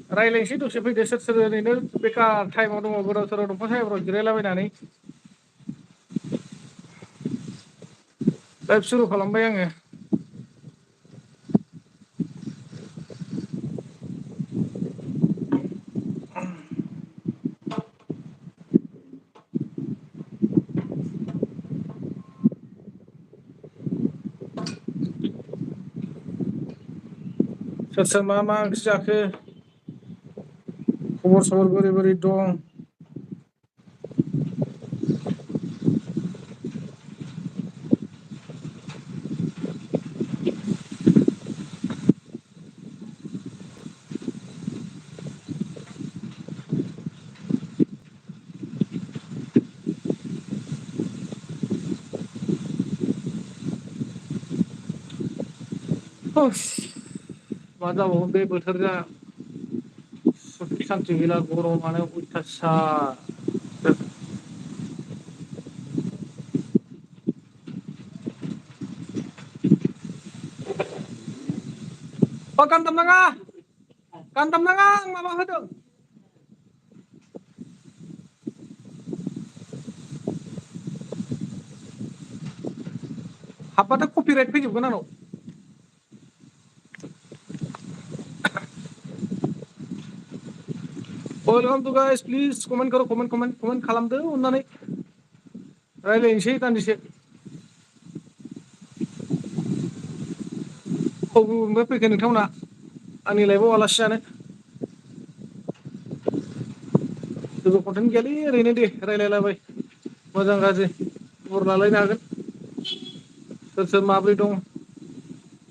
रायज्लायनोसै दसे फैदो सोर सोर ओरैनो बेखार टाइमाव दङ गोदाव सोराव दंफां सायाफ्राव जिरायलाबायनानै लाइभ सुरु खालामबाय आङो। सोर सोर मा ओंख्रि जाखो खबर सबर बोरै बोरै दं। मा जाबावगोन बे बोथोरजों सुख सान्थि गैला गरमानो अयथासार। गान दामनाङा आं माबा होदों। हाबबाथाय कपिराइट फैजोबगोन आंनाव। Welcome to guys please comment करो कमेन्ट खालामदो अननानै रायज्लायनोसै दान्दिसे। बबेनिफ्राय फैखो नोंथांमोना आंनि लाइफआव आलासि जानो? जेबो कन्टेन्ट गैयालै ओरैनो दे रायलायलाबाय मोजां गाज्रि खबर लालायनो हागोन। सोर सोर माब्रै दं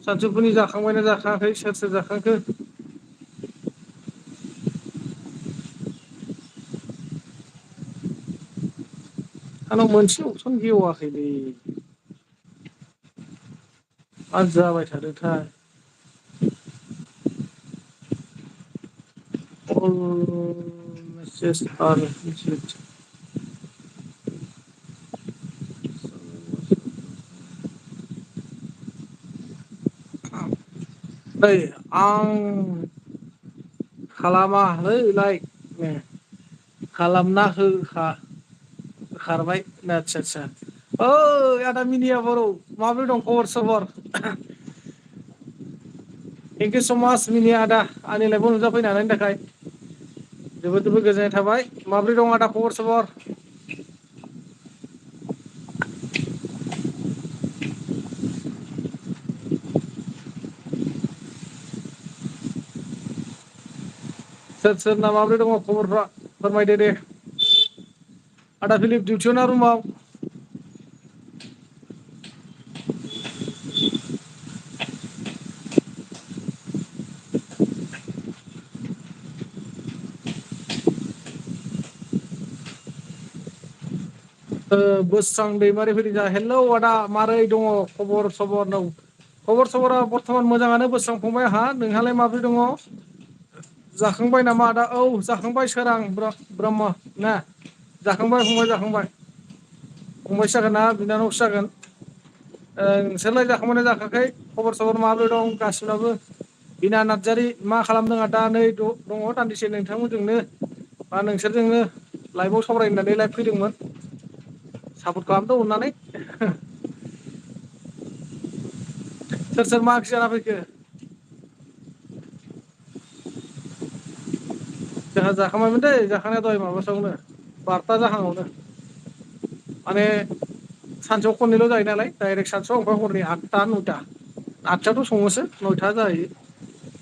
सानजौफुनि जाखांबायना जाखाङाखै सोर सोर जाखांखो? आंनाव मोनसे अपसन गेवाखैलै मा जाबाय थादोंथाय। अल मेसेज आर रिसिभड। नै आं खालामालै लाइक खालामना होखारबाय आदसा आदसा ओइ आदा मिनिया बर' माबोरै दं खबर सबर? थेंक इउ स' माच मिनिया आदा आंनि लाइफआव नुजाफैनो हानायनि थाखाय जोबोद जोबोद गोजोननाय थाबाय। माब्रै दं आदा खबर सबर? सोर सोरना माब्रै दङ खबरफ्रा फोरमायदो दे। आदा फिलिप डिउटियाव ना रुमाव? बोस्रां दैमारि फैदों जोंहा हेलौ आदा मारै दङ खबर सबर औ खबर सबरा बर्थमान मोजाङानो बोस्रां फंबाय आंहा नोंहालाय माब्रै दङ? जाखांबाय नामा आदा औ जाखांबाय सोरां ब्रह्म ना जाखांबाय फंबाय जाखांबाय फंबायसो जागोन ना बिनानावसो जागोन नोंसोरलाय जाखांबायना जाखाङाखै खबर सबर माबोरै दं गासिबनाबो बिना नार्जारि मा खालामदों आदा नै दङ दान्दिसे नोंथांमोनजोंनो बा नोंसोरजोंनो लाइभआव सावरायनो होननानै लाइभ फैदोंमोन सापर्ट खालामदो अननानै सोर सोर मा ओंख्रि जाना फैखो? जोंहा जाखांबायमोन दै जाखांनाया दहाय माबासोआवनो 12ता जाहांआवनो माने सानसेयाव खननैल' जायो नालाय डाइरेक्ट सानसुआव ओमफ्राय हरनि 8ता 9ता 8तायावथ' सङोसो 9ता जाहैयो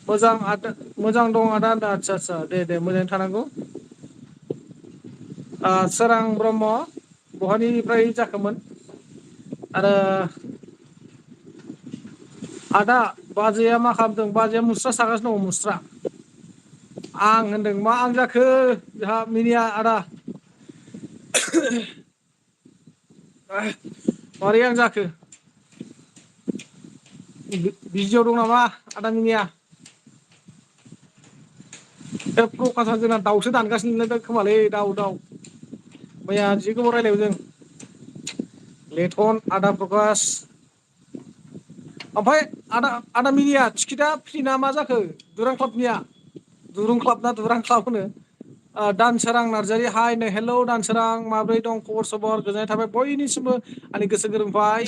मोजां आदा मोजां दं आदा आदसा आदसा दे मोजाङै थानांगौ सोरां ब्रह्म बहानिफ्राय जाखोमोन आरो आदा बाजैया मा खालामदों बाजैया मुस्रा सागासिनो दङ मुस्रा आं होनदों मा आं जाखो जोंहा मिनिया आदा मारै आं जाखो बिजियाव दं नामा आदा मिनिया बे प्रकासा जोंना दाउसो दानगासिनो खोमालै दाउ मैया जि गोबाव रायलायबाय जों लेथन आदा प्रकास ओमफ्राय आदा मिनिया टिकेटआ फ्रि ना मा जाखो दुरां क्लाबनिया दुरुं क्लाब ना दुरां क्लाब होनो दानसोरां नार्जारि हाय हेलौ दानसोरां माब्रै दं खबर सबर गोजोननाय थाबाय बयनिसिमबो आंनि गोसो गोरबोनिफ्राय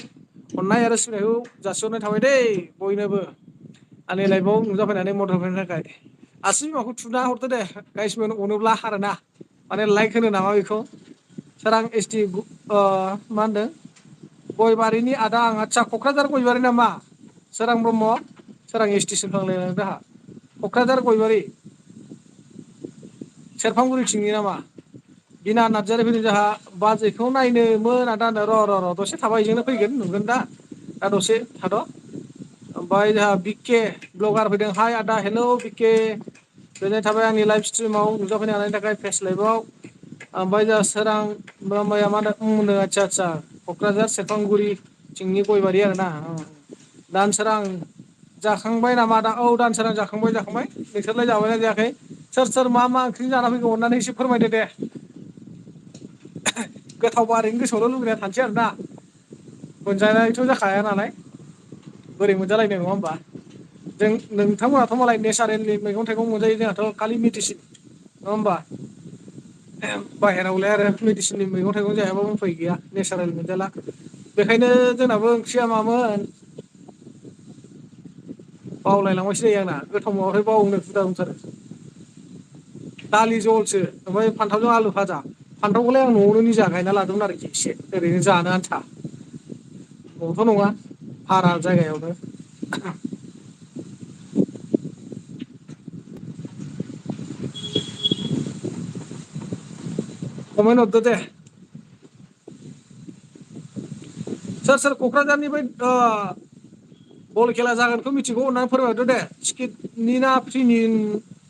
अननाय आरो सिबिनायखौ जासिहरनाय थाबाय दै बयनोबो आंनि लाइफआव नुजाफैनानै मदद होनायनि थाखाय आसि बिमाखौ थुना हरदो दे गाइसमोन अनोब्ला आरोना माने लाइक होनो नामा बेखौ सोरां एसटि मा होनदों गयबारिनि आदा आं आदसा क'क्राझार गयबारि नामा सोरां ब्रह्म सोरां एसटिसिम थांलायनानै दाहा क'क्राझार गयबारि सेरफांगुरिथिंनि नामा बिना नार्जारि फैदों जोंहा बाजैखौ नायनोमोन आदानो र' दसे थाबा बेजोंनो फैगोन नुगोन दा दसे थाद' ओमफ्राय जोंहा बिके ब्लगार फैदों हाय आदा हेलौ बिके गोजोननाय थाबाय आंनि लाइभ स्ट्रिमाव नुजाफैनो हानायनि थाखाय फेस लाइभआव ओमफ्राय जोंहा सोरां मैया मा होनो आदसा क'क्राझार सेरफांगुरि थिंनि गयबारि आरोना दानसोरां जाखांबाय नामा दा औ दानसोरां जाखांबाय नोंसोरलाय जाबायना जायाखै सोर मा ओंख्रि जाना फैगौ अननानै एसे फोरमायदो दे गोथावबा ओरैनो गोसोआवल' लुबैना थानोसै आरोना मोनजानायथ' जाखाया नालाय बोरै मोनजालायनाय नङा होमबा जों नोंथांमोनाथ' मालाय नेचारेलनि मैगं थाइगं मोनजायो जोंहाथ' खालि मेडिसिन नङा होमबा बाहेरावलाय आरो मेडिसिननि मैगं थाइगं जायाबा उफाय गैया नेचारेल मोनजाला बेखायनो जोंनाबो ओंख्रिया मामोन बावलायलांबायसो जायो आंना गोथाव नुवाथाय बावनो हुदा दंथारो दालि जहलसो ओमफ्राय फान्थावजों आलु भाजा फान्थावखौलाय आं न'आवनो निजा गायना लादोंमोन आरोखि एसे ओरैनो जानो आन्था न'थ' नङा भारा जायगायावनो कमेन्ट हरदो दे सोर क'क्राझारनि बै बल खेला जागोनखौ मिथिगौ अननानै फोरमायहरदो दे टिकेटनि ना फ्रिनि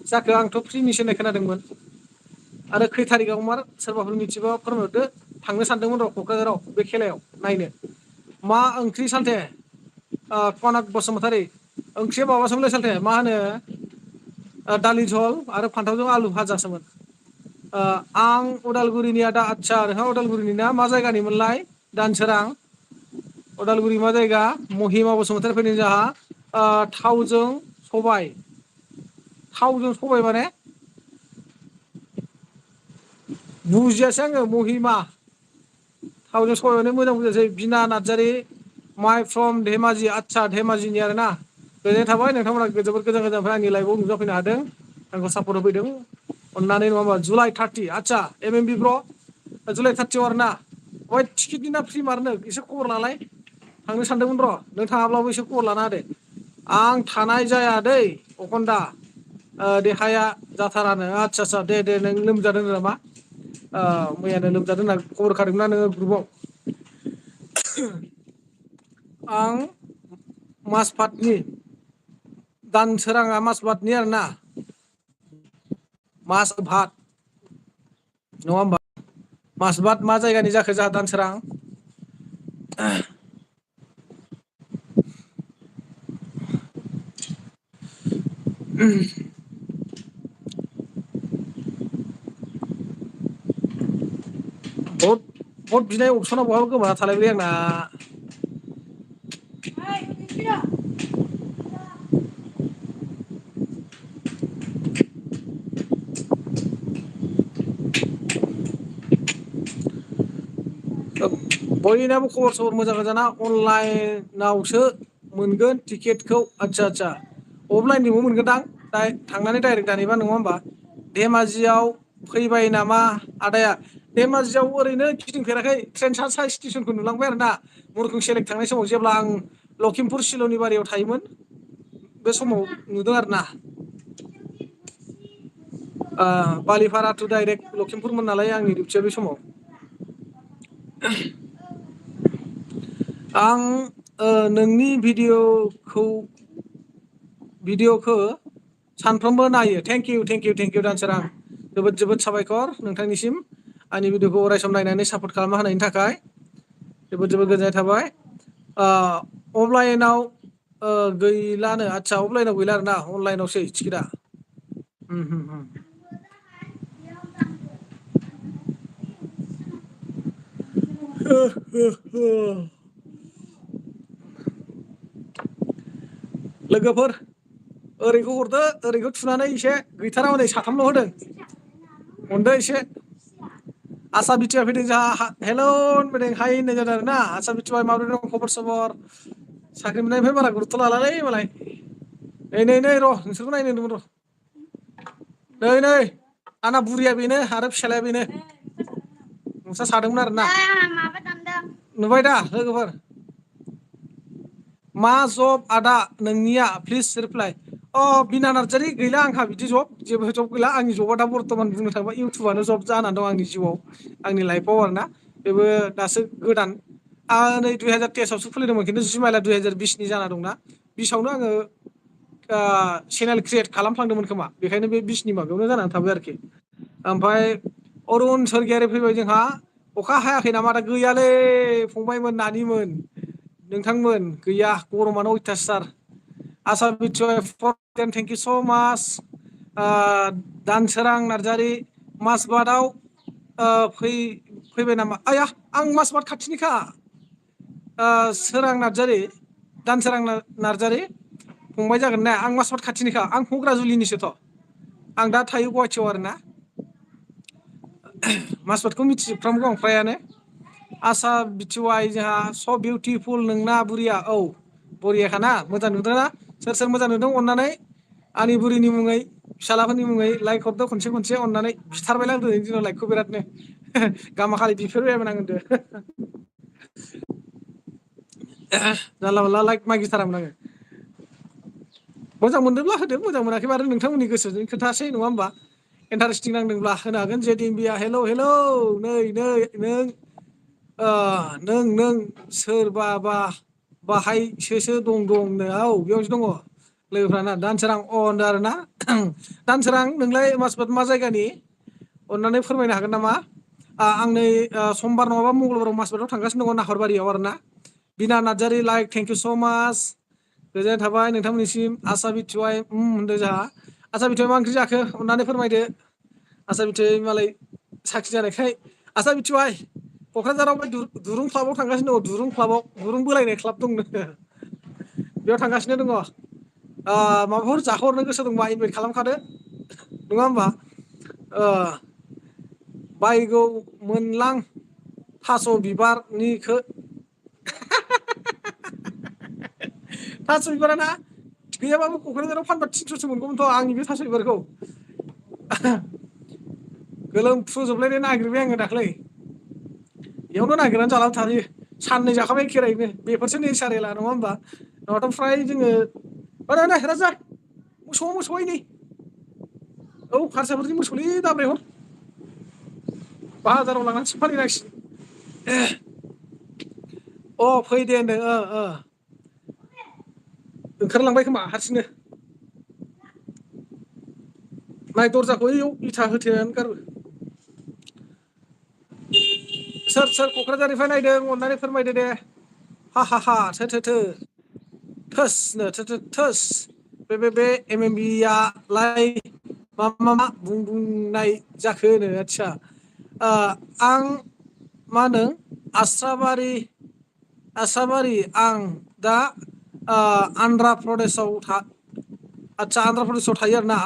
जाखो आंथ' फ्रिनिसो होननाय खोनादोंमोन आरो खै थारिखआव मार सोरबाफोर मिथिबा फोरमायहरदो थांनो सानदोंमोन र' क'क्राझाराव बे खेलायाव नायनो मा ओंख्रि सालथे कनक बसुमतारी ओंख्रिया माबासोमोनलाय सालथे मा होनो दालि जहल आरो फान्थावजों आलु भाजासोमोन आं उदालगुरिनि आदा आदसा नोंहा उदालगुरिनि ना मा जायगानिमोनलाय दानसोरां उदालगुरि मा जायगा महिमा बसुमतारी फैदों जोंहा थावजों सबाय माने बुजियासै आङो महिमा थावजों सबाइ माने मोजां बुजायासै बिना नार्जारि माइ फ्रम धेमाजि आदसा धेमाजिनि आरो ना गोजोननाय थाबाय नोंथांमोना जोबोद गोजान गोजाननिफ्राय आंनि लाइफआव नुजाफैनो हादों आंखौ सापर्ट होफैदों अननानै नङा होमबा जुलाइ 30 आदसा एम बि ब्र' जुलाइ 30 आव आरोना ओमफ्राय टिकेटनि ना फ्रि मारनो एसे खबर लालाय थांनो सानदोंमोन र' नों थाङाब्लाबो एसे खबर लाना होदो आं थानाय जाया दै अखन दा देहाया जाथारानो आदसा दे नों लोमजादों नामा मैयानो लोमजादों होनना खबर होखादोंमोनना नोङो ग्रुपआव आं माजबातनि दानसोराङा माजबातनि आरोना माज भात नङा होमबा मासबात मा जायगानि जाखो जोंहा दानसोरां भट बिनाय अपसनाव बहाबा गोमाना थालायबाय आंना बयनाबो खबर सबर मोजां गोजाना अनलाइनावसो मोनगोन टिकेटखौ आदसा अफलाइनजोंबो मोनगोनदां थांनानै डाइरेक्ट दानहैबा नङा होमबा धेमाजियाव फैबाय नामा आदाया धेमाजियाव ओरैनो गिदिंफेराखै ट्रेन सा स्टेसनखौ नुलांबाय आरो ना मुरखुं सेलेक थांनाय समाव जेब्ला आं लखिमपुर सिल'नि बारियाव थायोमोन बे समाव नुदों आरो ना बालिपारा टु डाइरेक्ट लखिमपुरमोन नालाय आंनि डिउटिया बे समाव आं नोंनि भिडिअ'खौ सानफ्रोमबो नायो थेंक इउ दानसोरां जोबोद साबायखर नोंथांनिसिम आंनि भिडिअ'खौ अरायसम नायनानै सापर्ट खालामना होनायनि थाखाय जोबोद गोजोननाय थाबाय अफलाइनाव गैलानो आदसा अफलाइनाव गैला आरोना अनलाइनावसै टिकेटआ लोगोफोर ओरैखौ हरदो ओरैखौ थुनानै एसे गैथारा हनै साथामल' होदों अनदो एसे आसा बिटिया फैदों जोंहा हेलौ होनफैदों हाय होननाय जादों आरोना आसा बिटिया माबोरै दं खबर सबर साख्रि मोननायनिफ्राय बारा गुरुथ' लालालै मालाय नै र' नोंसोरखौ नायनो होनदोंमोन र' नै आंना बुरिया बेनो आरो फिसालाया बेनो नोंस्रा सादोंमोन आरोना नुबाय दा लोगोफोर मा जब आदा नोंनिया प्लिज रिप्लाइ बिना नार्जारि गैला आंहा बिदि जब जेबो जब गैला आंनि जबआ दा बर्थमान बुंनो थाङोबा इउटुबानो जब जानानै दं आंनि जिउआव आंनि लाइफआव आरोना बेबो दासो गोदान नै 2023आवसो खुलिदोंमोन खिन्थु जिमाइला 2020नि जाना दंना 20आवनो आङो चेनेल क्रियेट खालामफ्लांदोंमोन खोमा बेखायनो बे 20नि माबायावनो जानानै थाबाय आरोखि ओमफ्राय अरुन सरगियारि फैबाय जोंहा अखा हायाखै नामा दा गैयालै फंबायमोन नानिमोन नोंथांमोन गैया गरमानो अयथासार आसाम बिटिआइ थेंक इउ स' माच दानसोरां नार्जारि माजबाटआव फैबाय नामा आइया आं माजबाट खाथिनिखा सोरां नार्जारि दानसोरां नार्जारि फंबाय जागोन ना आं माजबाट खाथिनिखा आं कक्राझुलिनिसोथ' आं दा थायो गुवाहाटियाव आरोना माजबाटखौ मिथिजोबफ्रामगौ आं फ्रायानो आसा बिटिवाइ जोंहा स' बिउटिफुल नोंना बुरिया औ बरियाखाना मोजां नुदोंना सोर सोर मोजां नुदों अननानै आंनि बुरिनि मुङै फिसालाफोरनि मुङै लाइक हरदो खनसे अननानै बिथारबायलां दिनैनि दिनाव लाइकखौ बिरादनो गामाखालि बिफेरबायमोन आङो जानला मोनला लाइक मागिथारामोन आङो मोजां मोनदोंब्ला होदो मोजां मोनाखैबा आरो नोंथांमोननि गोसोजों खोथासै नङा होमबा इन्टारेस्टिं नांदोंब्ला होनो हागोन जे दिम्बिया हेलौ नै नों सोरबाबा बाहायसोसो दंनो औ बेयावसो दङ लोगोफ्राना दानसोरां होनदों आरोना दानसोरां नोंलाय माजबाट मा जायगानि अननानै फोरमायनो हागोन नामा आं नै समबार नङाबा मंगलबाराव माजबाटाव थांगासिनो दङ नाहरबारियाव आरोना बिना नार्जारि लाइक थेंक इउ स' माच गोजोननाय थाबाय नोंथांमोननिसिम आसा बिटिवाइ होनदों जोंहा आसा बिटिवाइ मा ओंख्रि जाखो अननानै फोरमायदो आसा बिटिवाइ मालाय साखि जानायखाय आसा बिटिवाइ क'क्राझाराव दुरुं क्लाबाव थांगासिनो दङ दुरुं क्लाबाव दुरुं बोलायनाय क्लाब दंनो बेयाव थांगासिनो दङ माबाफोर जाहोहरनो गोसो दंबा इनभाइट खालामखादो नङा होमबा बायगौ मोनलां थास' बिबारनिखौ थास' बिबाराना गैयाबाबो क'क्राझाराव फानबा 300सो मोनगौमोनथ' आंनि बे थास' बिबारखौ गोलोमफ्रुजोबलायनाय नागिरबाय आङो दाख्लै बेयावनो नागिरनानै जानानै थायो साननै जाखाबाय खेरायैनो बेफोरसो नेचारेला नङा होमबा नङाबाथ' फ्राय जोङो राजा मोसौआ नै औ हारसाफोरनि मोसौलै दाब्राय हर बाजाराव लांनानैसो फानहैनांसिगोन फै दे होनदों ओंखारलांबाय खोमा हारसिंनो नाय दरजाखौ ओइयाव इथा होथेनानै गारबो सोर क'क्राझारनिफ्राय नायदों अननानै फोरमायदो दे हा थोसनो थोस बे MMBआलाय मा बुंनाय जाखोनो आदसा आं मा होनो आसाबारि आं दा आन्ध्रा प्रदेशआव आन्ध्रा प्रदेशआव थायो आरोना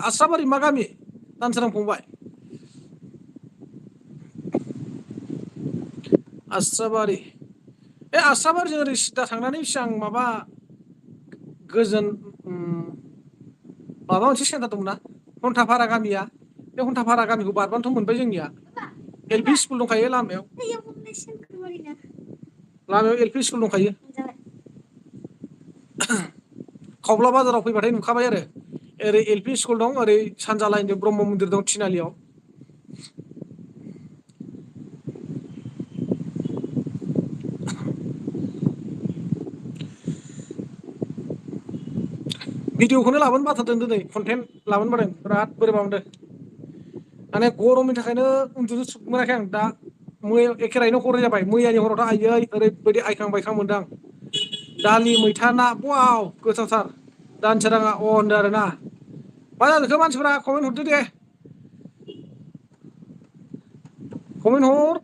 आस्राबारि मा गामि दानसोरां फंबाय आस्राबारि बे आस्राबारिजों ओरै सिदा थांनानै सिगां माबा गोजोन माबा मोनसे सेन्टार दंना हन्थाफारा गामिया बे हन्थाफारा गामिखौ बारबानोथ' मोनबाय जोंनिया LP स्कुल दंखायो लामायाव LP स्कुल दंखायो खावब्ला बाजाराव फैबाथाय नुखाबाय आरो ओरै LP स्कुल दं ओरै सानजा लाइनजों ब्रह्म मन्दिर दं थिनालियाव भिडिअखौनो लाबोनो बाथारदों दिनै कन्टेन्ट लाबोनो बादों बिराद बोरैबा मोनदों माने गरमनि थाखायनो उन्दुनो सुख मोनाखै आं दा एखेरायैनो हर जाबाय मैयानि हरावथ' आयै ओरैबायदि आइखां बायखां मोनदों आं दालि मैथा ना वाव गोथावथार दानसोराङा होनदों आरोना मा जाखो मानसिफोरा कमेन्ट हरदो दे कमेन्ट हर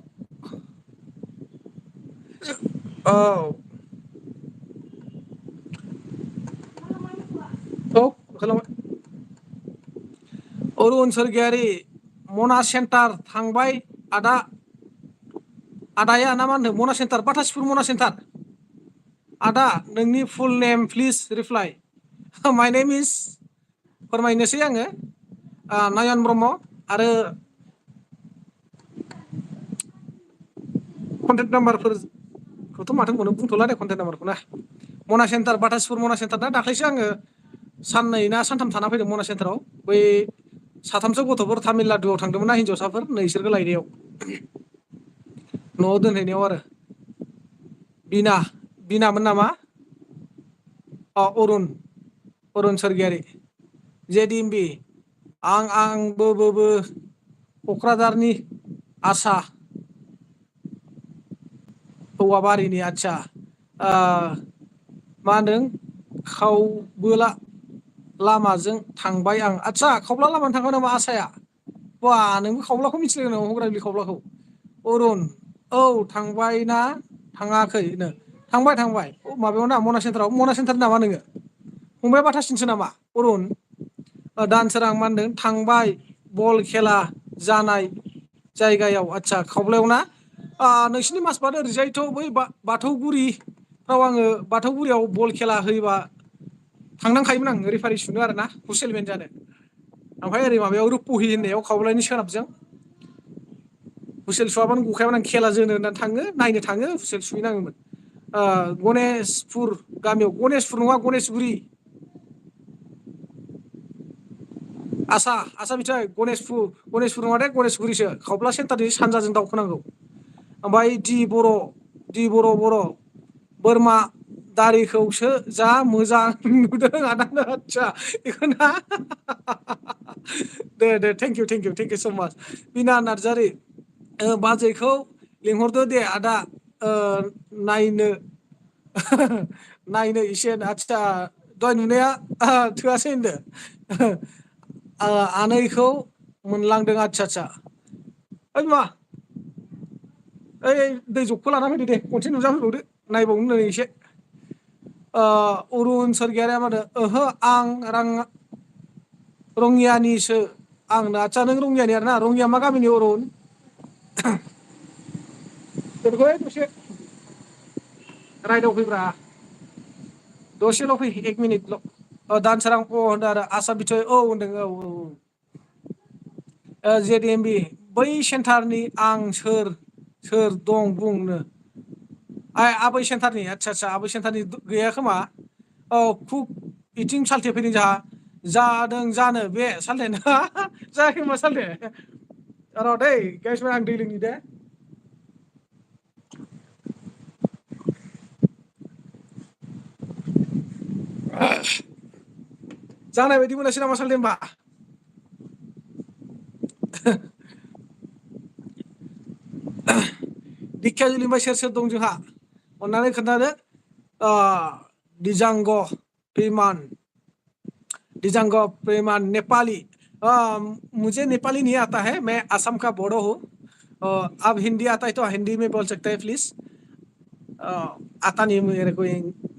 औ अरुण सरगियारि मना सेन्टार थांबाय आदाया ना मा होनदों मना सेन्टार बाटासिफुर मना सेन्टार आदा नोंनि फुल नेम प्लिज रिप्लाइ माय नेम इज फोरमायनोसै आङो नयन ब्रह्म आरो कन्टेक्ट नाम्बारफोरखौथ' माथो बुंनो बुंथ'ला दे कन्टेक्ट नाम्बारखौ ना मना सेन्टार बाटासिफुर मना सेन्टार ना दाख्लैसो आङो साननै ना सानथाम थाना फैदों मना सेन्टाराव बै साथामसो गथ'फोर तामिलनाडुआव थांदोंमोन ना हिन्जावसाफोर नोंसोरखौ लायनायाव न'आव दोनहैनायाव आरो बिनामोन नामा अरुण सरगियारि JDMB आंबो क'क्राझारनि आसा हौवाबारिनि आदसा मा होनदों खावबोला लामाजों थांबाय आं आदसा खावब्ला लामाजों थांबाय नामा आसाया बा नोंबो खावब्लाखौ मिथिलायो नामा हग्राबिलि खावब्लाखौ अरुण औ थांबाय ना थाङाखैनो थांबाय माबायाव ना मना सेन्टाराव मना सेन्टार नामा नोङो फंबाया बाथासिनसो नामा अरुण दानसोरां मा होनदों थांबाय बल खेला जानाय जायगायाव आदसा खावब्लायाव ना नोंसिनि मासबाद ओरैजायथ' बै बाथौगुरिफ्राव आङो बाथौगुरियाव बल खेला होयोबा थांनांखायोमोन आं रेफारि सुनो आरोना हुइसेलमेन जानो ओमफ्राय ओरै माबायाव रुपहि होननायाव खावब्लानि सोनाबजों हुइसेल सुवाबानो गखायामोन आं खेला जोनो होननानै थाङो नायनो थाङो हुइसेल सुहैनाङोमोन गनेशपुर गामियाव गनेशपुर नङा गनेशगुरि आसा बिथाय गनेशपुर नङा दे गनेशगुरिसो खावब्ला सेन्टारनि सानजाजों दावखोनांगौ ओमफ्राय दि बर' बोरमा दारिखौसो जा मोजां नुदों आदानो आदसा बेखौना दे थेंक इउ स' माच बिना नार्जारि बाजैखौ लिंहरदो दे आदा नायनो एसे आदसा दहाय नुनाया थोआसै होनदो आनैखौ मोनलांदों आदसा ओइ मा ओइ दै जगखौ लाना फैदो दे खनसे नुजाफैबावदो नायबावनो नै एसे अरुण सरगियारिया मा होनो ओहो आं रङियानिसो आंनो आदसा नों रङियानि आरोना रङिया मा गामिनि अरुण दोनथ'लै दसे रायदावफैब्रा दसेल' फै 1 मिनिटल' दानसोरां होनदों आरो आसा बिथय औ होनदों औ JDMB बै सेन्टारनि आं सोर दं बुंनो आबै सेन्टारनि आदसा आबै सेन्टारनि गैया खोमा खुब बिथिं सालथे फैदों जोंहा जादों जानो बे सालथे जायाखै होनबा सालथे र' दै गाइस आं दै लोंनि दे जानाय बायदि मोनासै नामा सालथे होनबा दिखियाजुलिनिफ्राय सोर दं जोंहा अन्नानै खोन्थादो दिजांग प्रेमान नेपाली मुझे नेपाली नहीं आता है मैं असम का बोडो हूँ अब हिंदी आता है तो हिंदी में बोल सकते हैं प्लीज आता नहीं मेरे को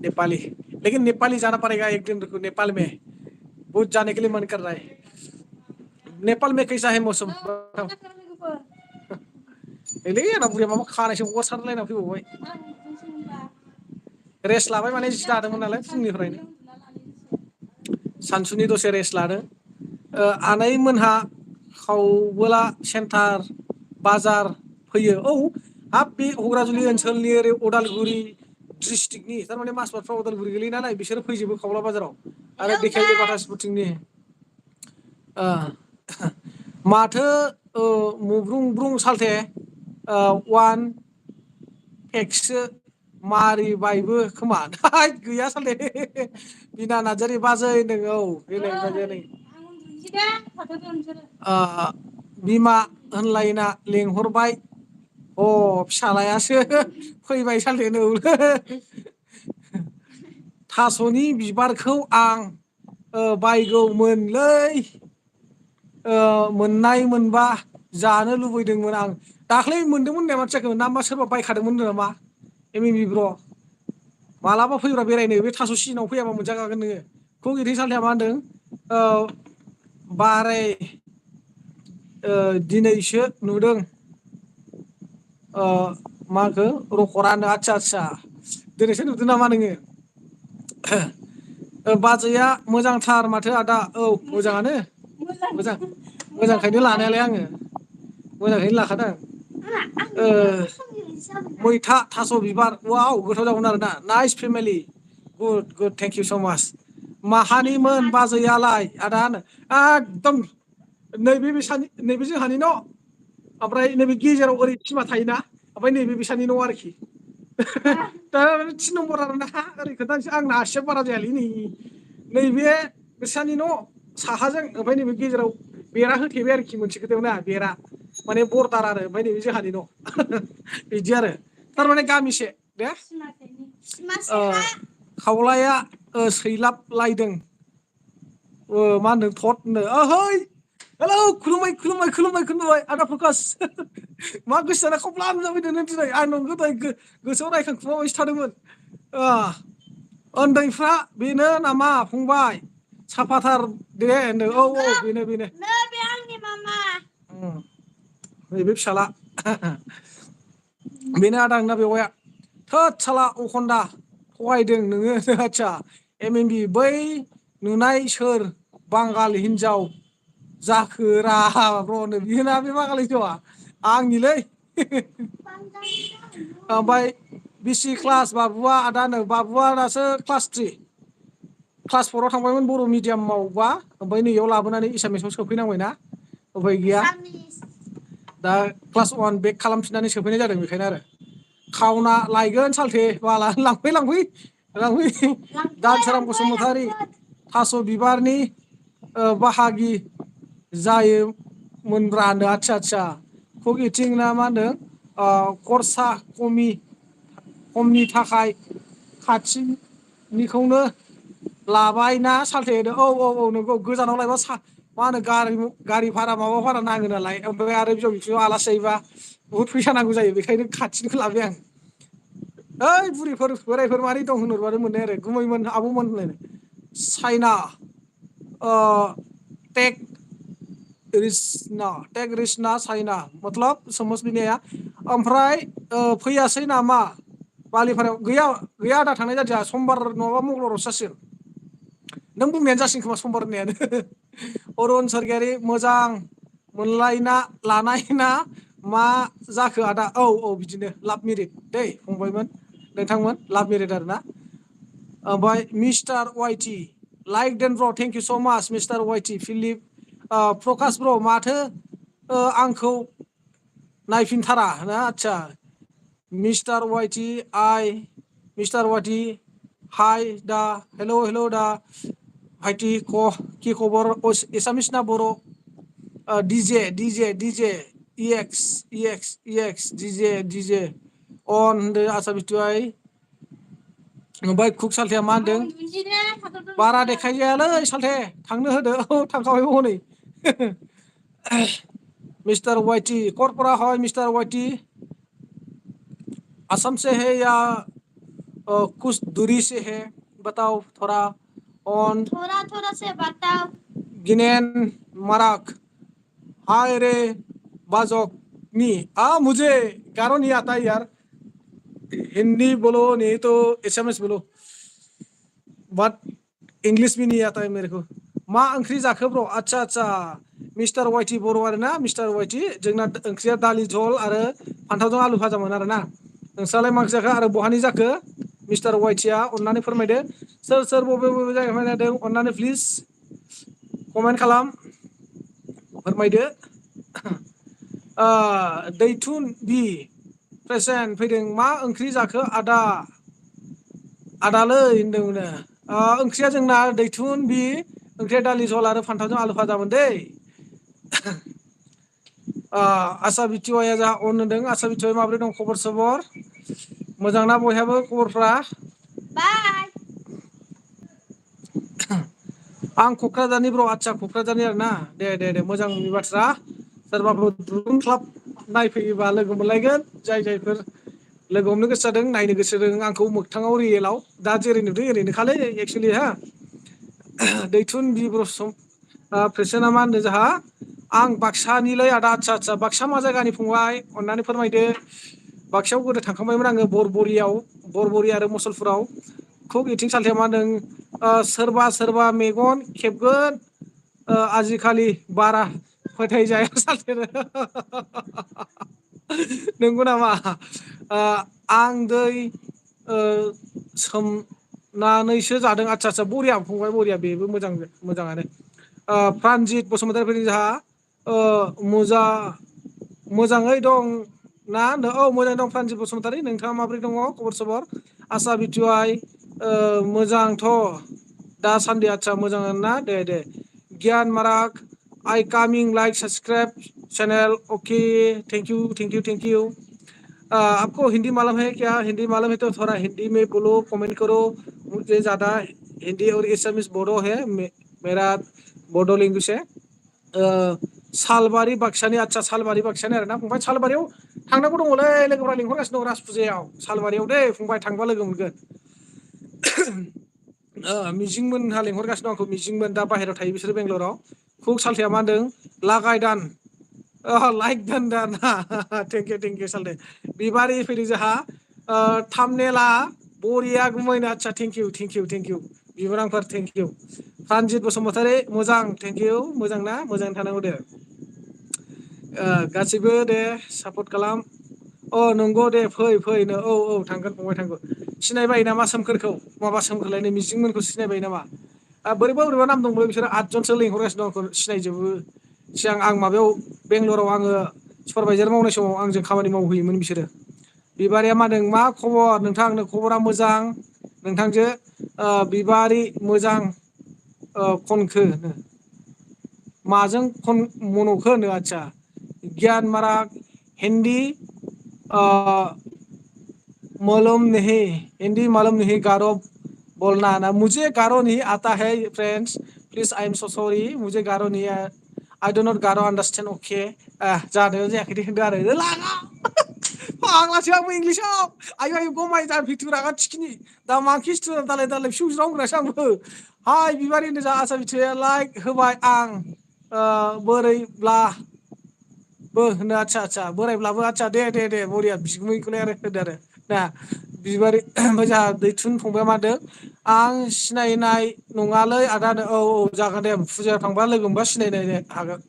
नेपाली लेकिन नेपाली जाना पड़ेगा एक दिन रुको नेपाल में बहुत जाने के लिए मन कर रहा है नेपाल में कैसा है मौसम आंना बुरिया माबा खानायसो अरसारलायना फैबावबाय रेस्ट लाबाय माने जि दादोंमोन नालाय फुंनिफ्रायनो सानसुनि दसे रेस्ट लादों आनै मोनहा खावबोला सेन्टार बाजार फैयो हाब बे हग्राजुलि ओनसोलनि ओरै अदालगुरि डिस्ट्रिक्टनि थारमाने मासबादफ्राव अदालगुरि गोलैयो नालाय बिसोरो फैजोबो खावला बाजाराव आरो देखायबो बाटासपुरथिंनि माथो मुब्रुं सालथे वान एक्ससो मारिबायबो खोमा गैया सालथे बिना नार्जारि बाजै होनदों बाजै बिमा होनलायना लेंहरबाय फिसालायासो फैबाय सालथे थास'नि बिबारखौ आं बायगौमोनलै मोननाय मोनबा जानो लुबैदोंमोन आं दाख्लै मोनदोंमोन होननाय माथो जाखो ना सोरबा बायखादोंमोन नामा ब्र' मालाबा फैब्रा बेरायनो बे थास' सिजनाव फैयाबा मोनजाखागोन नोङो सालथेया मा होनदों बाराय दिनैसो नुदों माखो रखरानो आदसा दिनैसो नुदों नामा नोङो बाजैया मोजांथार माथो आदा औ मोजाङानो मोजां मोजांखायनो लानायालाय आङो मोजांखायनो लाखादों मैथा थास' बिबार वाव गोथाव जागोन आरोना nice family good thank you स' माच माहानिमोन बाजैयालाय आदा होनो एकदम नैबे जोंहानि न' ओमफ्राय नैबे गेजेराव ओरै सिमा थायोना ओमफ्राय नैबे बिसानि न' आरोखि दा 3 नम्बर आरो ना ओरै खोन्थानोसै आंना आसिया बारा जायालै नैबे बिसानि न' साहाजों ओमफ्राय नैबे गेजेराव बेरा होथेबाय आरोखि मोनसे खोथायावनो बेरा माने बरदार आरो ओमफ्राय नैबे जोंहानि न' बिदि आरो थारमाने गामिसे दे खावलाया सैलाबलायदों मा होनदों थद होनदों ओहै हेलौ खुलुमबाय आदा प्रकास मा गोसो जाना खफ्ला नुजाफैदों नों दिनै आं नोंखौ दहाय गोसोआव रायखांखुमाबायसो थादोंमोन उन्दैफ्रा बेनो नामा फंबाय साफाथार दे होनदों औ बेनो बे आंनि मामा नैबे फिसाला बेनो आदा नोंना बेवाइया थोद साला अखन्दा थगायदों नोङो आदसा MMB बै नुनाय सोर बांगाल हिनजाव जाखोरा ब्र'नो बियोना बे बांगाल हिनजावा आंनिलै ओमफ्राय बिसि क्लास बाबुआ आदानो बाबुआ दासो क्लास 3 क्लास 4आव थांबायमोन बर' मिडियामावबा ओमफ्राय नैयाव लाबोनानै एसामिसाव सोफैनांबायना उफाय गैया दा क्लास 1 बेक खालामफिननानै सोफैनाय जादों बेखायनो आरो खावना लायगोन सालथे बाला लांफै दानसोरां बसुमतारी थास' बिबारनि बाहागि जायोमोनब्रा होनदों आदसा कुक-इटिं ना मा होनदों खरसा खमनि थाखाय खाथिनिखौनो लाबायना सालथे औ नोंगौ गोजानाव लायबा मा होनो गारि भारा माबा भारा नाङो नालाय ओमफ्राय आरो बिहाव बिखुनजोआव आलासि जायोबा बुहुद फैसा नांगौ जायो बेखायनो खाथिनिखौ लाबाय आं ओइ बुरिफोर बोरायफोर मारै दं होनहरबानो मोननाय आरो गुमैमोन आब'मोन होनलायनाय चाइना टेक रिसना चाइना मतलब समझ में नहीं आया ओमफ्राय फैयासै नामा बालिपारायाव गैया आदा थांनाय जादिया समबार नङाबा मंगलबारावसो जासिगोन नों बुंनायानो जासिगोन खोमा समबार होननायानो अरुन सरगियारि मोजां मोनलायना लानाय ना मा जाखो आदा औ बिदिनो लाभ मेरिट दै फंबायमोन नोंथांमोन लाभ मेरिट आरोना ओमफ्राय मिस्टार वाइटि लाइक देन ब्र' थेंक इउ स' माच मिस्टार वाइटि फिलिप प्रकास ब्र' माथो आंखौ नायफिनथारा ना आदसा मिस्टार वाइटि हाय दा हेल' दा भाइटि कि खबर एसामिस ना बर' डिजे EX डिजे अन होनदो आसा बिथुआय ओमफ्राय कुक सालथेया मा होनदों बारा देखाय जायालै सालथे थांनो होदो औ थांखाबायबो हनै मिस्टार वाइटि करपरा है मिस्टार वाइटि असम से है या कुछ दूरी से है बताओ थोड़ा से बताओ गिनेन माराक हाय रे बाजक नी मुझे गारो नहीं आता यार हिंदी बोलो नहीं तो एसामिस बोलो बट इंग्लिश भी नहीं आता है मेरे को मा ओंख्रि जाखो ब्र' आदसा मिस्टार वाइटि बर' आरो ना मिस्टार वाइटि जोंना ओंख्रिया दालि झल आरो फान्थावजों आलु भाजामोन आरो ना नोंस्रालाय मा ओंख्रि जाखो आरो बहानि जाखो मिस्टार वाइटिया अननानै फोरमायदो सोर बबे जायगानिफ्राय नायदों अननानै प्लिज कमेन्ट खालाम फोरमायदो दैथुन बि प्रेजेन्ट फैदों मा ओंख्रि जाखो आदालै होनदोंनो ओंख्रिया जोंना दैथुन बि ओंख्रिया दालि जहल आरो फान्थावजों आलु भाजामोन दै आसा बिटिवाया जा अन होदों आसा बिटिवाया माबोरै दं खबर सबर मोजांना बयहाबो खबरफ्रा आं क'क्राझारनि ब्र' आदसा क'क्राझारनि आरोना दे मोजांनि बाथ्रा सोरबाफोर द्रुम क्लाब नायफैयोबा लोगो मोनलायगोन जायफोर लोगो हमनो गोसो जादों नायनो गोसो जादों आंखौ मोगथाङाव रियेलाव दा जेरै नुदों ओरैनोखालै एक्सुवेलि दैथुन बिब्रसम प्रेसिडेन्टआ मा होनदों जोंहा आं बाक्सानिलै आदा आदसा बाक्सा मा जायगानि फंबाय अननानै फोरमायदो बाक्सायाव गोदो थांखांबायमोन आङो बरबरि आरो मुसलपुराव खुब इथिं सालथेया मा होनदों सोरबा मेगन खेबगोन आजिखालि बारा फोथायजाया सालथेनो नंगौ नामा आं दै सोमनानैसो जादों आदसा बरिया फंबाय बरिया बेबो मोजाङानो प्रानजित बसुमतारी फैदों जोंहा मोजाङै दं ना होनदों औ मोजाङै दं प्रानजित बसुमतारी नोंथाङा माबोरै दङ खबर सबर आसा बिथुआइ मोजांथ' दासान्दि आदसा मोजाङानो ना दे गियान माराग I coming like subscribe channel okay thank you आपको हिंदी मालूम है क्या हिंदी मालूम है तो थोड़ा हिंदी में बोलो कमेंट करो मुझे ज़्यादा हिंदी और एसामिस बोडो है मेरा बोडो लैंग्वेज है सालबारि बाक्सानि आदसा सालबारि बाक्सानि आरोना फंबाय सालबारियाव थांनांगौ दङलै लोगोफ्रा लिंहरगासिनो दं राज फुजायाव सालबारियाव दे फंबाय थांबा लोगो मोनगोन मिजिंमोनहा लिंहरगासिनो दं आंखौ मिजिंमोन दा बाहेरायाव थायो बिसोरो बेंगलराव खुग सालथेया मा होनदों लागाय दान लाइक दान थेंकिउ सालथे बिबारि फैदों जोंहा थामनेला बरिया गुमैनो आदसा थेंकिउ बिबारांफोर थेंकिउ प्रानजित बसुमतारी मोजां थेंकिउ मोजां ना मोजां थानांगौ दे गासिबो दे सापर्ट खालाम नंगौ दे फैनो औ थांगोन फंबाय थांगोन सिनायबाय नामा सोमखोरखौ माबा सोमखोरलायनो मिजिंमोनखौ सिनायबाय नामा बोरैबा नाम दंमोन बिसोरो 8 जनसो लिंहरगासिनो दं आंखौ सिनायजोबो सिगां आं माबायाव बेंगलराव आङो सुपारभाइजार मावनाय समाव आंजों खामानि मावहैयोमोन बिसोरो बिबारिया मा होनदों मा खबर नोंथां आंनो खबरा मोजां नोंथांजो बिबारि मोजां खनखो माजों मन'खो होनो आदसा गियान माराग हिंदी मालूम नहीं गारो बोलना आना मुझे गारो नहीं आता है friends please I am so sorry मुझे गारो नहीं I don't not Garo understand okay जादों जायाखै दे होनदो आरो लागा फाग्लासो आंबो इंलिसाव आयु गमाय जा भिथुरागा थिखिनि दा मांकि स्टुडेन्ट दालाय फिउ रावग्रासो आंबो हाय बिबारि होनदों जा आसा बिथुया लाइक होबाय आं बोरैब्लाबो होनो आदसा बोरायब्लाबो आदसा दे बरिया बिगुमैखौलाय आरो होदो आरो ना बिबारि ओमफ्राय जोंहा दैथुन फंबाया मा होनदों आं सिनायनाय नङालै आदानो औ जागोन दे फुजायाव थांबा लोगो मोनबा सिनायनाय हागोन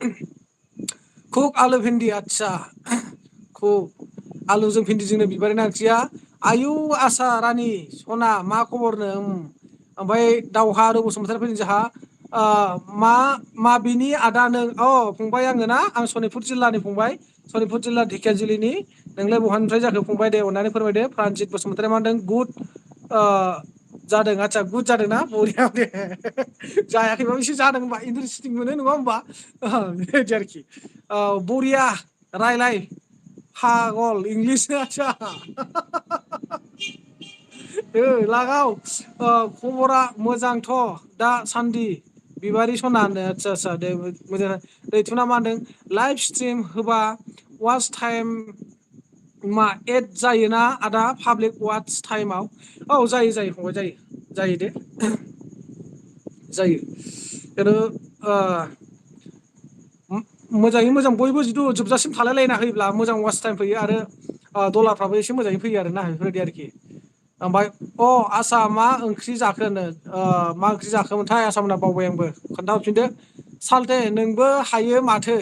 खुब आलु भिन्दि आदसा खुब आलुजों भिन्दिजोंनो बिबारिना ओंख्रिया आयु आसा रानि सना मा खबरनो ओमफ्राय दावहारु बसुमतारी फैदों जोंहा माबिनि आदा नों फंबाय आङो ना आं सनितपुर जिल्लानि फंबाय सनितपुर जिल्ला ढेकियाजुलिनि नोंलाय बहानिफ्राय जाखो फंबाय दे अननानै फोरमायदो प्रानजित बसुमतारी मा होनदों गुड जादों आदसा गुड जादोंना बरिया दे जायाखैबाबो एसे जादों होनबा इन्टारेस्टिं मोनो नङा होमबा बेबायदि आरोखि बरिया रायलाय पागल इंलिस आदसा लागाव खबरा मोजांथ' दासान्दि बिबारि सना होनदों आदसा दे मोजां दैथुना मा होनदों लाइभ स्ट्रिम होबा वाच टाइम मा एड जायोना आदा पाब्लिक वाच टाइमाव जायो फंबाय जायो दे जायो खिन्थु मोजाङै मोजां बयबो जिथु जोबजासिम थालायलायना होयोब्ला मोजां वाच टाइम फैयो आरो डलारफ्राबो एसे मोजाङै फैयो आरोना बेफोरबायदि आरोखि ओमफ्राय आसा मा ओंख्रि जाखोनो मा ओंख्रि जाखोमोनथाय आसामना बावबाय आंबो खोन्थाहरफिनदो सालथे नोंबो हायो माथो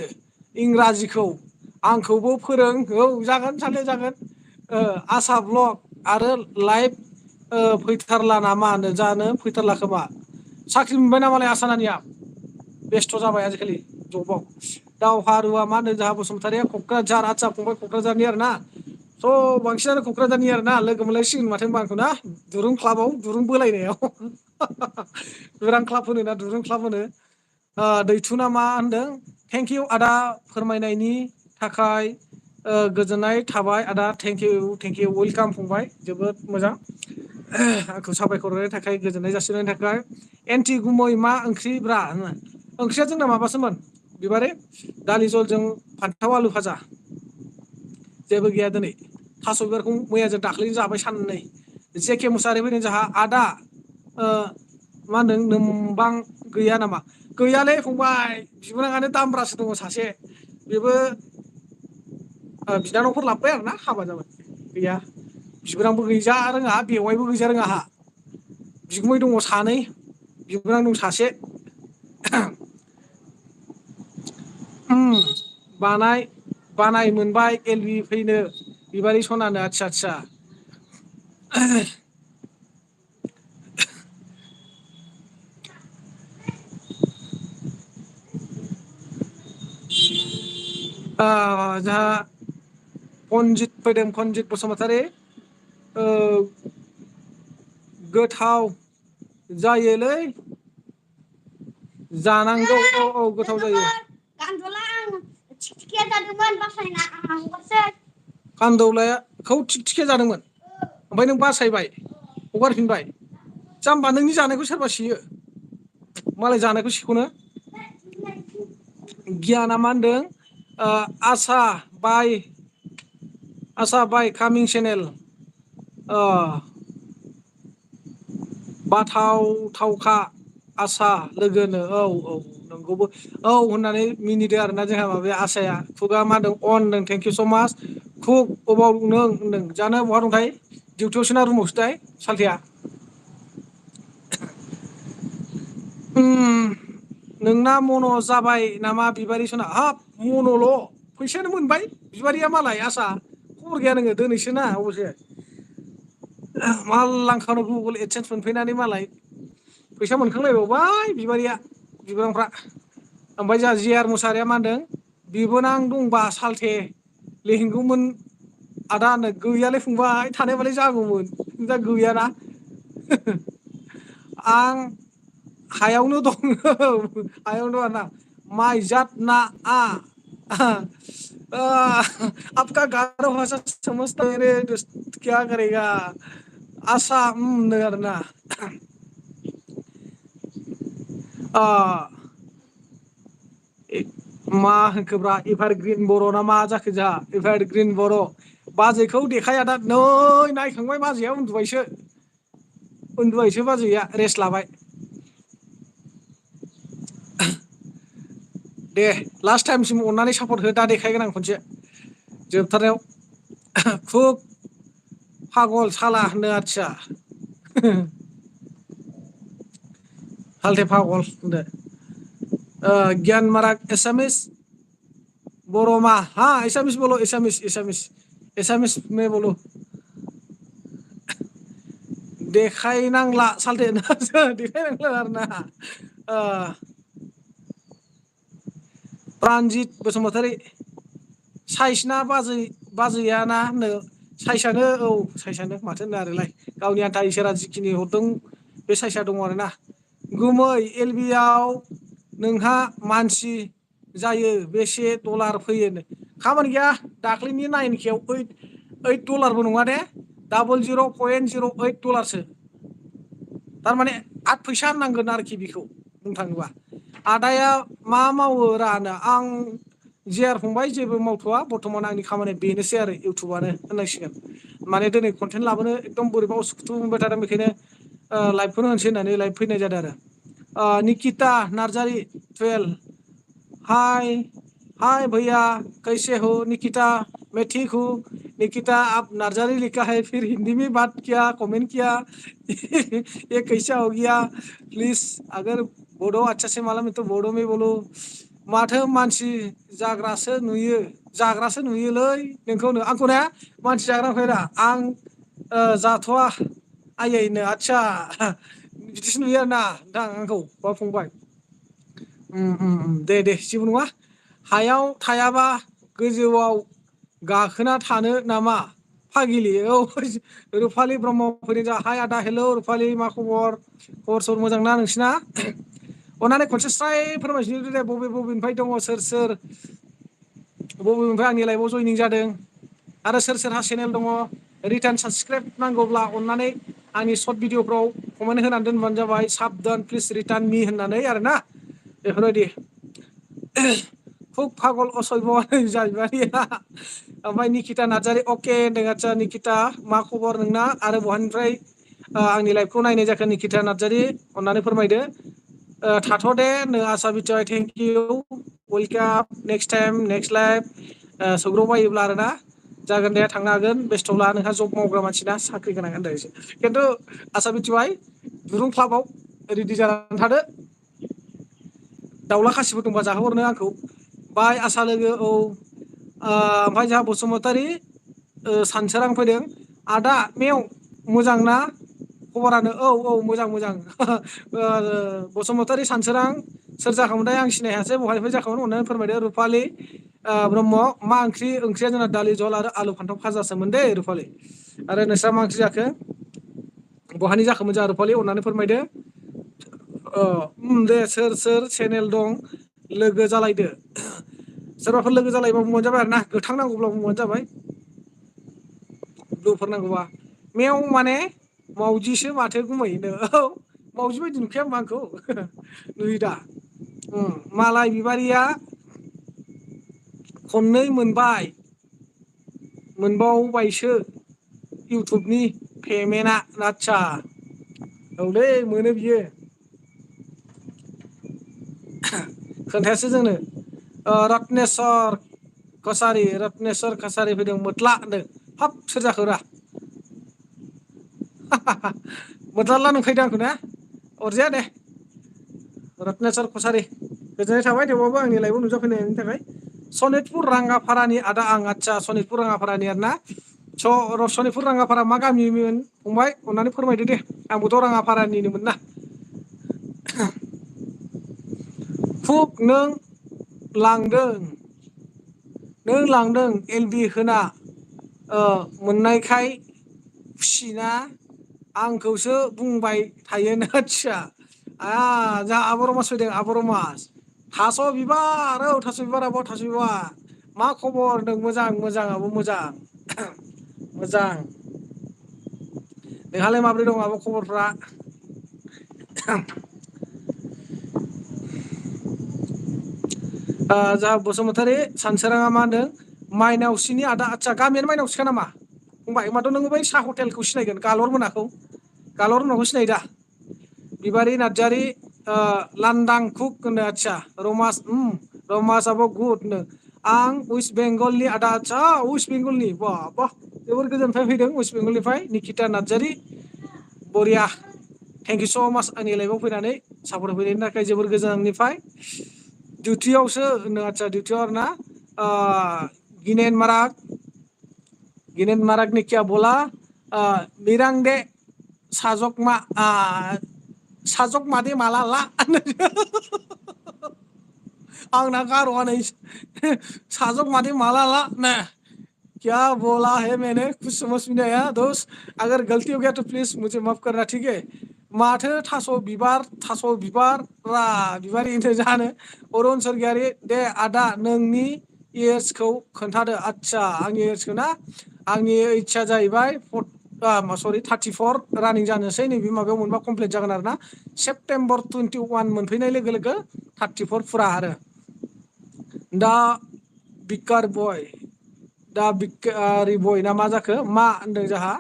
इंराजिखौ आंखौबो फोरों जागोन सालथे जागोन आसा ब्लग आरो लाइभ फैथारला नामा होनो जानो फैथारला खोमा साख्रि मोनबाय नामालाय आसानानिया बेस्थ' जाबाय आजिखालि जबाव दावहारुवा मा होनदों जोंहा बसुमतारिया क'क्राझार आदसा फंबाय क'क्राझारनि आरो ना बांसिनानो क'क्राझारनि आरो ना लोगो मोनलायसिगोन माथो होनबा आंखौ ना दुरुं क्लाबाव दुरुं बोलायनायाव दुरां क्लाब होनो दुरुं क्लाब होनो दैथुना मा होनदों थेंकिउ आदा फोरमायनायनि थाखाय गोजोननाय थाबाय आदा थेंकिउ वेलकाम फंबाय जोबोद मोजां आंखौ साबायखर होनायनि थाखाय गोजोननाय जासिनायनि थाखाय एन्टि गुमै मा ओंख्रिब्रा ओंख्रिया जोंना माबासोमोन बिबारे दालि जलजों फान्थाव आलु भाजा जेबो गैया दिनै थास' बिबारखौ मैयाजों दाख्लैजों जाबाय साननै जेके मुसाहारि फैदों जोंहा आदा मा होनदों नोमबां गैया नामा? गैयालै फंबाय बिबोनाङानो दामब्रासो दङ सासे बेबो बिनानावफोर लाबोबाय आरोना हाबा जाबाय गैया बिबोनांबो गैजा रोङा बेवाइबो गैजा रोङा आंहा बिगुमै दङ सानै बिबोनां दं सासे बानाय मोनबाय एलबि फैनो बिबारि सनानो आदसा आदसा जोंहा पनजित फैदों पनजित बसुमतारी गोथाव जायोलै जानांगौ औ गोथाव जायो थिखथिखिया जादोंमोन बासायना हगारसै कान्दौलाखौ थिकथिकिया जादोंमोन ओमफ्राय नों बासायबाय हगारफिनबाय जाम्बा नोंनि जानायखौ सोरबा सेयो मालाय जानायखौ सेख'नो गियाना मा होनदों आसा बाय कामिं चेनेल बाथाव थावखा आसा लोगोनो औ नोंगौबो औ होननानै मिनिदो आरोना जोंहा माबाया आसाया खुगा मा होनदों अन होनदों थेंकिउ स' माच खुग अबाव नों होनदों जानो बहा दंथाय डिउटियावसो ना रुमावसोथाय सालथेया नोंना मन' जाबाय नामा बिबारि सना हाब मन'ल' फैसायानो मोनबाय बिबारिया मालाय आसा खबर गैया नोङो दिनैसोना अबसे माल लांखानो गुगोल एडसेन्स मोनफैनानै मालाय फैसा मोनखांलायबावबाय बिबारिया बिबोनांफ्रा ओमफ्राय जोंहा जे आर मुसाहारिया मा होनदों बिबोनां दंबा सालथे लेहेंगौमोन आदा होनदों गैयालै फंबाय थानायबालाय जागौमोन दा गैयाना आं हायावनो दङ हायावनो दं आरोना माइ जात ना आपका गार' भाषा समझता मेरे क्या करेगा आसा होनदों आरोना मा होनखोब्रा एभारग्रिन बर' ना मा जाखो जोंहा एभारग्रिन बर' बाजैखौ देखाय आदा नै नायखांबाय बाजैया उन्दुबायसो बाजैया रेस्ट लाबाय दे लास्ट टाइमसिम अननानै सापर्ट हो दा देखायगोन आं खनसे जोबथारनायाव खुब फागल साला होनदों आथिया हालथे फागल होनदो गियान माराग एसामिस बर'मा हा एसामिस बोलो एसामिस में बोलो देखायनांला सालथे देखायनांला आरोना प्रानजित बसुमतारी साइसना बाजैया ना होननो साइसआनो औ साइसआनो माथो होनो आरोलाय गावनि आन्था इसोरा जिखिनि हरदों बे साइसआ दङ आरोना गुमै एल बि आव नोंहा मानसि जायो बेसे डलार फैयो खामानि गैया दाख्लैनि 9K आव $8 नङा दे 00.08 थारमाने 8 फैसा होननांगोन आरोखि बेखौ बुंनो थाङोबा आदाया मा मावो रानो आं जे आर फंबाय जेबो मावथ'वा बर्थमान आंनि खामानिया बेनोसै आरो इउटुबानो होननांसिगोन माने दिनै कन्टेन्ट लाबोनो एकदम बोरैबा उसुखुथु मोनबाय थादों बेखायनो लाइभखौनो होनोसै होननानै लाइभ फैनाय जादों आरो निकिता नार्जारि 12 हाय भैया कैसे हो निकिता मैं ठीक हूँ निकिता आप नार्जारी लिखा है फिर हिंदी में बात किया कमेंट किया ये कैसा हो गया प्लीज अगर बोडो अच्छा से मालूम है तो बोडो में बोलो माथो मानसि जाग्रासो नुयोलै नोंखौनो आंखौ ना मानसि जाग्रा नुफेरा आं जाथ'वा आयैनो आदसा बिदिसो नुयो आरोना नोंथां आंखौ बा फंबाय दे जेबो नङा हायाव थायाबा गोजौआव गाखोना थानो नामा फागिलि औ रुपालि ब्रह्म फैदों हाय आदा हेलौ रुपालि मा खबर सबर मोजां ना नोंसिना अननानै खनसे स्राय फोरमायफिनदो दे बबेनिफ्राय दङ सोर बबेनिफ्राय आंनि लाइभआव जयनिं जादों आरो सोरहा चेनेल दङ रिटार्न साबसक्राइब नांगौब्ला अननानै आंनि सर्ट भिडिअफ्राव कमेन्ट होनानै दोनबानो जाबाय साबधान प्लिज रिटार्न मी होननानै आरोना बेफोरबायदि खुब फागल असभ्य जाहैबाय ओमफ्राय निकिता नार्जारि अके होनदों आदसा निकिता मा खबर नोंना आरो बहानिफ्राय आंनि लाइभखौ नायनाय जाखो निकिता नार्जारि अननानै फोरमायदो थाथ' दे नो आसा Bijay thank you welcome next time next live सौग्रावबायोब्ला आरोना जागोन दे थांनो हागोन बेस्थ'ब्ला नोंहा जब मावग्रा मानसिना साख्रि गोनां होनदों खिन्थु आसा बिजय दुरुं क्लाबाव रेडि जानानै थादो दाउला खासिबो दंबा जाहोहरनो आंखौ बाय आसा लोगो औ ओमफ्राय जोंहा बसुमतारी सानसोरां फैदों आदा मेव मोजां ना खबरानो औ मोजां बसुमतारी सानसोरां सोर जाखांथाय आं सिनाय हायासै बहानिफ्राय जाखांमोन अननानै फोरमायदो रुपालि ब्रह्म मा ओंख्रिया जोंना दालि जल आरो आलु फान्थाव फाजासोमोन दे रुपालि आरो नोंस्रा मा ओंख्रि जाखो बहानि जाखोमोन जोंहा रुपालि अननानै फोरमायदो दे सोर चेनेल दं लोगो जालायदो सोरबाफोर लोगो जालायबा बुंबानो जाबाय आरो ना गोथां नांगौब्ला बुंबानो जाबाय ब्लुफोर नांगौबा मेव माने मावजिसो माथो गुमैनो औ मावजि बायदि नुखाया होमबा आंखौ नुयो दा मालाय बिबारिया खननै मोनबावबायसो इउटुबनि पेमेन्टआ आदसा औलै मोनो बियो खोन्थायासै जोंनो रत्नेस्वर कसारि फैदों मोख्ला होनदों हाब सोर जाखोरा मोद्लाला नुखायोदां आंखौ ना अरजाया दे रत्नेस्वर कसारि गोजोननाय थाबाय थेवबाबो आंनि लाइभआव नुजाफैनायनि थाखाय सनितपुर राङाफारानि आदा आं आदसा सनितपुर राङाफारानि आरोना सनितपुर राङाफारा मा गामिमोन फंबाय अननानै फोरमायदो दे आंबोथ' राङाफारानिनोमोन ना खुब नों लांदों एल बि होना मोननायखाय खुसिना आंखौसो बुंबाय थायोनो आदसा जोंहा आब' रमास फैदों आब' रमास थास' बिबार औ थास' बिबार आब' थास' बिबार मा खबर होनदों मोजां आब' मोजां नोंहालाय माब्रै दं आब' खबरफ्रा जोंहा बसुमतारी सानसोराङा मा होनदों माइनावसिनि आदा आदसा गामियानो माइनावसिखा नामा फंबाय होनबाथ' नोङो बै साहा हटेलखौ सिनायगोन गालर मोनखौ सिनायो दा बिबारि नार्जारि लान्दां कुक होनो आदसा रमास आब' गुड आं वेस्ट बेंगलनि आदा आदसा वेस्ट बेंगलनि बा जोबोर गोजोननिफ्राय फैदों वेस्ट बेंगलनिफ्राय निकिता नार्जारि बरिया थेंक इउ स' माच आंनि लाइफआव फैनानै सापर्ट होफैनायनि थाखाय जोबोर गोजाननिफ्राय डिउटियावसो होनो आदसा डिउटियाव आरो ना गिनेन माराग ने क्या बोला मिरां दे साजक मादे माला ला आंना गार'आ नै साजक मादे माला ला ना क्या बोला है मैंने कुछ समझ में नहीं आया दोस्त अगर गलती हो गया तो प्लीज मुझे माफ करना ठीक है माथो थास' बिबार बिबारिनो जानो अरुन सरगियारि दे आदा नोंनि एजखौ खोन्थादो आदसा आंनि एजखौ ना आंनि ओइसआ जाहैबाय 34 रानिं जानोसै नैबे माबायाव मोनबा कमप्लिट जागोन आरो ना सेप्तेम्बर 21 मोनफैनाय लोगो लोगो 34 फुरा आरो दा बिकार बय ना मा जाखो मा होनदों जोंहा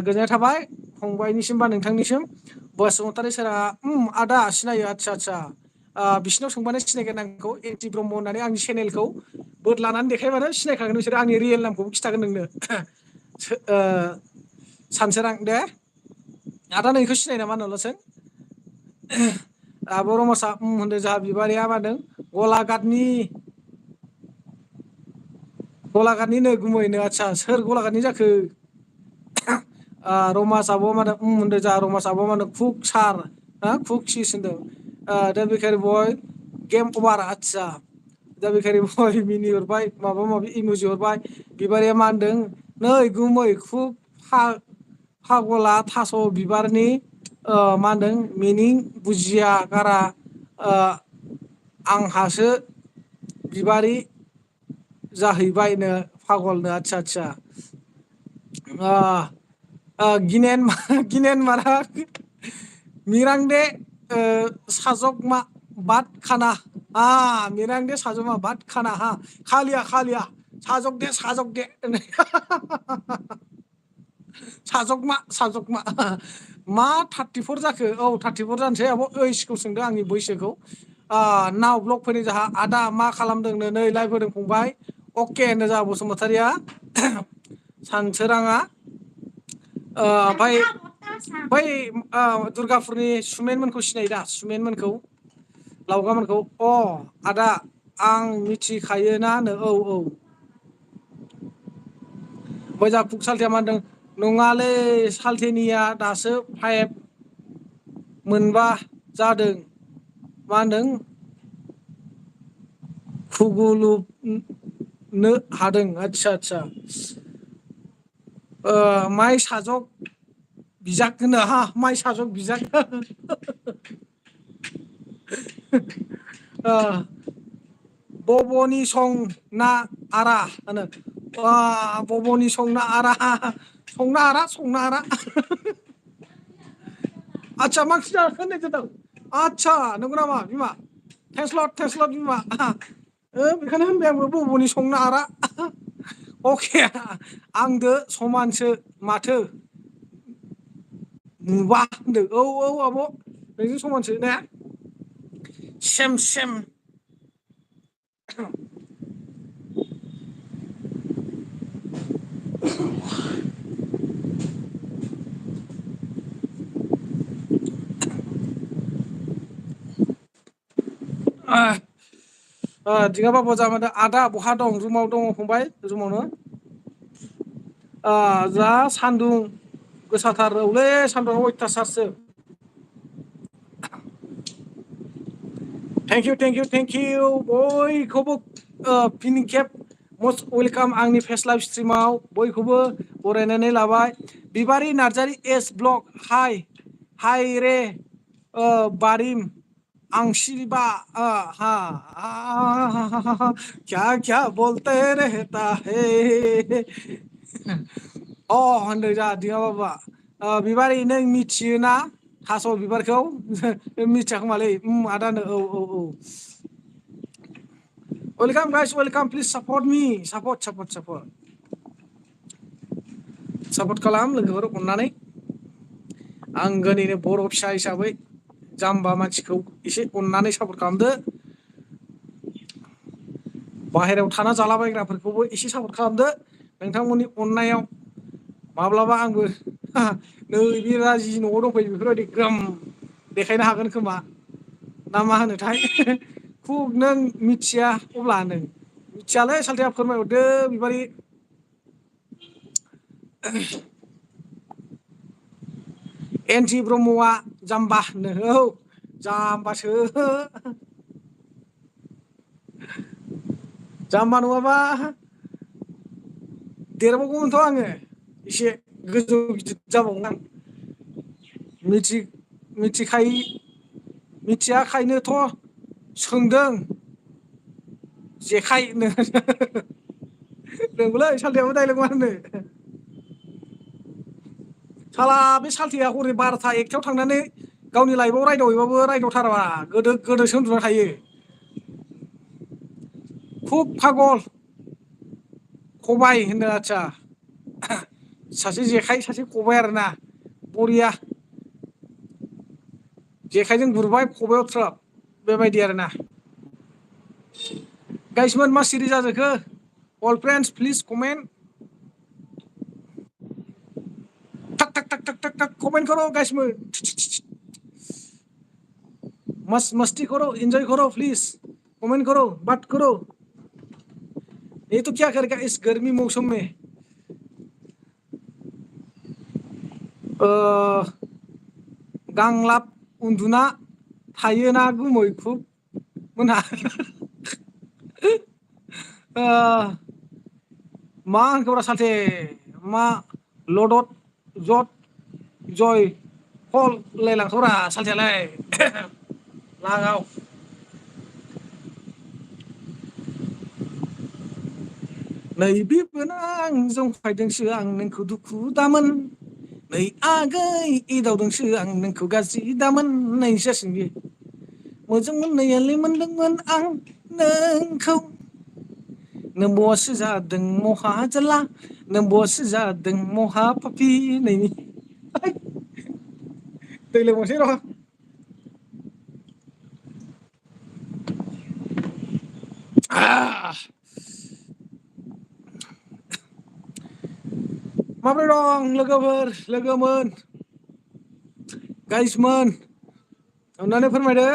गोजोननाय थाबाय फंबायनिसिम बा नोंथांनिसिम बसुमतारी सोरा आदा सिनायो आदसा बिसिनाव सोंबानो सिनायगोन आंखौ एनटि ब्रह्म होननानै आंनि चेनेलखौ बोदलानानै देखायबानो सिनायखागोन नोंसोरो आंनि रियेल नामखौबो खिन्थागोन नोंनो सानसोरां दे आदा नोंखौ सिनाय नामा होनहरलाय सों आब' रमासा होनदों जोंहा बिबारिया मा होनदों गलाघाटनिनो गुमैनो आदसा सोर गलाघाटनि जाखो रमास आब' मा होनदों जोंहा रमास आब' मा होनदों कुक सार कुक सिस होनदों दा बेखारि बय गेम अभार आदसा दा बेखारि बय मिनि हरबाय माबा माबि इम'जि हरबाय बिबारिया मा होनदों नै गुमै खुब फागला थास' बिबारनि मा होनदों मिनिं बुजिया गारा आंहासो बिबारि जाहैबायनो फागलनो आदसा गिनेन मारा मिरां दे साजक मा बात खाना मिरां दे साजक मा बात खाना खालिया साजक दे साजगमा मा 34 जाखो औ 34 जानोसै आब' ओइसखौ सोंदों आंनि बैसोखौ नाव ब्लग फैनाय जाहा आदा मा खालामदोंनो नै लाइभ होदों फंबाय अके होनो जाहा बसुमतारिया सानसोराङा ओमफ्राय बै दुर्गापुरनि सुमेनमोनखौ सिनायो दा सुमेनमोनखौ लावगामोनखौ आदा आं मिथिखायोना होनो औ मोजां कुक सालथेया मा होनदों नङालै सालथेनिया दासो 5 मोनबा जादों मा होनदों खुगुलुबनो हादों आदसा माइ साजक बिजाक होनो माइ साजक बिजाक बब'नि सं ना आरा होनो बब'नि संना आरा संना आरा आदसा मा ओंख्रि जाखो होननाय जादों आदसा नंगौ नामा बिमा थेंक्स लट बिमा बेखौनो होनबाय आंबो बब'नि संना आरा अके आंदो समानसो माथो नुबा होनदों औ आब' नोंजों समानसो ने सेम दिङाबा बजा मादों आदा बहा दं रुमाव दङ फंबाय रुमावनो जा सान्दुं गोसाथार औलै सान्दुंआ अयथासारसो थेंक इउ बयखौबो फिन खेब मस्ट वेलकाम आंनि फेस लाइभ स्ट्रिमाव बयखौबो बरायनानै लाबाय बिबारि नार्जारि एस ब्लग हाय रे बारिम आंशिबा क्या बोलते रहता है होनदों जा दिङा बाबा बिबारि नों मिथियोना थास' बिबारखौ मिथियाखोमालै आदानो औ welcome guys welcome please support me support खालाम लोगोफोर अननानै आंगोनिनो बर' फिसा हिसाबै जाम्बा मानसिखौ एसे अननानै सापर्ट खालामदो बाहेरायाव थाना जालाबायग्राफोरखौबो एसे सापर्ट खालामदो नोंथांमोननि अननायाव माब्लाबा आंबो नैबे राजि न'आव दंफैयो बेफोरबायदि ग्रोम देखायनो हागोन खोमा ना मा होनोथाय खुब नों मिथिया अब्ला नों मिथियालै सालथेया फोरमायहरदो बिबारि एनटि ब्रह्मआ जाम्बा होनो औ जाम्बासो जाम्बा नङाबा देरबावगौमोनथ' आङो एसे गोजौ गिदिर जाबावगोन आं मिथियाखायनोथ' सोंदों जेखाइ नोंगौलै सालथेयाबो डाइलग मा होनो साला बे सालथेया हरै 12था 1थायाव थांनानै गावनि लाइफआव रायदावहैबाबो रायदावथाराबा गोदोसो उन्दुना थायो खुब फागल खबाइ होनदों आदसा सासे जेखाइ सासे खबाइ आरोना बरिया जेखाइजों गुरबाय खबाइआव थ्रोब बेबायदि आरोना गाइसमोन मा सिरि जाजोबखो अल फ्रेन्ड्स प्लिज कमेन्ट टक कमेंट करो गाइसमोन मस्ती करो एंजॉय करो प्लीज कमेंट करो बात करो ये तो क्या करेगा इस गर्मी मौसम में गांलाब उन्दुना थायोना गुमैखुब मोनहा मा होनखोब्रा सालथे मा लदद जद जय फल लायलांखोब्रा सालथेयालाय लागाव नै बिबोना आं जंखायदोंसो आं नोंखौ दुखु दामोन नै आगै एदावदोंसो आं नोंखौ गाज्रि दामोन होननायसो जासिगोन बियो मोजां मोननायालाय मोनदोंमोन आं नोंखौ नोंबासो जादों महाजाला नोंबोसो जादों महा पापि होननायनि दै लोंबावसै र' माबोरै दं लोगोफोर लोगोमोन गाइसमोन अननानै फोरमायदो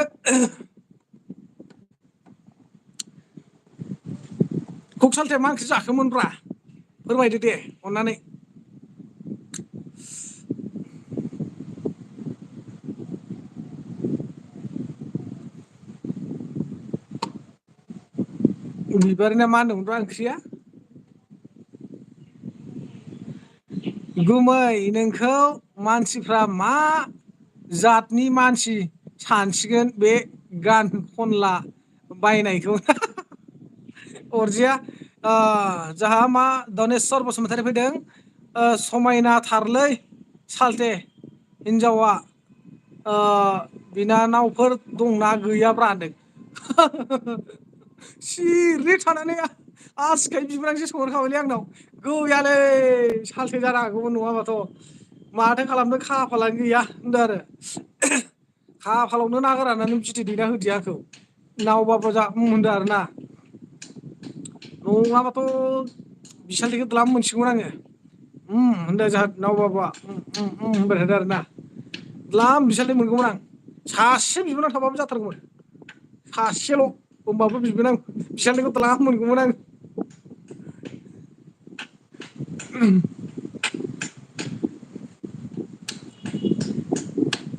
कक सालथेया मा ओंख्रि जाखोमोनब्रा फोरमायदो दे अननानै बिबारना मा होनदोंमोनब्रा ओंख्रिया गुमै नोंखौ मानसिफ्रा मा जातनि मानसि सानसिगोन बे गान खनला बायनायखौ अरजिया जाहा मा दनेस्वर बसुमतारी फैदों समायनाथारलै सालथे हिनजावा बिनानावफोर दंना गैयाब्रा होनदों सिरि थानानै आसिखाय बिबोनांसो सोंहरखाबायलै आंनाव गैयालै सालथे जानो हागौमोन नङाबाथ' माथो खालामदों खाफालानो गैया होनदों आरो खाफालावनो ना गोरानानो बिदै दैना होदिया आंखौ नावबाबो जा होनदों आरोना नङाबाथ' बिसालथेखौ द्लाम मोनसिगौमोन आङो होनदों जोंहा नाव बाबुआ होनबाय थादों आरोना द्लाम बिसालथे मोनगौमोन आं सासे बिबोनां थाबाबो जाथारगौमोन सासेल' होमबाबो बिबोनां बिसालथेखौ द्लाम मोनगौमोन आं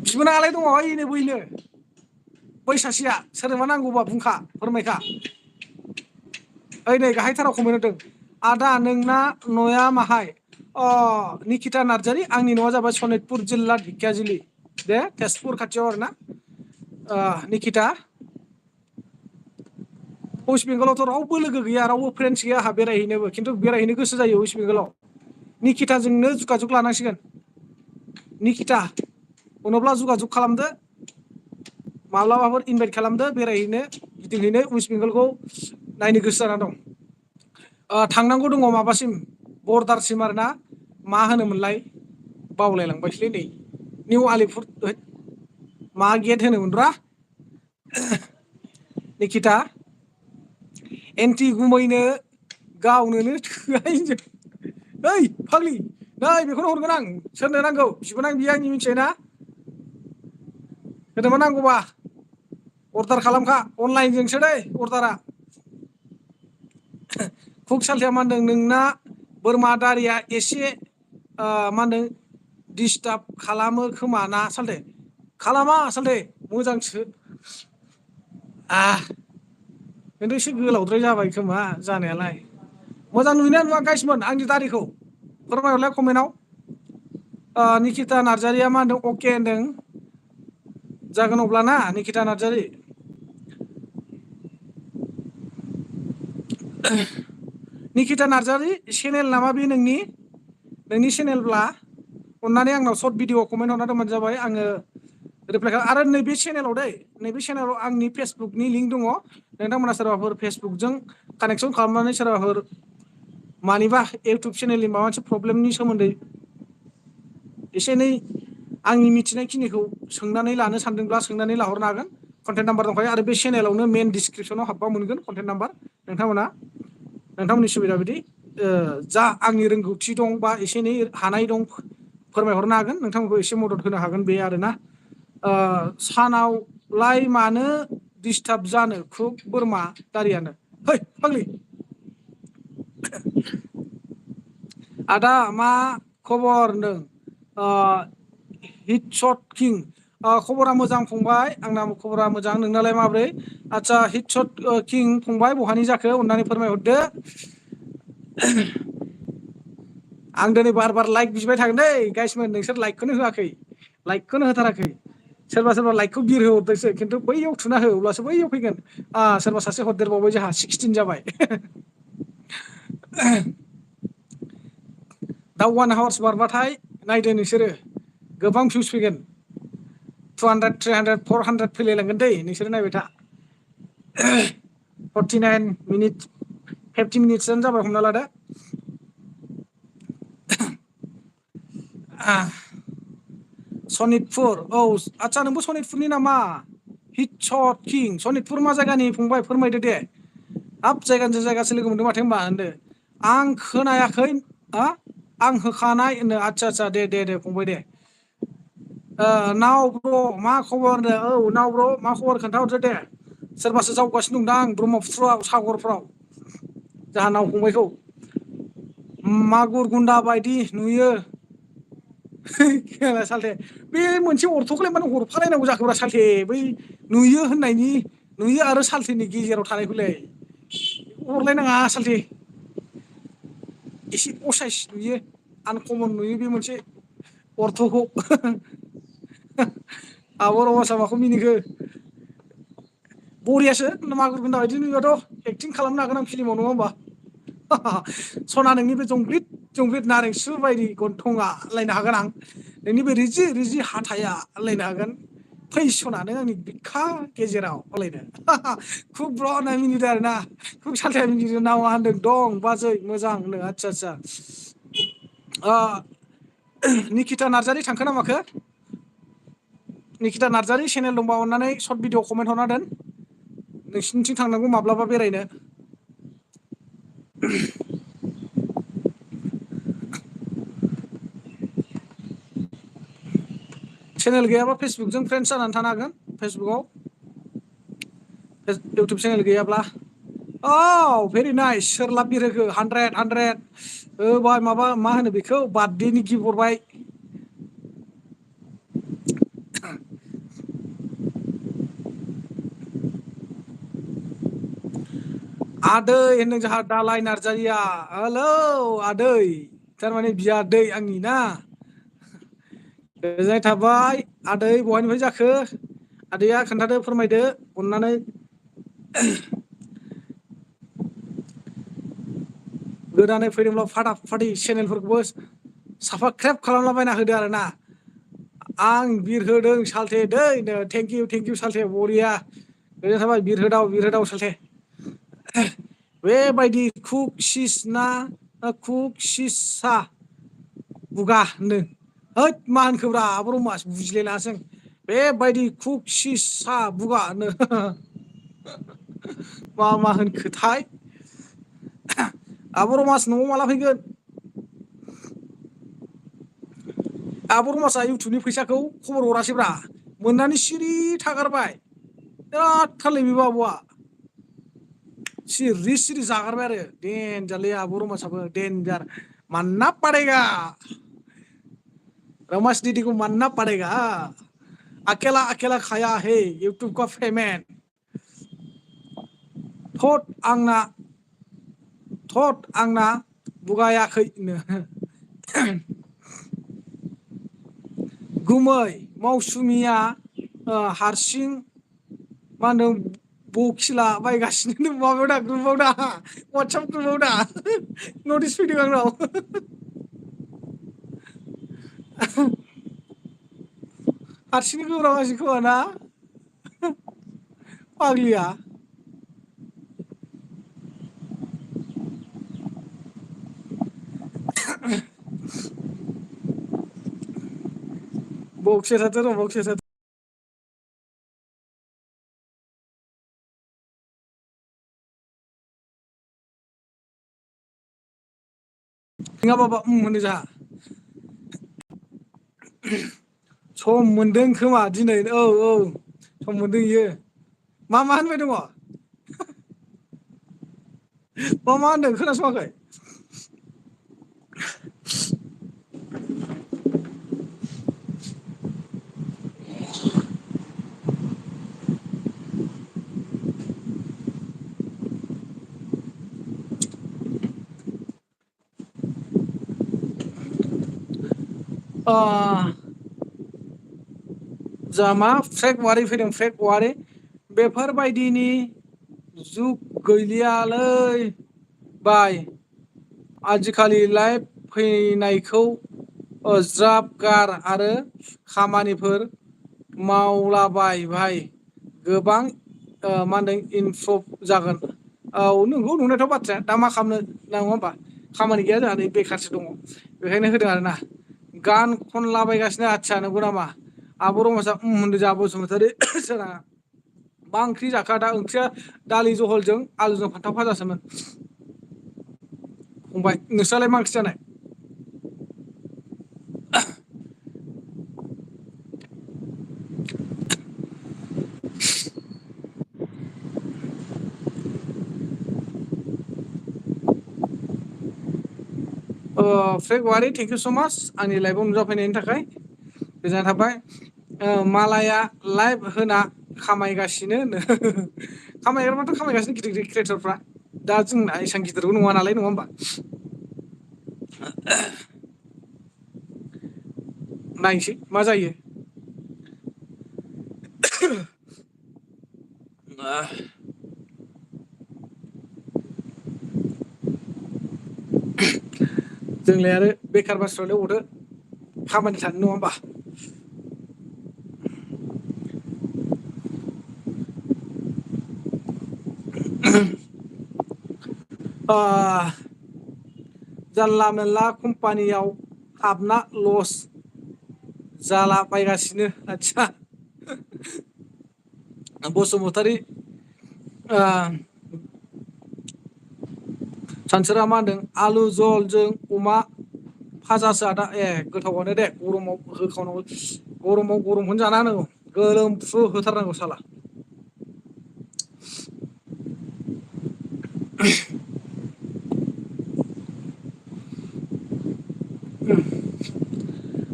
बिबोनाङालाय दङ ओइनो बैनो बै सासेया सोरनोबा नांगौबा बुंखा फोरमायखा ओइ नै गाहायथाराव कमेन्ट होदों आदा नोंना नया माहाय निकिता नार्जारि आंनि न'आ जाबाय सनितपुर जिल्ला ढेकियाजुलि दे तेजपुर खाथियाव आरोना निकिता वेस्ट बेंगलावथ' रावबो लोगो गैया रावबो फ्रेन्ड्स गैया आंहा बेरायहैनोबो खिन्थु बेरायहैनो गोसो जायो वेस्ट बेंगलाव निकिताजोंनो जुगाजुग लानांसिगोन निकिता उनावब्ला जुगाजुग खालामदो माब्लाबाफोर इनभाइट खालामदो बेरायहैनो गिदिंहैनो वेस्ट बेंगलखौ नायनो गोसो जाना दं थांनांगौ दङ माबासिम बर्डारसिम आरोना मा होनोमोनलाय बावलायलांबायसैलै नै निउ आलिपुर मा गेट होनोमोनब्रा निकिता एन्टि गुमैनो गावनोनो थोआ हिनजाव ओइ फाग्लि नै बेखौनो हरगोन आं सोरनो नांगौ बिबोनां बियो आंनि मिथिबायना सोरनोबा नांगौबा अर्डार खालामखा अनलाइनजोंसो दै अर्डारा कुक सालथेया मा होनदों नोंना बोरमा दारिया एसे मा होनदों दिस्टार्ब खालामो खोमा ना सालथे खालामा सालथे मोजांसो खिन्थु एसे गोलावद्राय जाबाय खोमा जानायालाय मोजां नुयोना नुवा गाइसमोन आंनि दारिखौ फोरमायहरलाय कमेन्टआव निकिता नार्जारिया मा होनदों अके होनदों जागोन अब्लाना निकिता नार्जारि निकिता नार्जारि चेनेल नामा बे नोंनि चेनेलब्ला अननानै आंनाव सर्ट भिडिअ कमेन्ट हरना दोनबानो जाबाय आङो रिप्लाइ खालाम आरो नैबे चेनेलाव नैबे चेनेलाव आंनि फेसबुकनि लिंक दङ नोंथांमोना सोरबाफोर फेसबुकजों कानेक्सन खालामनानै सोरबाफोर मानिबा इउटुब चेनेलनि माबा मोनसे प्रब्लेमनि सोमोन्दै एसे एनै आंनि मिथिनायखिनिखौ सोंनानै लानो सानदोंब्ला सोंनानै लाहरनो हागोन कन्टेक्ट नाम्बार दंखायो आरो बे चेनेलावनो मेन डिसक्रिपसनाव हाबबा मोनगोन कन्टेक्ट नाम्बार नोंथांमोननि सुबिदा बायदि जा आंनि रोंगौथि दं बा एसे एनै हानाय दं फोरमायहरनो हागोन नोंथांमोनखौ एसे मदद होनो हागोन बे आरोना सानावलाय मानो दिस्टार्ब जानो खुग बोरमा दारियानो है फाग्लि आदा मा खबर होनदों हिटशट किं खबरा मोजां फंबाय आंना खबरा मोजां नोंनालाय माब्रै आदसा हिटशट किं फंबाय बहानि जाखो अननानै फोरमायहरदो आं दिनै बार बार लाइक बिबाय थागोन दै गाइसमोन नोंसोर लाइकखौनो होआखै लाइकखौनो होथाराखै सोरबा लाइकखौ बिर होहरदोंसो खिन्थु बैयाव थुना हो अब्लासो बैयाव फैगोन सोरबा सासे हरदेरबावबाय जोंहा 16 जाबाय दा 1 आवार्स बारबाथाय नायदो नोंसोरो गोबां भिउस फैगोन 200 300 400 फैलायलांगोन दै नोंसोरो नायबाय था 49 मिनिट 50 मिनिट्सआनो जाबाय हमना लादो सनितपुर औ आदसा नोंबो सनितपुरनि नामा हिटशट किं सनितपुर मा जायगानि फंबाय फोरमायदो दे हाब जायगानिजों जायगासो लोगो मोनदों माथो होनबा होनदो आं खोनायाखै आं होखानाय होनदो आदसा दे फंबाय दे नाव ब्र मा खबर होनदो औ नाव ब्र मा खबर खोन्थाहरदो दे सोरबासो जावगासिनो दंदां ब्रह्मपुत्रआव सागरफ्राव जाहा नाव फंबायखौ मागुर गुन्दा बायदि नुयो सालथे बे मोनसे अर्थखौलाय मानो हरफालायनांगौ जाखोब्रा सालथे बै नुयो होननायनि नुयो आरो सालथेनि गेजेराव थानायखौलाय हरलायनाङा सालथे एसे असाइस नुयो आनकमन नुयो बे मोनसे अर्थखौ आब' रमासा माखौ मिनिखो बरियासो मागुर गुन्दा बायदि नुयोबाथ' एक्टिं खालामनो हागोन आं फिल्माव नङा होमबा सना नोंनि बे जंब्लिद नारें सु बायदि गन्थङा होनलायनो हागोन आं नोंनि बे रिजि हाथाया होनलायनो हागोन फै सना नों आंनि बिखा गेजेराव होनलायनो खुब ब्र होनना मिनिदों आरोना खुब सालथाया मिनिदों नामा होनदों दं बाजै मोजां होनदों आदसा निकिता नार्जारि थांखो ना माखो निकिता नार्जारि चेनेल दंबा अननानै सर्ट भिडिअ कमेन्ट हरना दोन नोंसिनिथिं थांनांगौ माब्लाबा बेरायनो चेनेल गैयाबा फेसबुकजों फ्रेन्ड्स जानानै थानो हागोन फेसबुकआव इउटुब चेनेल गैयाब्ला औ भेरि नाइस सोर लाभ बिरहोखो 100 होबाय माबा मा होनो बेखौ बार्थडेनि गिफ्ट हरबाय आदै होनदों जोंहा दालाय नार्जारिया हेलौ आदै थारमाने बियादै आंनि ना गोजोननाय थाबाय आदै बहानिफ्राय जाखो आदैया खोन्थादो फोरमायदो अननानै गोदानै फैदोंब्ला फाटा फाटि चेनेलफोरखौबो साबसक्राइब खालामलाबायना होदो आरोना आं बिरहोदों सालथे दै थेंक इउ सालथे बरिया गोजोननाय थाबाय बिरहोदाव सालथे बेबायदि कुक सिस ना कुक सिसा बुगा होनदों हैद मा होनखोब्रा आब' रमास बुजिलाय लाङासै आं बेबायदि कुक सिसा बुगा होनो मा होनखोथाय आब' रमास न'आव माला फैगोन आब' रमासआ इउटुबनि फैसाखौ खबर हरासैब्रा मोननानै सिरि थागारबाय बिराद खालै बेबो आब'आ सिरि जागारबाय आरो देनजारलै आब' रमासाबो देनजार मानना पादेगा रमास दीदी को मानना पड़ेगा अकेला अकेला खाया है यूट्यूब का पेमेंट थट आंना बुगायाखैनो गुमै मावसुमिया हारसिं मा होनदों बखिला बायगासिनो माबायाव दा ग्रुपाव दा वाट्सएप ग्रुपाव दा नटिस फैदों आंनाव हारसिंनो गोब्राबासो खोमा ना फाग्लिया बक्सिया थाथों र' बक्सिया थाथों नङा बाबा होनो जोंहा सम मोनदों खोमा दिनै औ सम मोनदों इयो मा होनबाय दङ मा होनदों खोनासङाखै जा मा फ्रेक वारि फैदों फ्रेक वारि बेफोरबायदिनि जुग गैलियालै बाय आजिखालि लाइभ फैनायखौ ज्राब गार आरो खामानिफोर मावलाबाय भाय गोबां मा होनदों इमप्रुभ जागोन औ नोंगौ नंनायाथ' बाथ्राया दा मा खालामनो नङा होमबा खामानि गैया जोंहा नै बेखारसो दङ बेखायनो होदों आरोना गान खनलाबायगासिनो आदसा नंगौ नामा आब' रमासा होनदो जोंहा बसुमतारी सोरा मा ओंख्रि जाखो दा ओंख्रिया दालि जहलजों आलुजों फान्थाव फाजासोमोन फंबाय नोंस्रालाय मा ओंख्रि जानाय फ्रेगवारि थेंक इउ स' माच आंनि लाइभआव नुजाफैनायनि थाखाय गोजोननाय थाबाय मालाया लाइभ होना खामायगासिनो खामायग्राफ्राथ' खामायगासिनो गिदिर गिदिर क्रियेटरफ्रा दा जोंना एसां गिदिरबो नङा नालाय नङा होमबा नायनोसै मा जायो जोंलाय आरो बेखार मानसिफ्रालाय अबावथो खामानि थानो नङा होमबा जानला मेनला कम्पानियाव हाबना लस जालाबायगासिनो आदसा बसुमतारी सानसोरा मा होनदों आलु जहलजों अमा फाजासो आदा ए गोथावानो दे गरमाव होखावनांगौ गरमाव गरमखौनो जाना होनांगौ गोलोमफ्रु होथारनांगौ साला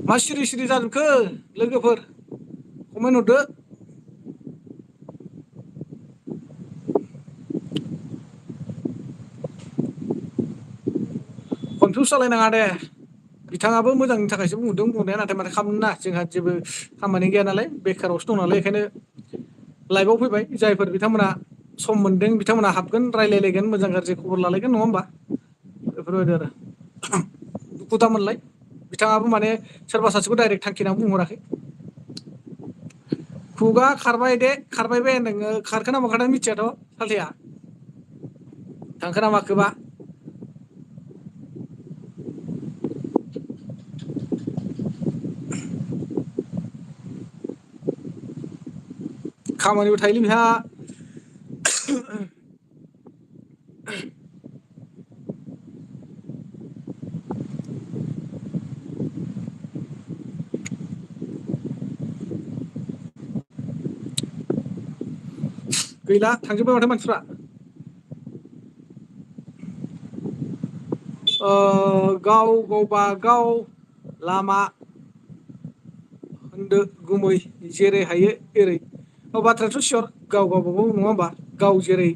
मा सिरि सिरि जाजोबखो लोगोफोर कमेन्ट हरदो कनफिउस जालायनाङा दे बिथाङाबो मोजांनि थाखायसो बुंदों बुंनाया नाथाय माथो खालामनो ना जोंहा जेबो खामानि गैया नालाय बेखारावसो दं नालाय बेखायनो लाइभआव फैबाय जायफोर बिथांमोना सम मोन्दों बिथांमोना हाबगोन रायलायलायगोन मोजां गाज्रि खबर लालायगोन नङा होमबा बेफोरबायदि आरो दुखु दामोनलाय बिथाङाबो माने सोरबा सासेखौ डाइरेक्ट थांखिनानै बुंहराखै खुगा खारबाय दे खारबाय बे नोङो खारखोना माखादों मिथियाथ' सालथेया थांखोना माखोबा खामानिबो थायोलै बिहा गैला थांजोब्बाय माथो मानसिफ्रा गाव गावबागाव लामा होनदो गुमै जेरै हायो एरै बाथ्रायाथ' सियर गाव गावबागाव नङा होमबा गाव जेरै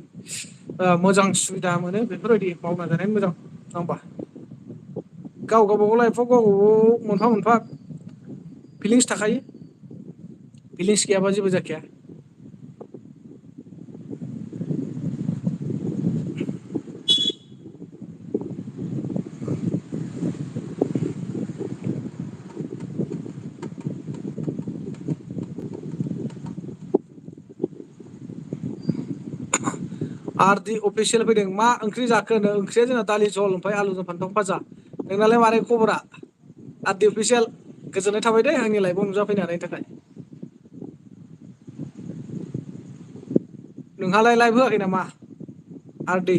मोजां सुबिदा मोनो बेफोरबायदि मावना जानायानो मोजां नङा होमबा गाव गावबागाव लाइफआव गाव गावबागाव मोनफा मोनफा फिलिंस थाखायो फिलिंस गैयाबा जेबो जाखाया आर दि अफिसियेल फैदों मा ओंख्रि जाखो होनो ओंख्रिया जोंना दालि जहल ओमफ्राय आलुजों फान्थाव फाजा नोंनालाय मारै खबरा आर दि अफिसियेल गोजोननाय थाबाय दे आंनि लाइफआव नुजाफैनो हानायनि थाखाय नोंहालाय लाइभ होआखै नामा आर दि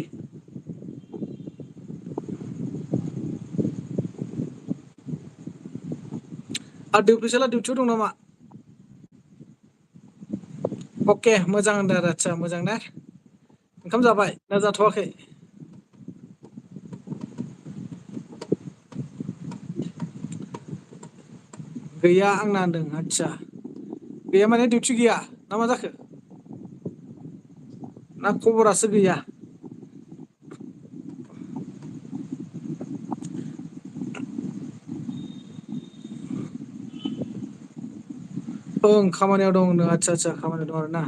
आर दि अफिसियेला डिउटियाव दं नामा अके मोजां होनदों आरो आदसा मोजां ना ओंखाम जाबाय ना जाथ'वाखै गैया आंना होनदों आदसा गैया माने डिउटि गैया ना मा जाखो ना खबरासो गैया ओं खामानियाव दं होनदों आदसा आदसा खामानियाव दं आरो ना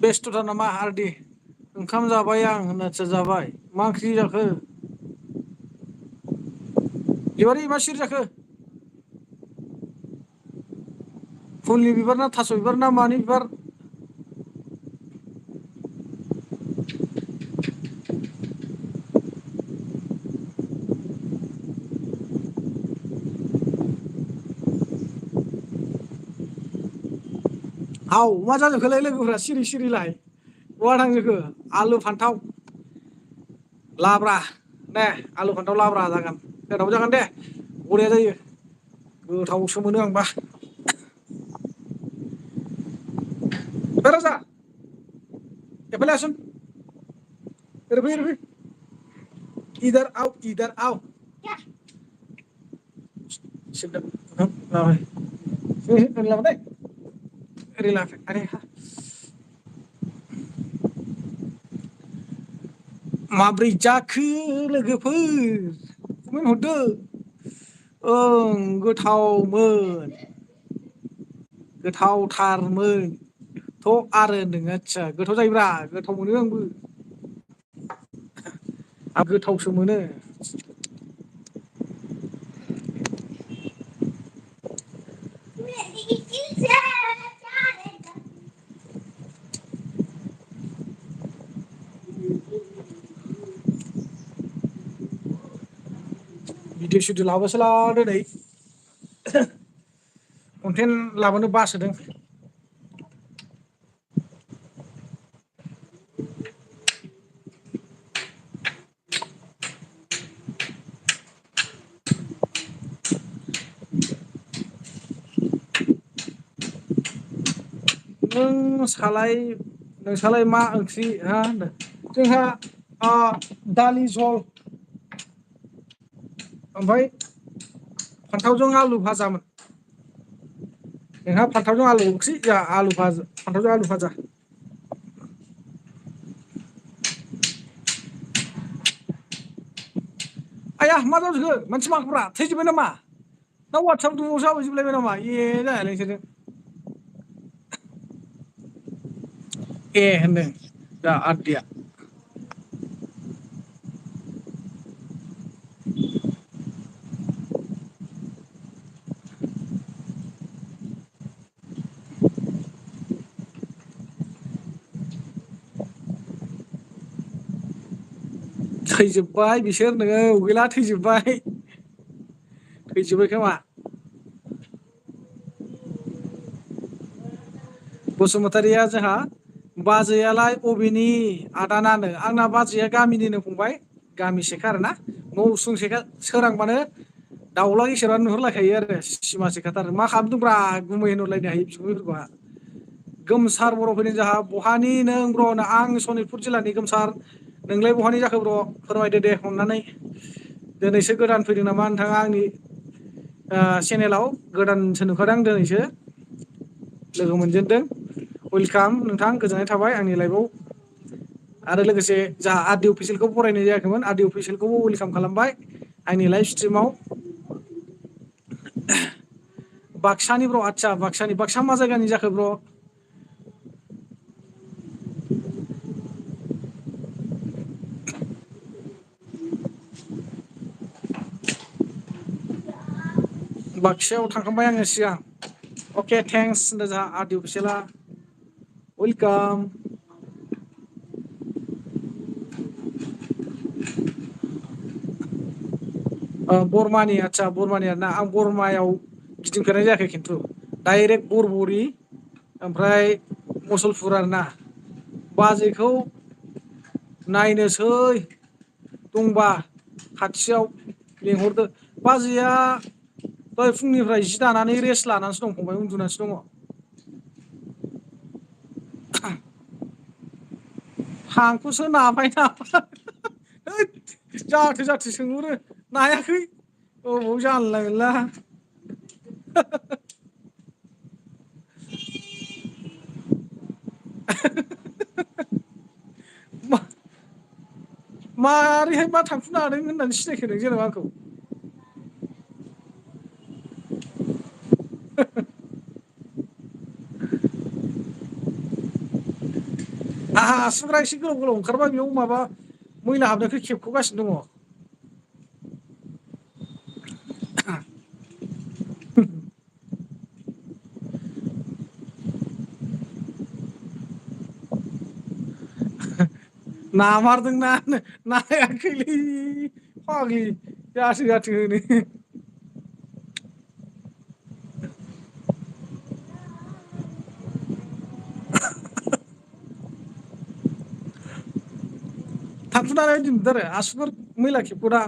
बेस्थ'थार नामा आरदि ओंखाम जाबाय आं आदसा जाबाय मा ओंख्रि जाखो एबारै मा सिरि जाखो फुलनि बिबार ना थास' बिबार ना मानि बिबार हाव मा जाजोबखोलाय लोगोफोरा सिरि सिरिलाय बहा थांजोबखो आलु फान्थाव लाब्रा दे आलु फान्थाव लाब्रा जागोन सोरनावबो जागोन दे बरिया जायो गोथावसो मोनो आंबा राजा एफाले आसुन ओरै फै इधर आओ सिबदों लाबाय ओरै लाबो दै ओरै लाबाय आरे हा माब्रै जाखो लोगोफोर कमेन्ट हरदो ओं गोथावमोन गोथावथारमोन थ' आरो होनदों आदसा गोथाव जायोब्रा गोथाव मोनो आंबो आं गोथावसो मोनो भिडिअ सिडिअ लाबोसोला दिनै कन्टेन्ट लाबोनो बासोदों नोंसालाय मा ओंख्रि हा होनदों जोंहा दालि जल ओमफ्राय फान्थावजों आलु भाजामोन नोंहा फान्थावजों आलु ओंख्रि जोंहा आलु भाजा फान्थावजों आलु भाजा आया मा जाजोबखो मानसि माखाफ्रा थैजोब्बाय नामा ना वाट्सआप द'आव जाबोजोबलायबाय नामा ए जायालै नोंसोरजों ए होनदों दा आदिया थैजोब्बाय बिसोर नोङो गैला थैजोब्बाय खोमा बसुमतारिया जोंहा बाजैयालाय अबेनि आदानानो आंना बाजैया गामिनिनो फंबाय गामि सेखा आरोना न' उसुंसेखा सोरांबानो दाउला गेसेरबानो नुहुरलायखायो आरो सिमा सेखाथार मा खालामदोंब्रा गुमै होनहरलायनो हायो बिगुमैफोरखौहा गोमसार बर' फैदों जोंहा बहानि नों ब्र आं सनितपुर जिल्लानि गोमसार नोंलाय बहानि जाखो ब्र' फोरमायदो दे अननानै दिनैसो गोदान फैदों नामा नोंथाङा आंनि चेनेलाव गोदानसो नुखादों आं दिनैसो लोगो मोनजेनदों वेलकाम नोंथां गोजोननाय थाबाय आंनि लाइफआव आरो लोगोसे जाहा आरडि अफिसियेलखौ बरायनाय जायाखैमोन आरडि अफिसियेलखौबो वेलकाम खालामबाय आंनि लाइफ स्ट्रिमाव बाक्सानि ब्र' आदसा बाक्सा मा जायगानि जाखो ब्र' बाक्सायाव थांखांबाय आङो सिगां अके थेंक्स होनदों जोंहा आरडि अफिसियेला वेलकाम बरमानि आदसा बरमानि आरोना आं बरमायाव गिदिंफेरनाय जायाखै खिन्थु डाइरेक्ट बरबरि ओमफ्राय मुसलपुर आरोना बाजैखौ नायनोसै दंबा खाथियाव लेंहरदो बाजैया दहाय फुंनिफ्राय जि दानानै रेस्ट लानानैसो दं फंबाय उन्दुनानैसो दङ हांखौसो नामाय नामा होद जाथो सोंहरो नायाखै अबाव जानला मोनला मारैहाय मा थांखुनो हादों होननानै सिनायखो नों जेनेबा आंखौ आंहा आसुगुरा एसे गोलाव गोलाव ओंखारबा बेयाव माबा मैला हाबनायखौ खेबख'गासिनो दङ नामारदोंना नायाखैलै फाग्लि जासो जाथों होनो थांफुनानै दिन्थिदो आरो आसुगुर मैला खेबख'दां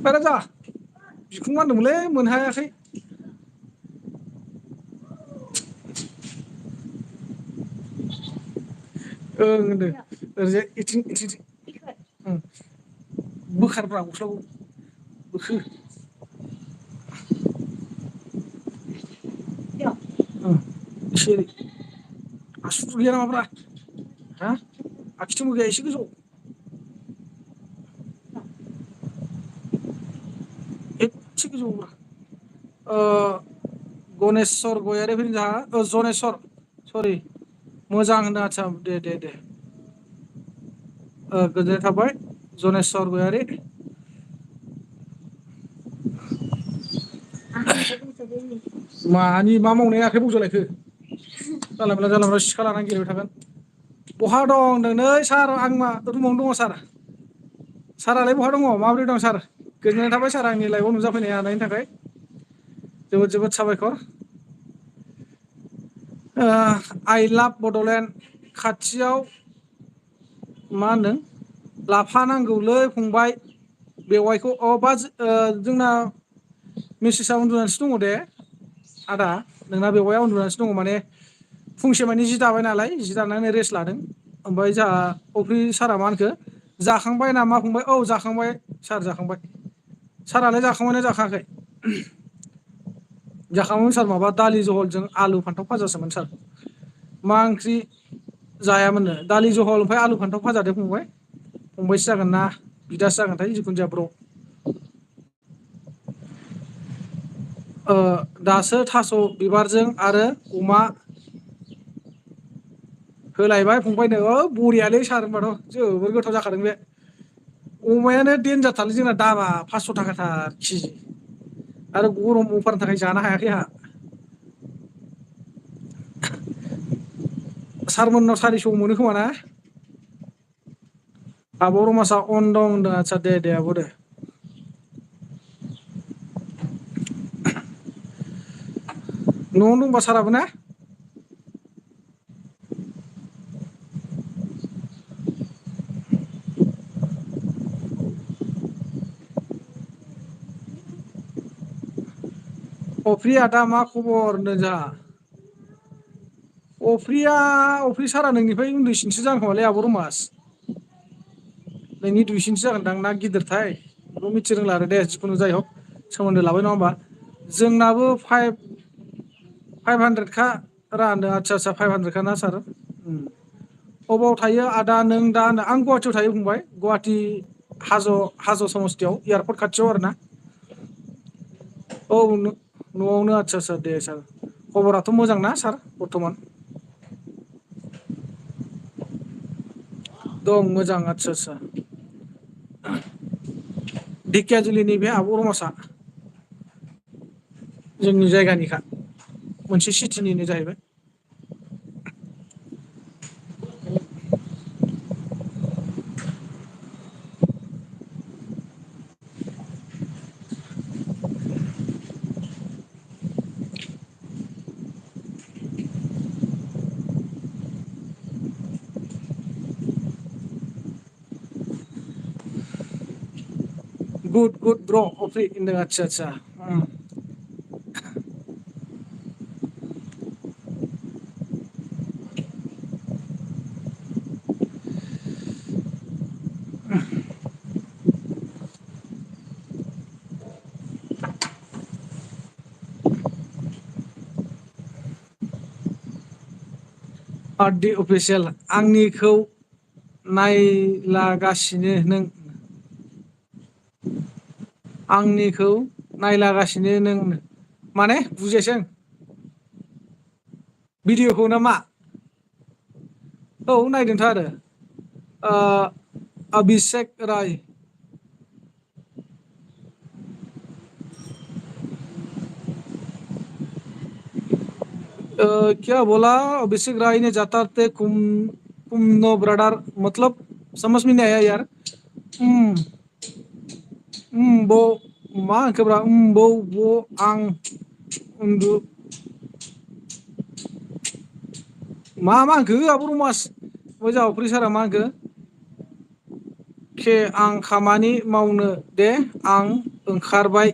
बारा जा बिखुं गानदोंमोनलै मोनहायाखै ओं होनदों ओरैजाय इथिं बोखारब्रा गस्लाखौ बोखो एसे आसुगुर गैया नामाब्रा हा आखिथुबो गैया एसे गोजौ एसे गोजौब्रा गनेशर गयारि फैदों जोंहा जनेस्वर सरि मोजां होनदों आदसा दे गोजोननाय थाबाय जनेस्वर गयारि मानि मा मावनाय आखाइ बौजालायखो जानला मोनला सिखा लानानै गेलेबाय थागोन बहा दं होनदों नै सार आं मा रुमावनो दङ सार सारालाय बहा दङ माबोरै दं सार गोजोननाय थाबाय सार आंनि लाइफआव नुजाफैनो हानायनि थाखाय जोबोद साबायखर आइ लाभ बड'लेण्ड खाथियाव मा होनदों लाफा नांगौलै फंबाय बेवाइखौ जोंना मिसेसआ उन्दुनानैसो दङ दे आदा नोंना बेवाइया उन्दुनानैसो दङ माने फंसे माने जि दाबाय नालाय जि दानानै रेस्ट लादों ओमफ्राय जोंहा अफ्रि सारा मा होनखो जाखांबाय नामा फंबाय औ जाखांबाय सार जाखांबाय सारालाय जाखांबायना जाखाङाखै जाखांबायमोन सार माबा दालि जहलजों आलु फान्थाव फाजासोमोन सार मा ओंख्रि जायामोननो दालि जहल ओमफ्राय आलु फान्थाव फाजादो फंबाय फंबायसो जागोन ना बिदासो जागोनथाय जिखुनु जाया ब्र' दासो थास' बिबारजों आरो अमा होलायबाय फंबायनो बरियालै सार होनबाथ' जोबोर गोथाव जाखादों बे अमायानो देनजारथारलै जोंना दामा 500 थाखाथार केजि आरो गरम अफारनि थाखाय जानो हायाखै आंहा सारमोननाव 400 मोनो खोमा ना आब' रमासा अन दं होनदों आदसा दे आब' दे न'आवनो दंबा साराबो ना अफ्रि आदा मा खबर होनदों जोंहा अफ्रि सारा नोंनिफ्राय उन्दैसिनसो जागोन खोमालै आब' रमास नोंनि दुइसिनसो जागोनदां ना गिदिरथाय बेखौ मिथि रोंला आरो दे जिखुनु जाय हक सोमोन्दो लाबाय नङा होमबा जोंनाबो 500खा रानदों आदसा 500खा ना सार अबाव थायो आदा नों दा आं गुवाहाटियाव थायो फंबाय गुवाहाटि हाज' समस्थियाव एयारपर्ट खाथियाव आरोना औ न'आवनो आदसा दे सार खबराथ' मोजां ना सार बर्थमान दं मोजां आदसा ढेकियाजुलिनि बे आब' रमासा जोंनि जायगानिखा मोनसे सिटिनिनो जाहैबाय गुड ब्र' अफ्रि होनदों आदसा आरडि अफिसियेल आंनिखौ नायलागासिनो नों आंनिखौ नायलागासिनो नों माने बुजियासै आं भिडिअ'खौ ना मा औ नायदोंथ' आरो अभिषेक राय क्या बोला अभिषेक राय ने जाता कुम नो ब्रदर मतलब समझ में नहीं आया यार। उम, वो मा होनखोब्रा वो आं उन्दु मा होनखो आब' रमास बै जाहा अफिसारा मा होनखो आं खामानि मावनो दे आं ओंखारबाय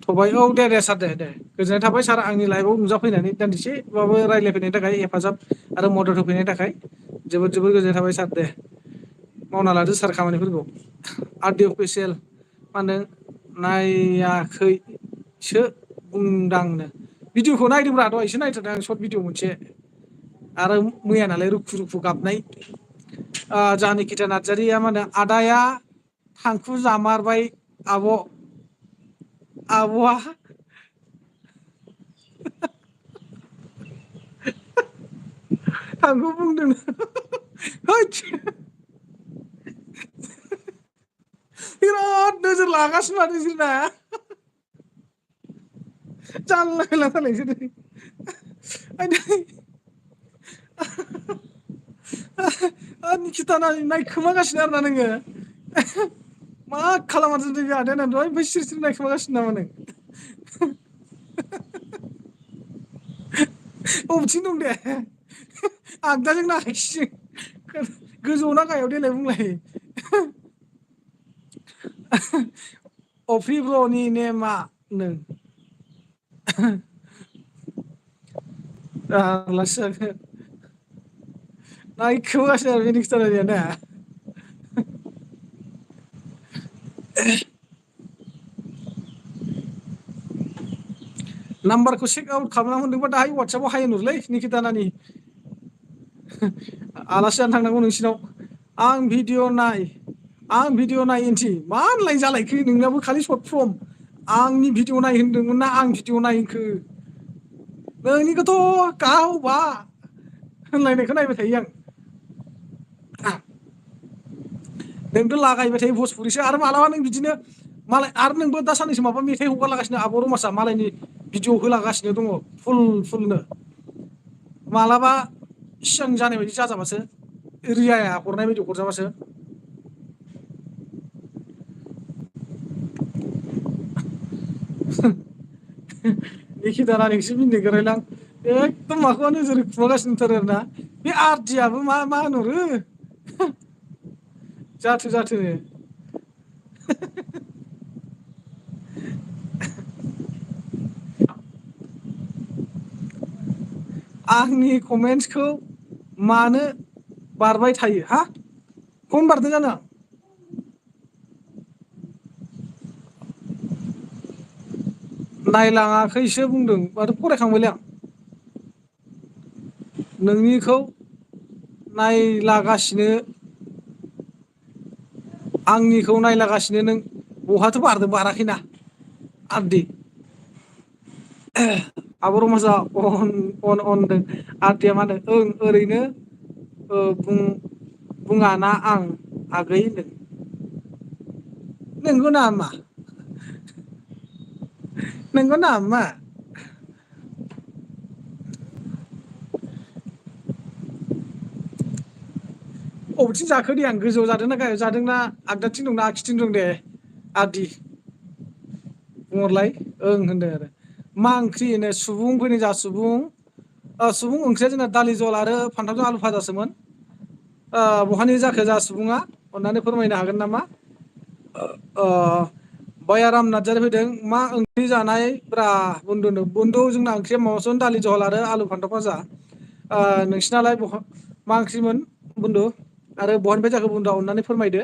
थबाय औ दे सार दे गोजोननाय थाबाय सार आंनि लाइफआव नुजाफैनानै दान्दिसेबाबो रायज्लायफैनायनि थाखाय हेफाजाब आरो मदद होफैनायनि थाखाय जोबोद गोजोननाय थाबाय सार दे मावना लादो सार खामानिफोरखौ आरडि अफिसियेल मा होनो नायाखैसो बुंदांनो भिडिअखौ नायदोंब्रा दहायसो नायथारदों आं सर्ट भिडिअ मोनसे आरो मैया नालाय रुखु रुखु गाबनाय जोंहा निकिता नार्जारिया मा होनो आदाया थांखु जामारबाय आब'आ थांखु बुंदों हैद बिराद नोजोर लागासिनो माथो जोंना जानला मोनला जालायसो निकिता नायखोमागासिनो आरोना नोङो मा खालामारदों बे आदाया होननानै दहाय सिरि सिरि नायखोमागासिनो नामा नों बबेथिं दं दे आगदाजों ना आगसिजों गोजौआव ना गाहायाव देलाय बुंलाय अफ्रि ब्र'नि नेमा नों आलासि जागोन नायखोमागासिनो आरो बे निकिता नार्जारिया ना नाम्बारखौ चेक आउट खालामना मोनदोंबा दाहाय वाट्सएपआव हाय नुरलै निकिता नानि आलासि जानो थांनांगौ नोंसिनाव आं भिडिअ' नाय इन्थि मा होनलाय जालायखो नोंनाबो खालि सर्ट फर्म आंनि भिडिअ' नाय होनदोंमोन ना आं भिडिअ' नाय होनखो नोंनिखौथ' गावबा होनलायनायखौ नायबाय थायो आं नोंथ' लागायबाय थायो भजपुरिसो आरो मालाबा नों बिदिनो मालाय आरो नोंबो दा साननैसो माबा मेथाइ हगारलागासिनो आब' रमासआ मालायनि भिडिअ होलागासिनो दङ फुलनो मालाबा सिगां जानाय बायदि जाजाबासो रियाया हरनाय बायदि हरजाबासो निकिता नानिखौसो मिनिनो ओंखारलायलां एकदम माखौबा नोजोर खुमागासिनो दंथारो आरोना बे आरडियाबो मा होनहरो जाथो आंनि कमेन्ट्सखौ मानो बारबाय थायो हा कमेन्ट बारदों जानो आं नायलाङाखैसो बुंदों माथो फरायखांबायलै आं नोंनिखौ नायलागासिनो आंनिखौ नायलागासिनो नों बहाथो बारदों बाराखैना आरडि आब' रमासा अन होनदों आरडिया मा होनो ओं ओरैनो बुङाना आं आगै होनदों नोंगौ नामा नोंगौ नामा बबेथिं जाखो दे आं गोजौआव जादोंना गाहायाव जादोंना आगदाथिं दंना आगसिथिं दं दे आदि बुंहरलाय ओं होनदों आरो मा ओंख्रि होनो सुबुंफोरनि जा सुबुं ओंख्रिया जोंना दालि जल आरो फान्थावजों आलु भाजासोमोन बहानि जाखो जा सुबुङा अननानै फोरमायनो हागोन नामा बायाराम नार्जारि फैदों मा ओंख्रि जानाय ब्रा बुन्दु जोंना ओंख्रिया माबासोमोन दालि जहल आरो आलु फान्थाव भाजा नोंसिनालाय मा ओंख्रिमोन बुन्दु आरो बहानिफ्राय जाखो बुन्दुआ अननानै फोरमायदो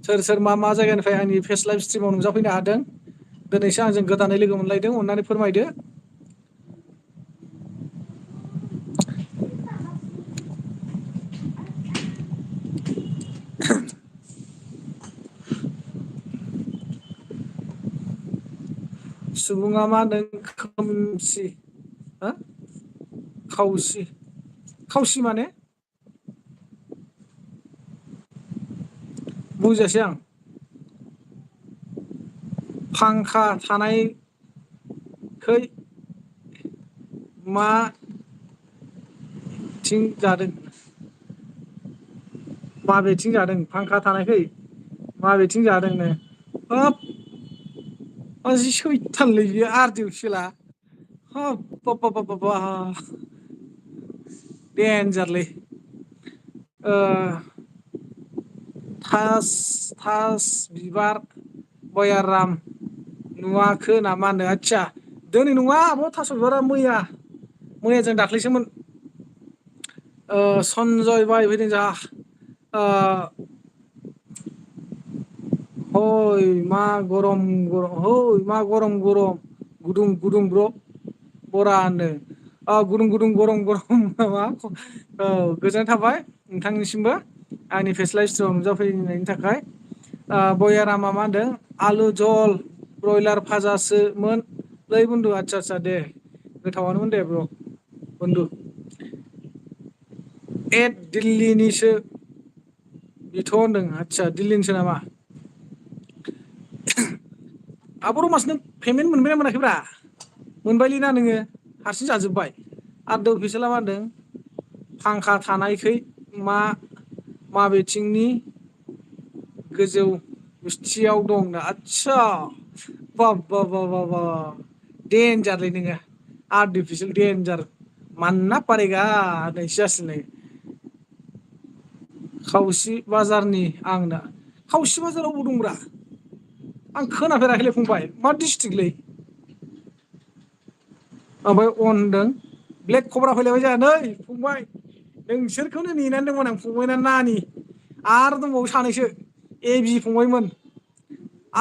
सोर मा जायगानिफ्राय आंनि फेस लाइभ स्ट्रिमाव नुजाफैनो हादों दिनैसो आंजों गोदानै लोगो मोनलायदों अननानै फोरमायदो सुबुङा मा होनदों खोमसि खावसि माने बुजियासै आं फांखा थानायखै माथिं जादों माबेथिं जादों फांखा थानायखै माबेथिं जादोंनो हाब जि सैथानलै बियो आर्टिफिसियेला हाब देनजारलै थास बिबार बयाराम नुवाखो ना मा होनो आदसा दिनै नङा आब' थास' बिबारा मैया जों दाख्लैसोमोन सनजय बाय फैदों जोंहा हय मा गरम गरम गुदुं ब्र' बरानो गुदुं गरम माबा गोजोननाय थाबाय नोंथांनिसिमबो आंनि फेस्ला स्ट'आव नुजाफैनायनि थाखाय बयारामा मा होनदों आलु जल ब्रयलार भाजासोमोन नै बुन्दु आदसा दे गोथावानोमोन दे ब्र बन्दु दिल्लीनिसो बेथ' होनदों आदसा दिल्लीनिसो नामा आब' रमास नों पेमेन्ट मोनबायना मोनाखैब्रा मोनबायलै ना नोङो हारसिं जाजोब्बाय आरो दाउ फैसला मा होनदों फांखा थानायखै माबेथिंनि गोजौ गुस्थियाव दंनो आदसा बा देनजारलै नोङो आर्टिफिसियेल देन्जार मानना पारेगा होननायसो जासिगोन खावसि बाजारनि आंना खावसि बाजाराव अबाव दंब्रा आं खोनाफेराखैलै फंबाय मा डिस्ट्रिक्टलै ओमफ्राय अन होनदों ब्लेक खब्रा फैलायबाय जोंहा नै फंबाय नोंसोरखौनो नेनानै दंमोन आं फंबायना नानि आरो दंबावो सानैसो ए बि फंबायमोन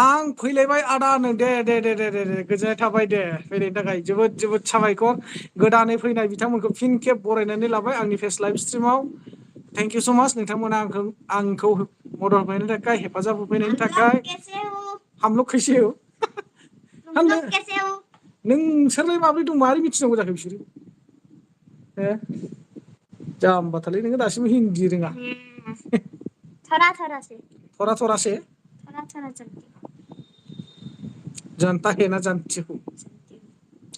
आं फैलायबाय आदानो दे गोजोननाय थाबाय दे फैनायनि थाखाय जोबोद साबायखर गोदानै फैनाय बिथांमोनखौ फिन खेब बरायनानै लाबाय आंनि फेस लाइभ स्ट्रिमाव थेंक इउ स' माच नोंथांमोना आंखौ मदद होफैनायनि थाखाय हेफाजाब होफैनायनि थाखाय हामलक कैसे हो नोंसोरलाय माब्रै दं मारै मिथिनांगौ जाखो बिसोरो जाम्बाथारलै नोङो दासिमबो हिन्दी रोङा थरा से जानता है ना जानती हो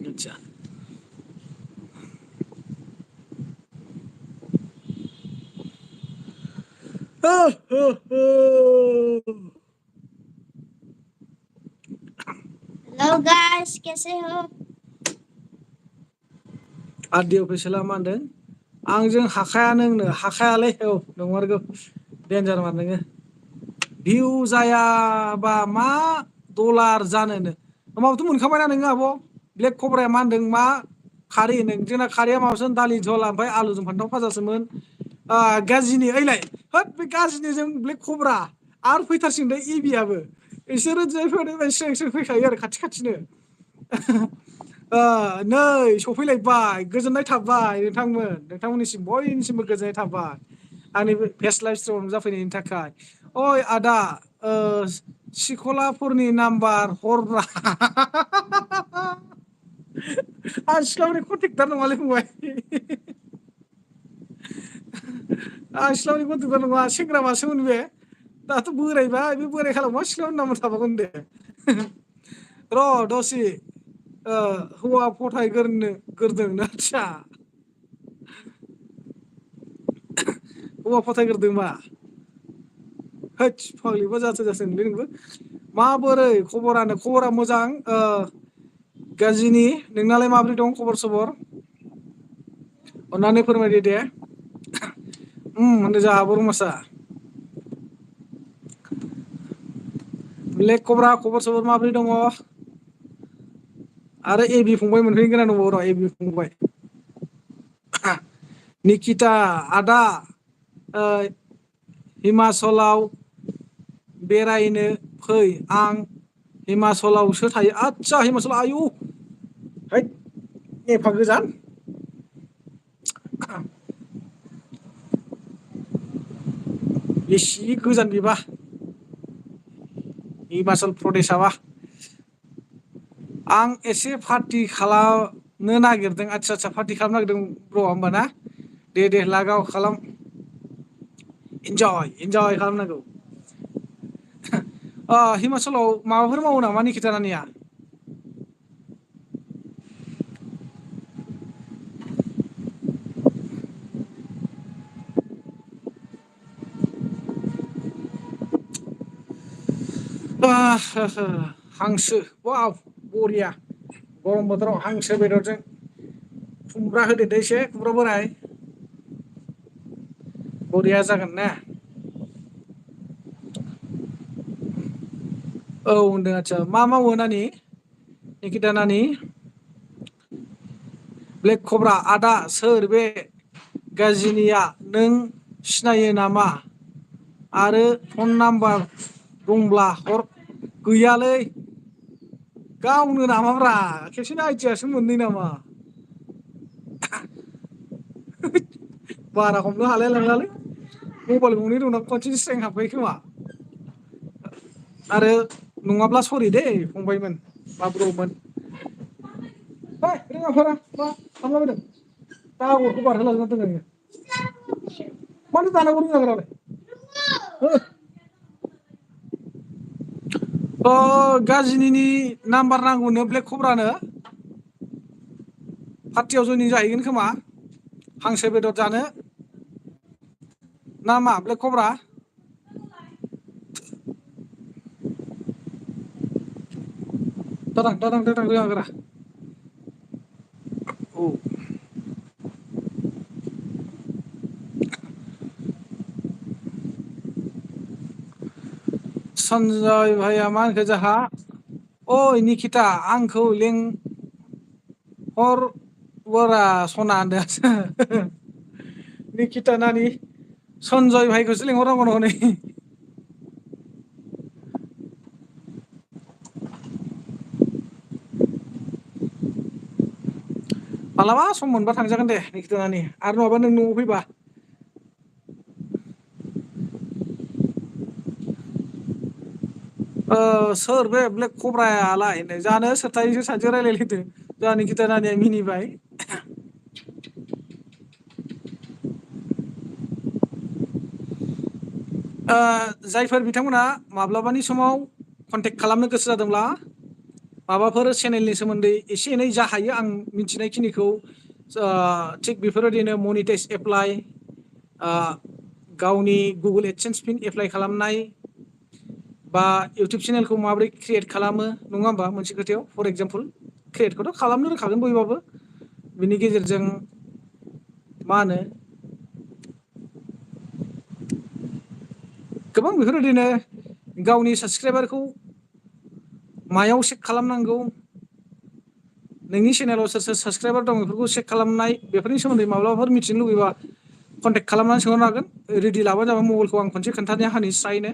अच्छा हेलो गाइस कैसे हो आदियाव फैसला मा होनदों आंजों हाखायालै औ नंमारगौ देन्जार मार नोङो भिउ जायाबा मा डलार जानोनो माबाथ' मोनखाबायना नोङो आब' ब्लेक कब्राया मा होनदों मा खारै होनदों जोंना खारैया माबासोमोन दालि जला ओमफ्राय आलुजों फान्थाव फाजासोमोन गाजिनि ओइलाय होद बे गाजिनिजों ब्लेक कब्रा आरो फैथारसिगोन इबियाबो बिसोरो सिगां फैखायो आरो खाथिनो नै सफैलायबाय गोजोननाय थाबाय नोंथांमोननिसिम बयनिसिमबो गोजोननाय थाबाय आंनि फेस लाइभ स्ट्रिमाव नुजाफैनायनि थाखाय ओइ आदा सिखलाफोरनि नाम्बार हरब्रा आं सिख्लाफोरनि कन्टेक्टार नङालै फंबाय आं सिख्लाफोरनि कन्टेक्टार नङा सेंग्रा मासोमोन बे दाथ' बोरायबाय बे बोराय खालामबा सिख्लाफोरनि नाम्बार थाबावगोन दे र' दसे हौवा फथायग्रोदों आदसा हौवा फथायग्रोदों मा होद फाग्लिबा जाथों नोंलै नोंबो माबोरै खबरा मोजां गाजिनि नोंनालाय माबोरै दं खबर सबर अन्नानै फोरमायदो दे होनदो जोंहा रमासा ब्लेक कब्रा खबर सबर माबोरै दङ आरो ए बि फंबाय मोनफैनो गोनां दंबावो र' ए बि फंबाय निकिता आदा हिमाचलाव बेरायनो फै आं हिमाचलावसो थायो आदसा हिमाचल आयु हैद एफा गोजान बेसे गोजान बेबा हिमाचल प्रदेशआवबा आं एसे पार्टि खालामनो नागिरदों आदसा पार्टि खालामनो नागिरदों ब्र होमबा ना दे लागाव खालाम इन्जय खालामनांगौ हिमाचलाव माबाफोर मावो नामा निकिता नानिया हांसो वाव बरिया गरम बोथोराव हांसो बेदरजों खुमब्रा होदेरदो एसे खुमब्रा बोराय बरिया जागोन ना औ होनदों आदसा मा मावो नानि निकिता नानि ब्लेक कब्रा आदा सोर बे गाजिनिया नों सिनायो नामा आरो फन नाम्बार दंब्ला हर गैयालै गावनो नामाब्रा खेबसेनो आइडियासो मोननै नामा बारा हमनो हालाय लांलालै मबाइल गंनै दंना खनसेनो स्रें हाबबाय खोमा आरो नङाब्ला सरि दै फंबायमोन माब्र'मोन है रोङाफोरा मा खालामलाबायदों दा आगरखौ बारहोलांना दोनो आङो मानो दानांगौ रोङाफोरालाय गाजिनिनि नाम्बार नांगौनो ब्लेक कब्रानो पार्टियाव जयनिं जाहैगोन खोमा हांसो बेदर जानो ना मा ब्लेक कब्रा दादां रोङागोरा औ सन्जय भाइया मा होनखो जोंहा ओइ निकिता आंखौ लेंहर बोरा सना होनदों निकिता नानि सन्जय भाइखौसो लिंहरनांगौ हनै मालाबा सम मोनबा थांजागोन दे निकिता नानि आरो नङाबा नों न'आव फैबा सोर बे ब्लेक कब्रायालाय जानो सोर थायो सानैजों रायलायलायदों जोंहा निकिता नानिया मिनिबाय जायफोर बिथांमोना माब्लाबानि समाव कन्टेक्ट खालामनो गोसो जादोंब्ला माबाफोर चेनेलनि सोमोन्दै एसे एनै जा हायो आं मिथिनायखिनिखौ थिग बेफोरबायदिनो मनिटाइज एप्लाइ गावनि गुगोल एडसेन्स पिन एप्लाइ खालामनाय बा इउटुब चेनेलखौ माबोरै क्रियेट खालामो नङा होमबा मोनसे खोथायाव फर एगजामपोल क्रियेटखौथ' खालामनो रोंखागोन बयबाबो बिनि गेजेरजों मा होनो गोबां बेफोरबायदिनो गावनि साबसक्राइबारखौ मायाव चेक खालामनांगौ नोंनि चेनेलाव सोर सोर साबसक्राइबार दं बेफोरखौ चेक खालामनाय बेफोरनि सोमोन्दै माब्लाबाफोर मिथिनो लुबैबा कन्टेक्ट खालामनानै सोंहरनो हागोन रेडि लाबानो जाबाय मबाइलखौ आं खनसे खोन्थानो हानि स्रायनो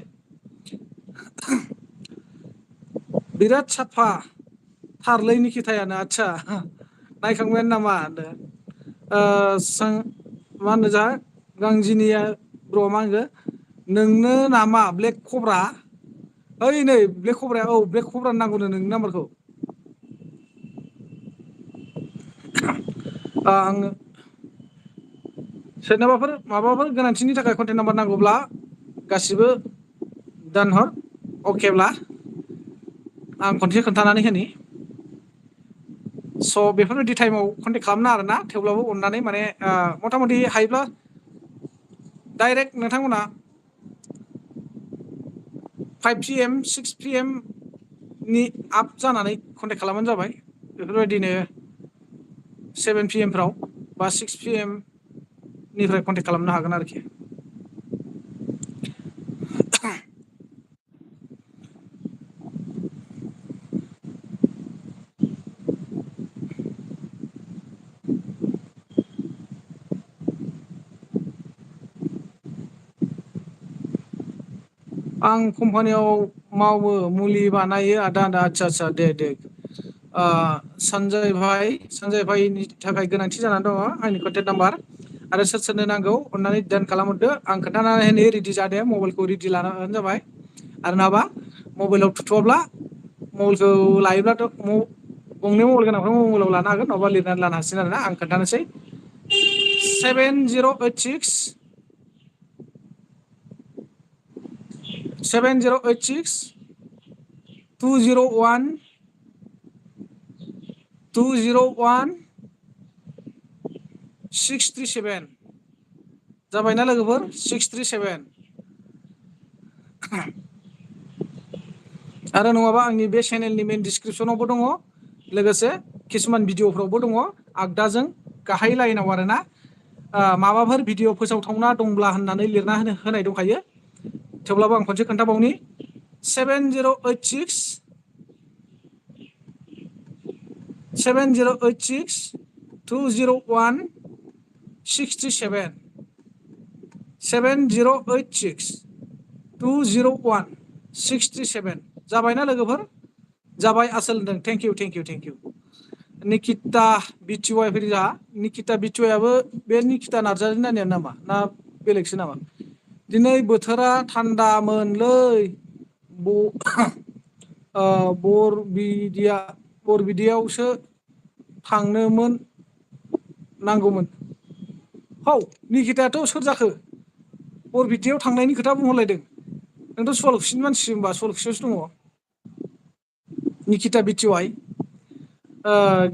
बिराद साफा थारलै निकितायानो आदसा नायखांबायानो नामा होनदों मा होनो जा गांजिनिया ब्र मा होनखो नोंनो नामा ब्लेक कब्रा ओइ नै ब्लेक कब्राया औ ब्लेक कब्रानो नांगौनो नोंनि नाम्बारखौ आङो सोरनोबाफोर माबाफोर गोनांथिनि थाखाय कन्टेक्ट नाम्बार नांगौब्ला गासिबो दोनहर अकेब्ला आं खनसे खोन्थानानै होनि स' बेफोरबायदि टाइमाव कन्टेक्ट खालामना आरोना थेवब्लाबो अननानै माने मथा मथि हायोब्ला डाइरेक्ट नोंथांमोना 5 PM 6 PM नि आप जानानै कन्टेक्ट खालामबानो जाबाय बेफोरबायदिनो 7 PM फ्राव बा 6 PM निफ्राय कन्टेक्ट खालामनो हागोन आरोखि आं कम्पानियाव मावो मुलि बानायो आदा आदसा दे सन्जय भाइनि थाखाय गोनांथि जानानै दङ आंनि कन्टेक्ट नाम्बार आरो सोर सोरनो नांगौ अननानै दान खालामहरदो आं खोन्थानानै होनि रेडि जादो मबाइलखौ रेडि लानानै जाबाय आरो नङाबा मबाइलाव थुथ'वाब्ला मबाइलखौ लायोब्लाथ' गंनै मबाइल गोनांफ्रा मबाइलाव लानो हागोन नङाबा लिरनानै लानो हासिगोन आरोना आं खोन्थानोसै 7086 201 637 जाबायना लोगोफोर 637 आरो नङाबा आंनि बे चेनेलनि मेन डिसक्रिपसनावबो दङ लोगोसे किसुमान भिडिअफ्रावबो दङ आगदाजों गाहाय लाइनाव आरोना माबाफोर भिडिअ फोसावथावना दंब्ला होननानै लिरना होनाय दंखायो थेवब्लाबो आं खनसे खोन्थाबावनि 7086 201 67 7086 201 67 जाबायना लोगोफोर जाबाय आसोल होनदों थेंक इउ निकिता बिटिवाइ फैदों जोंहा निकिता बिटिवाइआबो बे निकिता नार्जारि नानियानो नामा ना बेलेगसो नामा दिनै बोथोरा थान्दामोनलै बरबिदियावसो थांनोमोन नांगौमोन हौ निकितायाथ' सोर जाखो बरबिदियाव थांनायनि खोथा बुंहरलायदों नोंथ' सुवालकुसिनि मानसि होनबा सुवालकुसियावसो दङ निकिता बिटिवाइ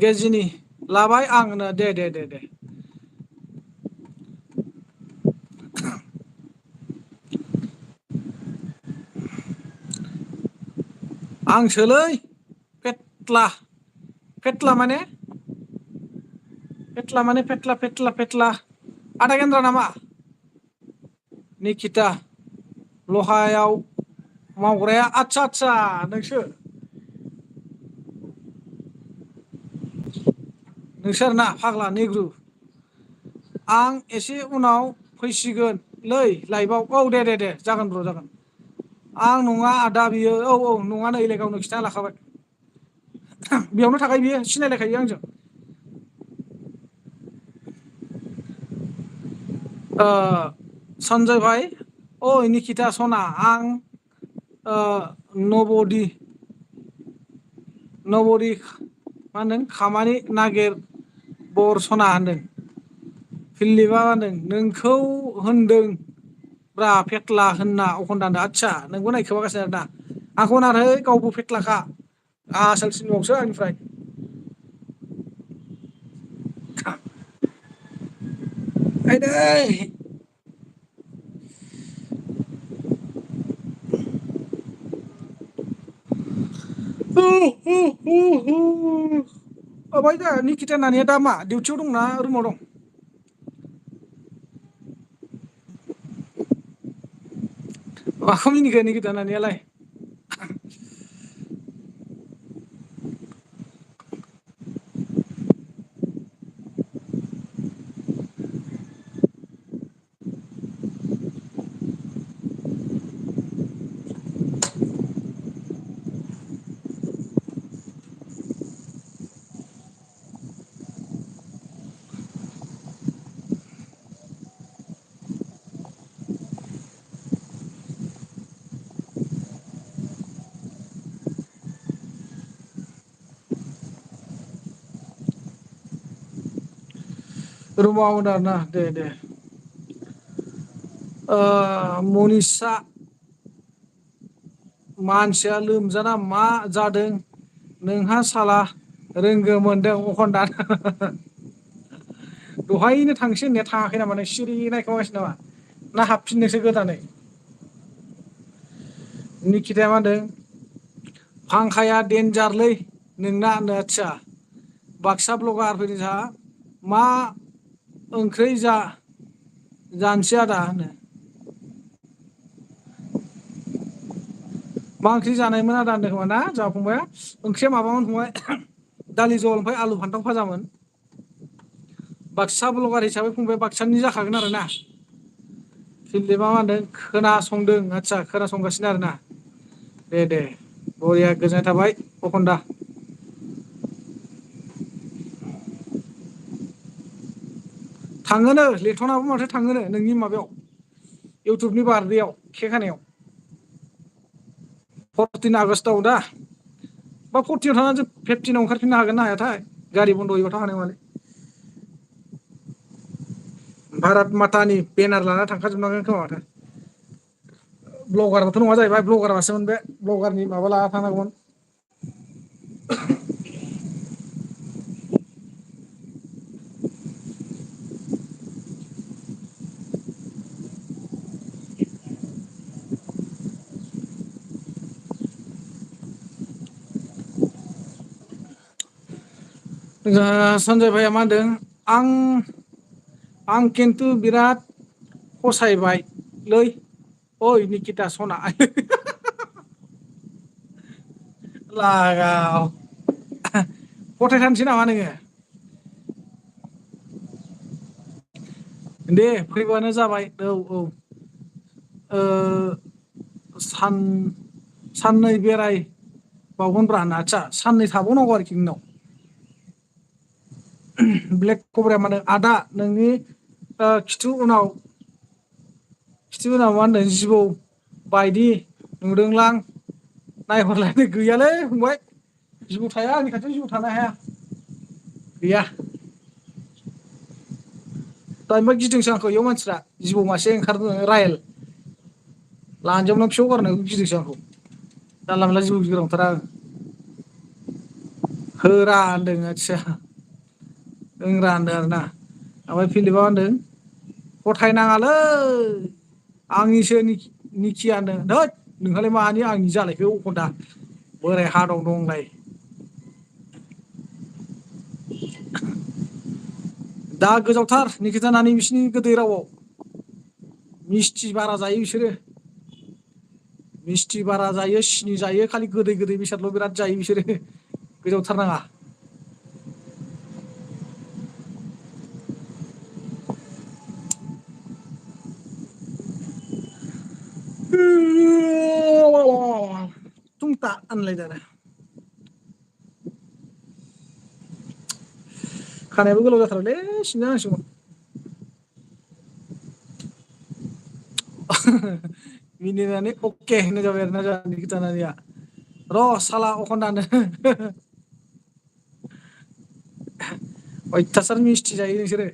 गेजिनि लाबाय आंनो दे आंसोलै फेत्ला माने फेत्ला आदा गेन्द्रा नामा निकिता लहायाव मावग्राया आदसा नोंसो नोंसोर ना फाग्ला नेग्रु आं एसे उनाव फैसिगोनलै लाइभआव औ दे जागोन ब्र जागोन आं नङा आदा बियो औ नङा नै गावनो खिथा लाखाबाय बेयावनो थाखायो बियो सिनायलायखायो आंजों सन्जय भाई ओइ निकिता सना आं नबदि मा होनदों खामानि नागिर बरसना होनदों फिलिपा होनदों नोंखौ होनदों ब्रा फेत्ला होनना अखन आदसा नोंबो नायखोमागासिनो आरोना आंखौ होनाखै गावबो फेथ्लाखा आसोलसिनबावसो आंनिफ्राय आइदै ओमफ्राय दा निकिता नानिया दा मा डिउटियाव दंना रुमाव दं माखौ मिनिखो निकिता नानियालाय रुमाव दं आरोना दे मनिसा मानसिया लोमजाना मा जादों नोंहा साला रोंगौ मोनदों अखन दानो दहायनो थांसै होननाया थाङाखै नामा नों सिरि नायखोमागासिनो नामा ना हाबफिननोसो गोदानै निकिताया मा होनदों फांखाया देनजारलै नोंना आदसा बाक्सा ब्लगार फैदों जोंहा मा ओंख्रै जानोसै आदा होनो मा ओंख्रि जानायमोन आदा होनदों खोमा ना जोंहा फंबाया ओंख्रिया माबामोन फंबाय दालि जहल ओमफ्राय आलु फान्थाव फाजामोन बाक्सा ब्लगार हिसाबै फंबाया बाक्सानि जाखागोन आरोना फिलिपा मा होनदों खोनासंदों आदसा खोनासंगासिनो आरोना दे बरिया गोजोननाय थाबाय अखन दा थाङोनो लेथनाबो माथो थाङोनो नोंनि माबायाव इउटुबनि बार्थडेआव केक हानायाव 14 आगष्टआव दा बा 14आव थांनानै जों 15आव ओंखारफिननो हागोन ना हायाथाय गारि बन्द' होयोबाथ' हानाय नङालै भारत मातानि बेनार लाना थांखाजोबनांगोन खोमा माथो ब्लगारबोथ' नङा जाहैबाय ब्लगारआसोमोन बे ब्लगारनि माबा लाना थांनांगौमोन सन्जय भाइया मा होनदों आं खिन्थु बिराद फसायबायलै ओइ निकिता सना लागाव फथायथारनोसै नामा नोङो दे फैबानो जाबाय औ साननै बेराय बावगोनब्रा आदसा साननै थाबावनांगौ आरोखि नोंनाव ब्लेक कब्राया माने आदा नोंनि खिथु उनाव मा होनदों जिबौ बायदि नुदोंलां नायहरलायनो गैयालै फंबाय जिबौ थाया आंनि खाथियाव जिबौ थानो हाया गैया दानिबा गिदिंसो आंखौ इयाव मानसिफ्रा जिबौ मासे ओंखारदों रायेल लानजावना फिसौ गारनायखौ गिदिंसो आंखौ जानला मोनला जिबौ गिग्रा नंथारा आं होरा होनदों आथिया ओंरा होनदों आरोना ओमफ्राय फिलिपआ होनदों फथायनाङालै आंनिसो निखिया होनदों हैद नोंहालाय मानि आंनि जालायखो अखदा बोराय हा दं दंलाय दा गोजावथार निकिता नानि बिसिनि गोदै रावआव मिस्थि बारा जायो बिसोरो मिस्थि बारा जायो सिनि जायो खालि गोदै गोदै बेसादल' बिराद जायो बिसोरो गोजावथारनाङा तुंता होनलायदों आरो खानायाबो गोलाव जाथारबायलै सिनजा नांसिगौमोन मिनिनानै अके होननाय जाबाय आरोना जोंहा निकिता नानिया र' साला अखन्दानो अयथासार मिस्थि जायो नोंसोरो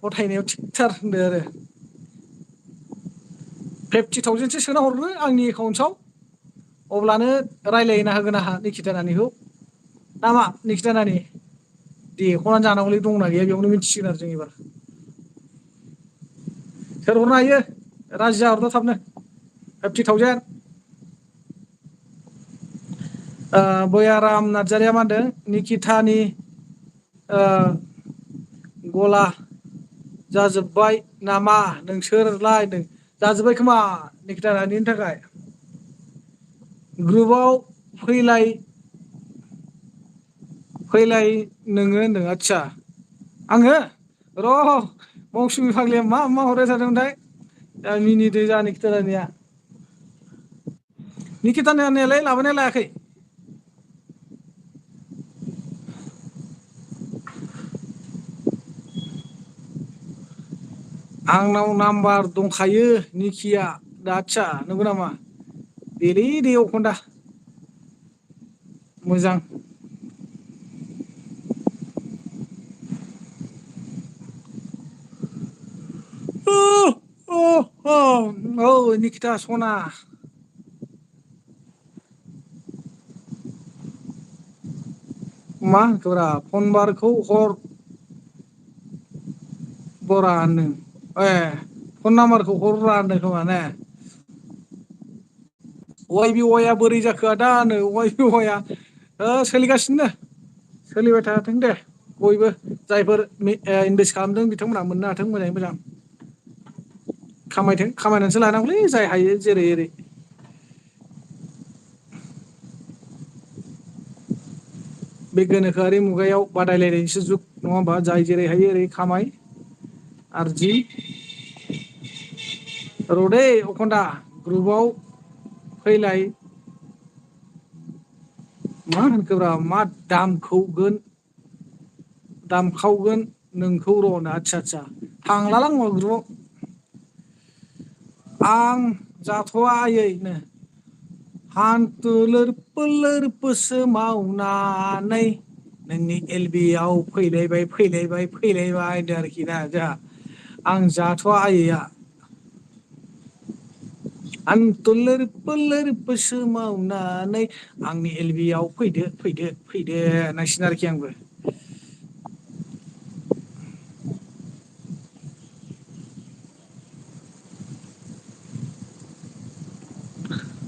फथायनायाव थिगथार होनदों आरो 50,000सो सोना हरग्रो आंनि एकाउन्टआव अब्लानो रायलायना होगोन आंहा निकिता नानिखौ नामा निकिता नानि देखनानै जानांगौलै दंना गैया बेयावनो मिथिसिगोन आरो जों एबार सोर हरनो हायो राजि जाहरदो थाबनो 50,000 बयाराम नार्जारिया मा होनदों निकितानि गला जाजोब्बाय नामा नोंसोरलाय होनदों जाजोब्बाय खोमा निकिता नानिनि थाखाय ग्रुपाव फैलाय नोङो होनदों आदसा आङो र' मौसुमि फाग्लिया मा हरबाय थादोंमोनथाय दा मिनिदो जोंहा निकिता नानिया निकिता नानियालाय लाबोना लायाखै आंनाव नाम्बार दंखायो निकिया दा आदसा नंगौ नामा देलै दे अखन्दा मोजां औ निकिता सना मा होनखोब्रा फनबारखौ हर बरा होनदों फन नाम्बारखौ हरब्रा होनदों खोमा ने वाइ बि वाइआ बोरै जाखो आदा नो वाइ बि वाइआ सोलिगासिनो सोलिबाय थाथों दे बयबो जायफोर इनभेस्ट खालामदों बिथांमोनहा मोननो हाथों मोजाङै मोजां खामायथों खामायनानैसो लानांगौलै जाय हायो जेरै एरै बे गोनोखोआरि मुगायाव बादायलायनायनिसो जुग नङा होमबा जाय जेरै हायो एरै खामाय आरजि रदै अखन्दा ग्रुपाव फैलाय मा होनखोब्रा मा दामखावगोन नोंखौ र'नो आदसा आदसा थांलालां ग्रुपआव आं जाथ'वा आयैनो हान्थु लोरफो लोरफोसो मावनानै नोंनि एल बि आव फैलायबाय होनदों आरोखि ना जोंहा आं जाथ'वा आयैया हान्थु लोरफो लोरफोसो मावनानै आंनि एल बि आव फैदो होननांसिगोन आरोखि आंबो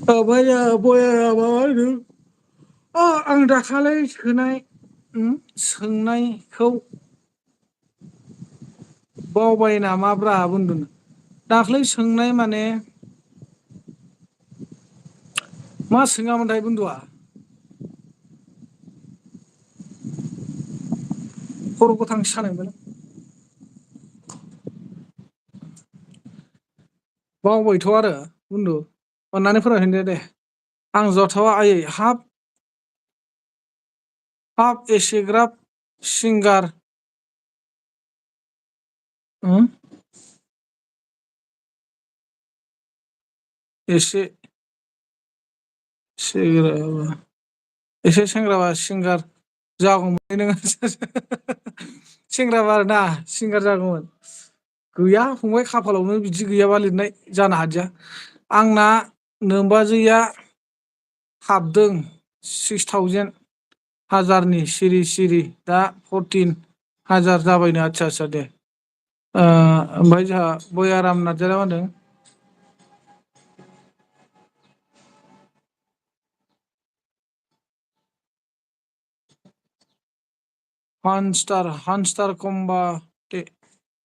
ओमफ्राय बया माबा होनो आं दाखालै सोनाय सोंनायखौ बावबाय नामाब्रा बुंदों दाख्लै सोंनाय माने मा सोङामोनथाय बुन्दुआ खर' गोथां सानायमोन बावबायथ' आरो बुन्दु अननानै फोरमायफिनदो दे आं जथावा आयै हाब एसेग्राब सिंगार एसे एसे सेंग्राबा सिंगार जागौमोन नोङो सेंग्राबा आरोना सिंगार जागौमोन गैया फंबाय खाफालावनो बिदि गैयाबा लिरनाय जानो हादिया आंना नोमबाजैया हाबदों 6000 हाजारनि सिरि सिरि दा 14,000 जाबायनो आदसा दे ओमफ्राय जोंहा बयाराम नार्जारिया मा होनदों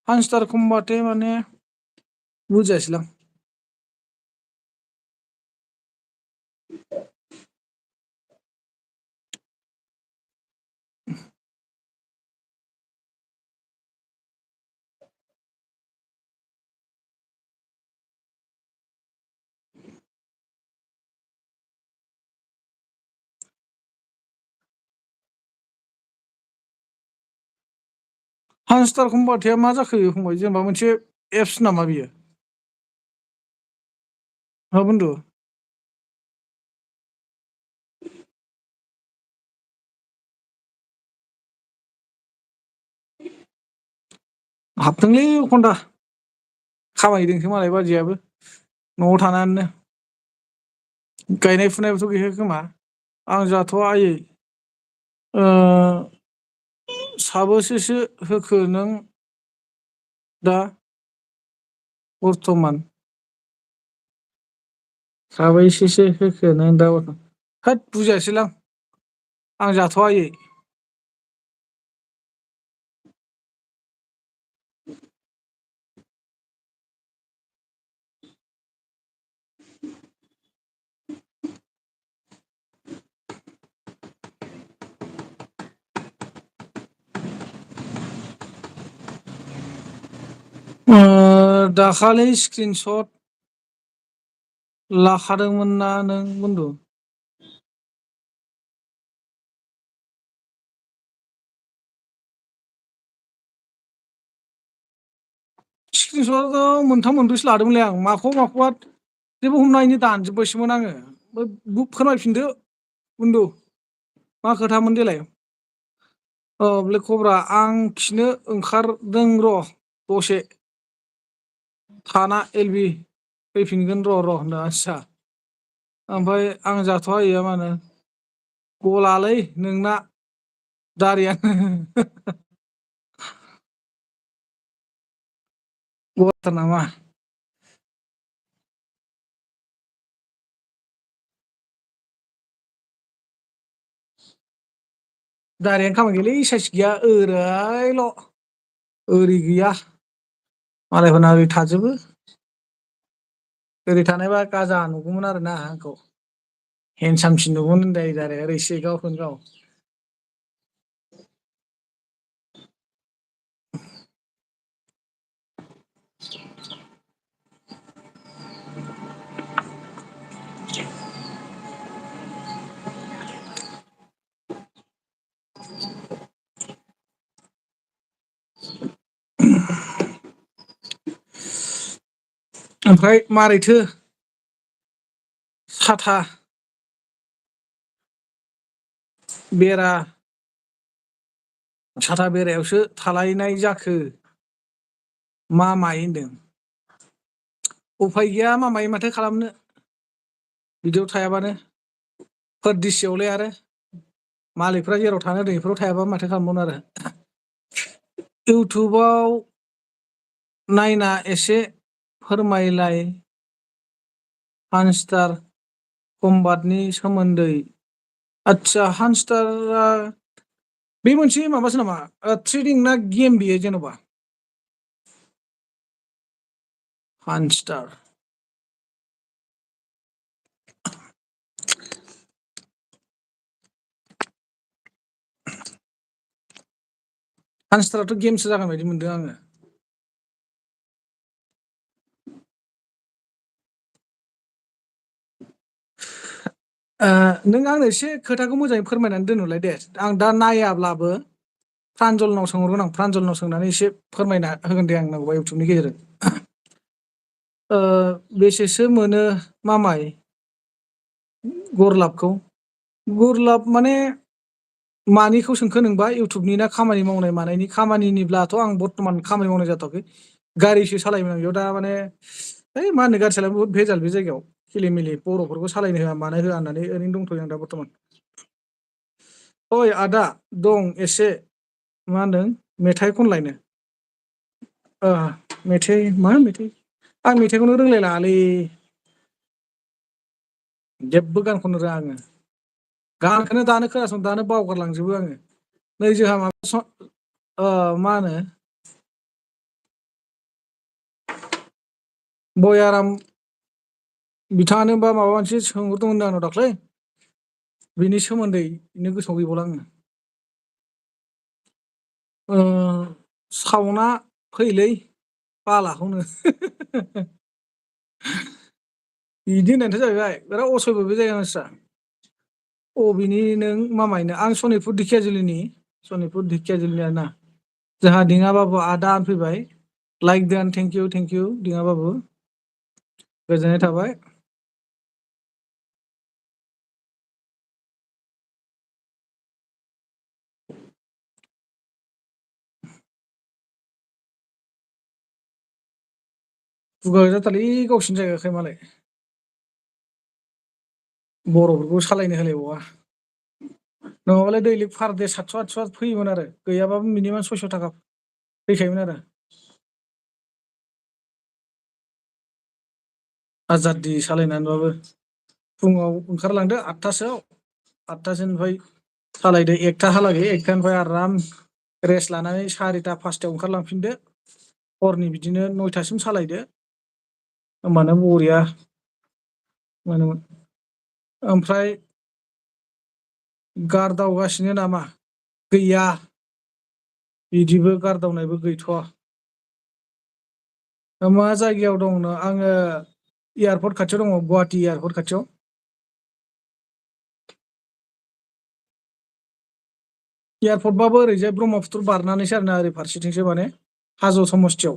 हानस्टार कम्बाटे माने बुजियासैलां हानस्टार कम्बाटेआ मा जाखो फंबाय जेनेबा मोनसे एप्स नामा बियो हा बुन्दु हाबथोंलै खन्दा खामायदोंसो मालाय बाजैयाबो न'आव थानानैनो गायनाय फुनायबोथ' गैखाया खोमा आं जाथ'वा आयै साबोसेसो होखो नों दा बर्थमान साबैसेसो होखो नों दा होद बुजियासैलां आं जाथ'वा आयै दाखालि स्क्रिनसट लाखादोंमोन ना नों बुन्दु स्क्रिनसटआथ' मोनथाम मोनब्रैसो लादोंमोनलै आं माखौबा जेबो हमनायनि दानजोब्बायसोमोन आङो फोरमायफिनदो बुन्दु मा खोथामोन देलाय ब्लेक कब्रा आं खिनो ओंखारदों र' दसे थाना एलबि फैफिनगोन र' होनदों आस्सा ओमफ्राय आं जाथ'वा मा होनो गलालै नोंना दारियानो गलाथार नामा दारियानो खामानि गैयालै साइस गैया ओरैल' ओरै गैया मालायफोरना ओरै थाजोबो ओरै थानायबा गाजा नुगौमोन आरोना आंखौ हेन्डसामसिन नुगौमोन होनलायो आरो ओरै सिगावखौनो गाव ओमफ्राय मारैथो साथा बेरा साथा बेरायावसो थालायनाय जाखो मा माइ होनदों उफाय गैया मामाय माथो खालामनो बिदियाव थायाबानो फोरदिसेयावलाय आरो मालिकफ्रा जेराव थानो होदों बेफोराव थायाबा माथो खालामबावनो आरो इउटुबाव नायना एसे फोरमायलाय हानस्टार कम्बाटनि सोमोन्दै आदसा हानस्टारा बे मोनसे माबासो नामा ट्रेडिं ना गेम बियो जेन'बा हानस्टार हानस्टाराथ' गेमसो जागोन बायदि मोनदों आङो नों आंनो एसे खोथाखौ मोजाङै फोरमायनानै दोनहरलाय दे आं दा नायाब्लाबो प्रान्जलनाव सोंहरगोन आं प्रान्जलनाव सोंनानै एसे फोरमायना होगोन दे आं नांगौबा इउटुबनि गेजेरजों बेसेसो मोनो मामाय गरलाबखौ गुरलाब माने मानिखौ सोंखो नोंबा इउटुबनि ना खामानि मावनाय मानायनि खामानिनिब्लाथ' आं बर्थ'मान खामानि मावनाय जाथ'वाखै गारिसो सालायोमोन आं बेयाव दा माने है मा होनो गारि सालायनो बहुत भेजाल बे जायगायाव खेलिमेलि बर'फोरखौ सालायनो होआ मानो होआ होननानै ओरैनो दंथ'यो आं दा बर्थ'मान ओइ आदा दं एसे मा होनदों मेथाइ खनलायनो मेथाइ मा मेथाइ आं मेथाइखौनो रोंलायलाङालै जेबो गान खननो रोङा आङो गानखौनो दानो खोनासं दानो बावगारलांजोबो आङो नै जोंहा माबा मा होनो बयाराम बिथाङानो बा माबा मोनसे सोंहरदोंमोन आंनाव दाख्लै बिनि सोमोन्दैनो गोसोआव गैबावला आङो सावना फैलै बालाखौनो बिदि होननायथ' जाहैबाय बिराद असयब बे जायगा मानसिफ्रा अबेनि नों मामायनो आं सनितपुर दिखियाजुलिनि सनितपुर दिखियाजुलिनि आरोना जोंहा दिङाबाबु आदा फैबाय लाइक दान थेंकिउ दिङाबाबु गोजोननाय थाबाय दुगा जाथारलै गावसिनि जायगाखाय मालाय बर'फोरखौ सालायनो होलायबावा नङाबालाय दैलिग पार दे 700-800 फैयोमोन आरो गैयाबाबो मिनिमाम 600 थाखा फैखायोमोन आरो आजादि सालायनानैबाबो फुङाव ओंखारलांदो 8थासोनिफ्राय सालायदो 1थाहालागै 1थानिफ्राय आराम रेस्ट लानानै 4ता 5थायाव ओंखारलांफिनदो हरनि बिदिनो 9थासिम सालायदो होमबानो बरिया मोनोमोन ओमफ्राय गारदावगासिनो नामा गैया बिदिबो गारदावनायबो गैथ'वा मा जायगायाव दंनो आङो एयारपर्ट खाथियाव दङ गुवाहाटि एयारपर्ट खाथियाव एयारपर्टबाबो ओरैजाय ब्रह्मपुत्र बारनानैसो आरोना ओरै फारसेथिंसो माने हाजो समस्थियाव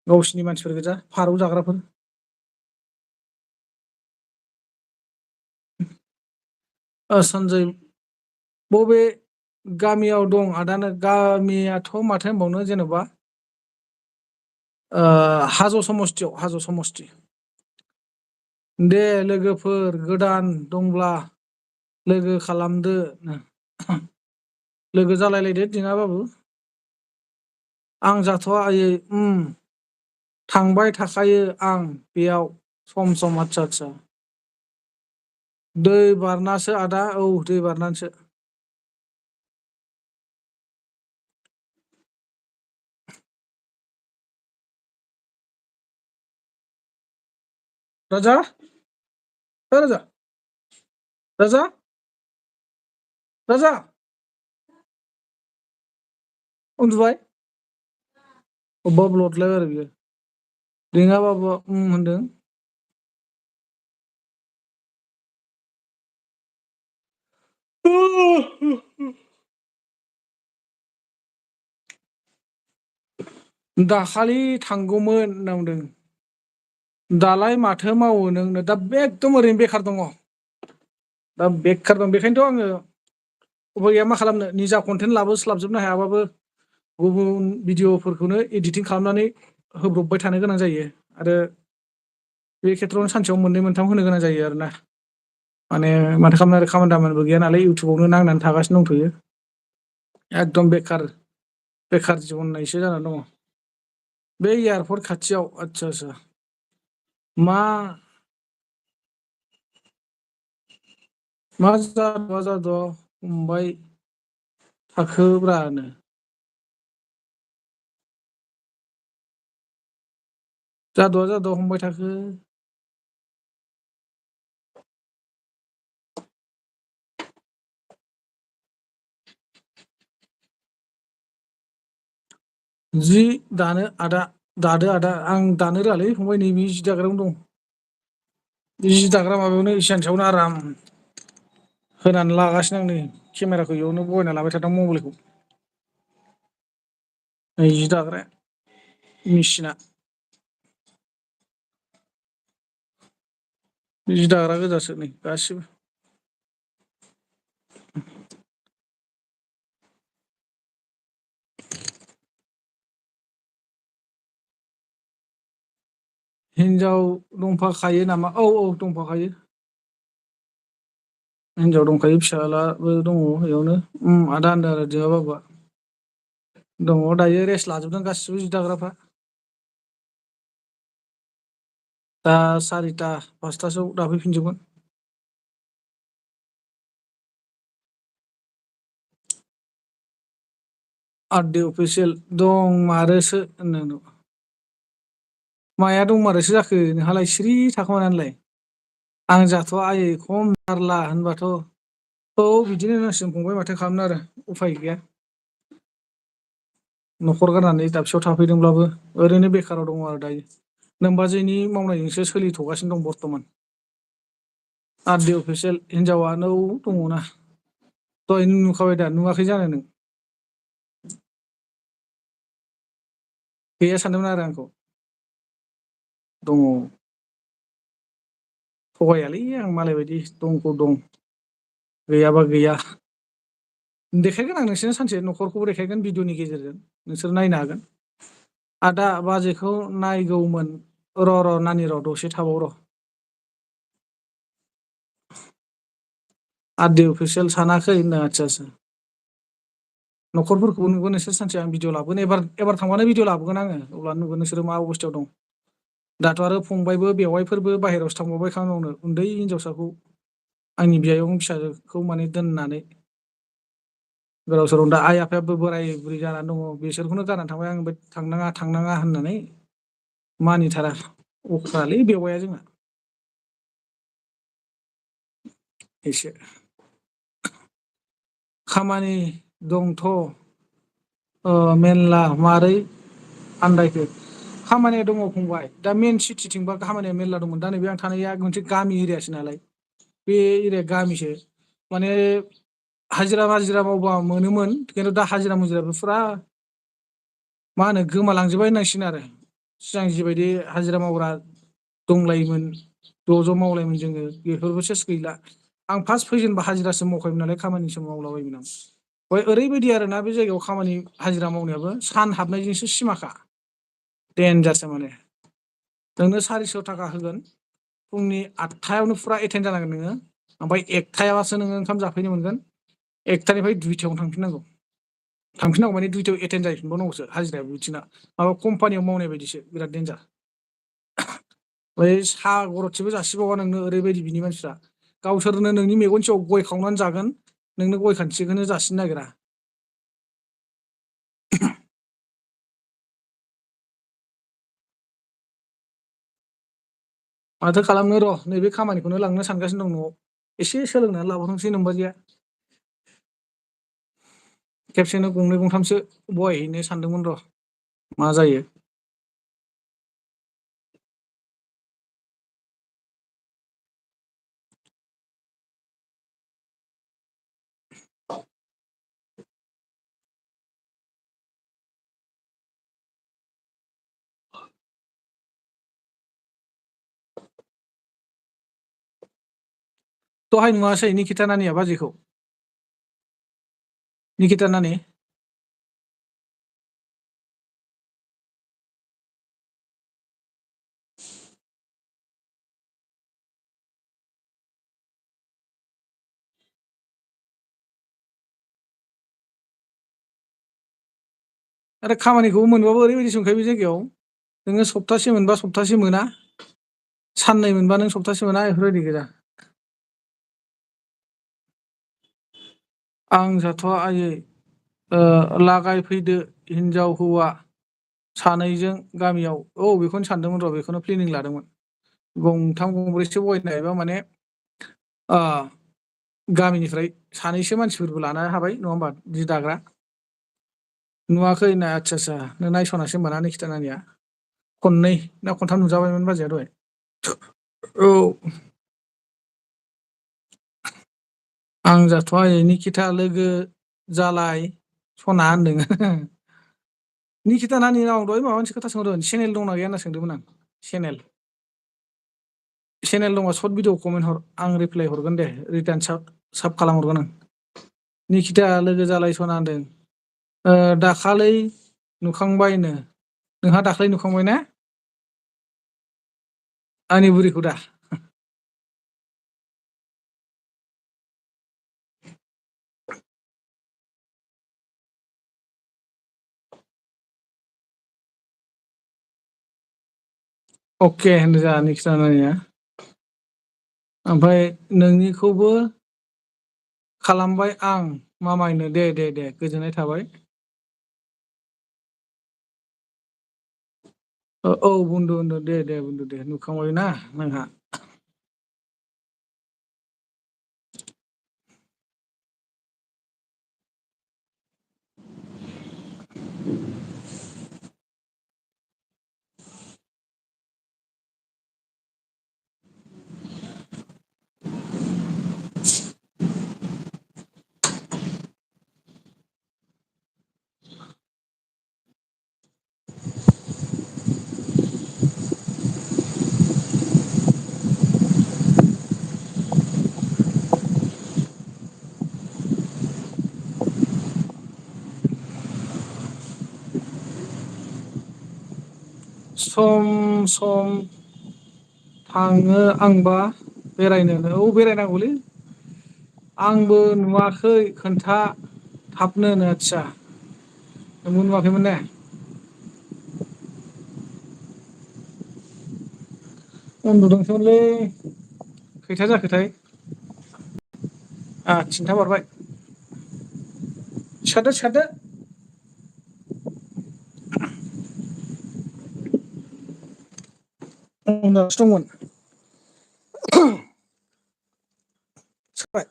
गावसिनि मानसिफोर गोजा फारौ जाग्राफोर सनजय बबे गामियाव दं आदानो गामियाथ' माथो होनबावनो जेन'बा हाज' समस्ति दे लोगोफोर गोदान दंब्ला लोगो खालामदो लोगो जालायलायदो दिङाबाबु आं जाथ'वा आयै थांबाय थाखायो आं बेयाव सम आदसा दै बारनासो आदा औ दै बारनानैसो राजा राजा राजा राजा उन्दुबाय अबेबा लदलायबाय आरो बियो दिङाबाबुवा होनदों दाखालि थांगौमोन होनना बुंदों दालाय माथो मावो नोंनो दा एकदम ओरैनो बेखार दङ दा बेखार दं बेखायनोथ' आङो उफाय गैया मा खालामनो निजा कन्टेन्ट लाबोस्लाबजोबनो हायाबाबो गुबुन भिडिअ'फोरखौनो इडिटिं खालामनानै होब्रबबाय थानो गोनां जायो आरो बे खेथ्रआवनो सानसेयाव मोननै मोनथाम होनो गोनां जायो आरो ना माने माथो खालामनो आरो खामानि दामानिबो गैया नालाय इउटुबावनो नांनानै थागासिनो दंथ'यो एकदम बेखार जिबन होननायसो जानानै दङ बे एयारपर्ट खाथियाव आदसा मा मा जादों फंबाय थाखोब्रानो जाद'आ हमबाय थाखो। जि दानो दादो आदा आं दानो रोङालै फंबाय नैबे जि दाग्रायावनो दं। बे जि दाग्रा माबायावनो इसान सायावनो आराम होनानै लागासिनो आं नै केमेराखौ इयावनो बहायना लाबाय थादों मबाइलखौ। नै जि दाग्राया मेचिना जि दाग्रा गोजासो नै गासिबो। हिनजाव दंफाखायो नामा औ दंफाखायो। हिनजाव दंखायो फिसालाबो दङ बेयावनो आदा होनदों आरो जोआ बाबा। दङ दायो रेस्ट लाजोबदों गासिबो जि दाग्राफ्रा। दा 4ता 5तासोआव दाफैफिनजोबगोन। आरडि अफिसियेल दंमारोसो होनदों। माया दंमारोसो जाखो नोंहालाय सिरि थाखोमानानैलाय। आं जाथ'आ आयै खम जारला होनबाथ'। औ बिदिनो होनांसिगोन फंबाय माथो खालामनो आरो उफाय गैया। न'खर गारनानै दाबसेयाव थाफैदोंब्लाबो ओरैनो बेखाराव दङ आरो दायो। नोमबाजैनि मावनायजोंसो सोलिथ'गासिनो दं बर्थ'मान। आरडि अफिसियेल हिनजावा औ दङना। दहाय नुखाबाय दा नुवाखै जानो नों। गैया सानदोंमोन आरो आंखौ। दङ। थगायालै आं मालाय बायदि दंखौ दं गैयाबा गैया। देखायगोन आं नोंसोरनो सानसे न'खरखौबो देखायगोन भिडिअनि गेजेरजों नोंसोर नायनो हागोन। आदा बाजैखौ नायगौमोन र' नानि र' दसे थाबाव र'। आरडि अफिसियेल सानाखै होनदों आदसा। न'खरफोरखौबो नुगोन नोंसोर सानसे आं भिडिअ लाबोगोन एबार थांबानो भिडिअ लाबोगोन आङो अब्ला नुगोन नोंसोरो मा अबस्थायाव दं। दाथ' आरो फंबायबो बेवाइफोरबो बाहेरायावसो थांबावबाय खामानि मावनो उन्दै हिनजावसाखौ आंनि बियायं फिसाजोखौ माने दोननानै गोदाव सोराव दा आइ आफायाबो बोराय बुरै जानानै दङ बिसोरखौनो गारनानै थांबाय आं थांनाङा होननानै मानिथारा अख्रालै बेवाइआ जोंना। एसे खामानि दंथ' मेरला मारै आन्दायखो खामानिया दङ फंबाय दा मेन सिटिथिंबा खामानिया मेरला दंमोन दा नैबे आं थानाया मोनसे गामि एरियासो नालाय बे एरिया गामिसो माने हाजिरा मावबा मोनोमोन खिन्थु दा हाजिरा मुजिराबो फुरा मा होनो गोमालांजोबबाय होननांसिगोन आरो सिगां जिबायदि हाजिरा मावग्रा दंलायोमोन ज' ज' मावलायोमोन जोङो बेफोरबो सेस गैला। आं फार्स्ट फैजेनबा हाजिरासो मावखायोमोन नालाय खामानिसो मावलाबायोमोन आं। ओरैबायदि आरोना बे जायगायाव खामानि हाजिरा मावनायाबो सान हाबनायजोंसो सिमाखा देनजारसो माने नोंनो 400 थाखा होगोन फुंनि 8थायावनो फुरा एटेन्ड जानांगोन नोङो ओमफ्राय 1थायावसो नोङो ओंखाम जाफैनो मोनगोन 1थानिफ्राय 2थायावनो थांफिननांगौ। थांफिननांगौ माने 2थायाव एटेन्ड जाहैफिनबावनांगौसो हाजिरायाबो बिथिंना माबा कम्पानियाव मावनाय बायदिसो बिराद देनजार। बै साहा गरदसेबो जासिबावा नोंनो ओरैबायदि बिनि मानसिफ्रा गावसोरनो नोंनि मेगन सिगाङाव गय खावनानै जागोन नोंनो गय खानदिखौनो जासिनो नागिरा। माथो खालामनो र' नैबे खामानिखौनो लांनो सानगासिनो दं न'आव एसे सोलोंनानै लाबावथोंसै नोमबाजैया खेबसेनो गंनै गंथामसो बहायहैनो सानदोंमोन र' मा जायो। दहाय नुवासै निकिता नानिया बाजैखौ निकिता नानि आरो खामानिखौबो मोनबाबो ओरैबायदिसो मोनखायो बे जायगायाव नोङो सप्तासे मोनबा सप्तासे मोना साननै मोनबा नों सप्तासे मोना बेफोरबायदि गोजा आं जाथ'आ आयै लागायफैदो हिनजाव हौवा सानैजों गामियाव बेखौनो सानदोंमोन र' बेखौनो प्लेनिं लादोंमोन गंथाम गंब्रैसो बयनायबा माने गामिनिफ्राय सानैसो मानसिफोरबो लानो हाबाय नङा होमबा जि दाग्रा नुवाखै ना आदसा नों नायस'नासै होनबा ना निखिथा नानिया खननै ना खनथाम नुजाबायमोन बाजैया दहाय औ आं जाथ'वा निखिथा लोगो जालाय सना होनदों निखिथा नानिनाव दहाय माबा मोनसे खोथा सोंहरदों चेनेल दंना गैया होनना सोंदोंमोन आं चेनेल दंबा सर्ट भिडिअ कमेन्ट हर आं रिप्लाय हरगोन दे रिटार्न साब खालामहरगोन आं निखिथा लोगो जालाय सना होनदों दाखालै नुखांबायनो नोंहा दाख्लै नुखांबाय ना आंनि बुरिखौ दा अके होनदों जोंहा निखिथा नानिया ओमफ्राय नोंनिखौबो खालामबाय आं मामायनो दे गोजोननाय थाबाय औ बुन्दु दे बुन्दु दे नुखांबाय ना नोंहा सम थाङो आंबा बेरायनोनो बेरायनांगौलै आंबो नुवाखै खोन्था थाबनो आदसा नोंबो नुवाखैमोन ने उन्दुदोंसोमोनलै खैथा जाखोथाय थिनथा बारबाय सिखारदो उन्दुनासो दंमोन सिखारबाय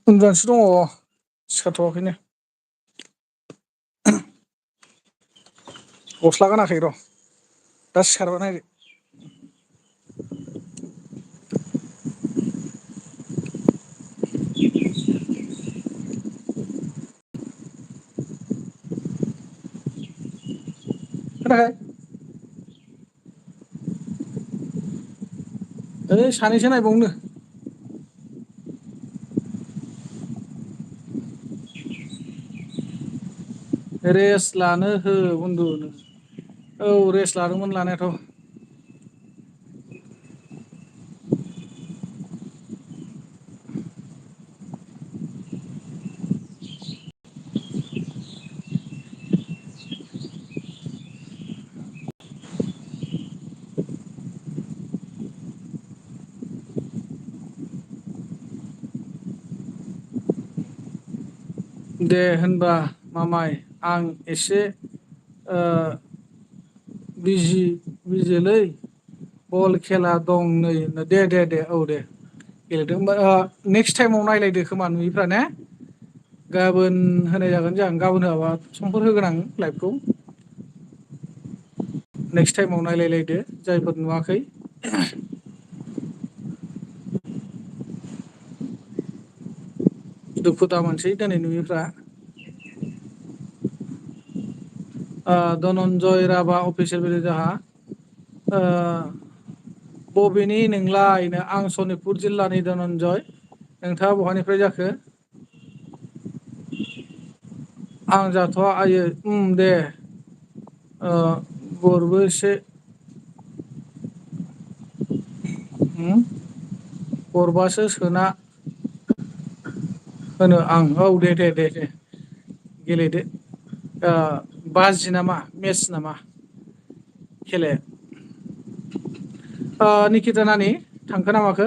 उन्दुनासो दङ सिखारथ'वाखैनो गस्ला गानाखै र' दा सिखारबा नायदो खोनायाखै ओइ सानैसो नायबावनो रेस्ट लानो हो बुन्दु रेस्ट लादोंमोन लानायाथ' दे होनबा मामाय आं एसे बिजिलै बल खेला दं नै दे दे दे गेलेदों होनबा नेक्स्ट टाइमाव नायलायदो खोमा नुयिफ्रा ने गाबोन होनाय जागोन जों गाबोन होआबा समफोर होगोन आं लाइभखौ नेक्स्ट टाइमाव नायलायलायदो जायफोर नुवाखै दुखु दा मोनसै दिनै नुयिफ्रा धनन्जय राभा अफिसियेल जाहा बबेनि नोंलायनो आं सनितपुर जिल्लानि धनन्जय नोंथाङा बहानिफ्राय जाखो आं जाथ'वा आयै दे गरबोसे गरबासो सोना होनो आं दे गेलेदो बाजि नामा मेस नामा खेलाया निकिता नानि थांखो ना माखो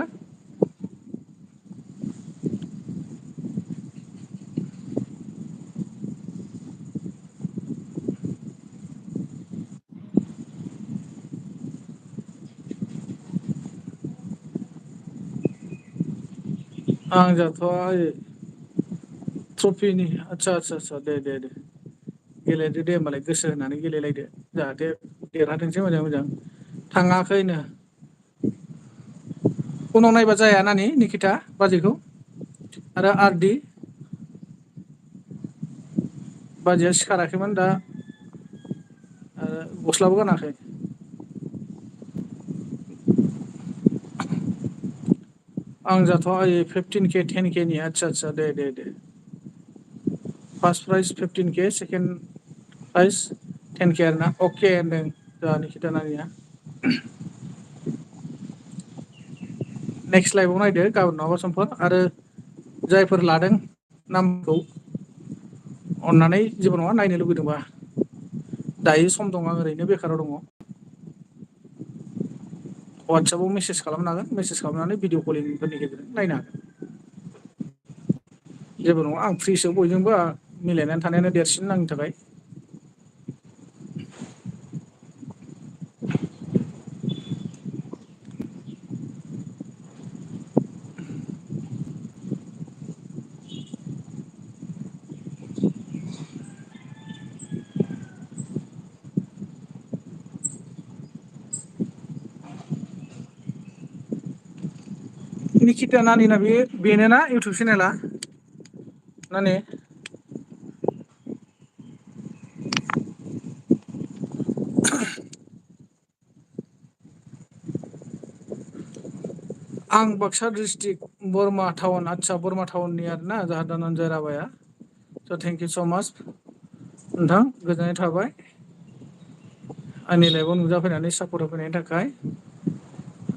आं जाथ'आ ट्रफिनि आदसा दे गेलेदो दे होमबालाय गोसो होनानै गेलेलायदो जाहाथे देरहाथोंसै मोजां थाङाखैनो उनाव नायबा जाया नानि निकिता बाजैखौ आरो आरदि बाजैया सिखाराखैमोन दा गस्लाबो गानाखै आं जाथ'आ 15K 10K नि आदसा दे first prize 15K second prize 10K आरोना अके होनदों जोंहा निकिता नानिया नेक्स्ट लाइभआव नायदो गाबोन नङाबा समफोर आरो जायफोर लादों नामखौ अननानै जेबो नङा नायनो लुगैदोंबा दायो सम दं आं ओरैनो बेखाराव दङ वाट्सएपाव मेसेज खालामनो हागोन मेसेज खालामनानै भिडिअ कलिंफोरनि गेजेरजों नायनो हागोन जेबो नङा आं फ्रिसो बयजोंबो मिलायनानै थानायानो देरसिन आंनि थाखाय निकिता नानिना बेनोना इउटुब चेनेला नानि आं बाक्सा डिस्ट्रिक्ट बोरमा टाउन आदसा बोरमा टाउननि आरोना जाहा धनन्जय राभाया स' थेंक इउ स' माच नोंथां गोजोननाय थाबाय आंनि लाइफआव नुजाफैनानै सापर्ट होफैनायनि थाखाय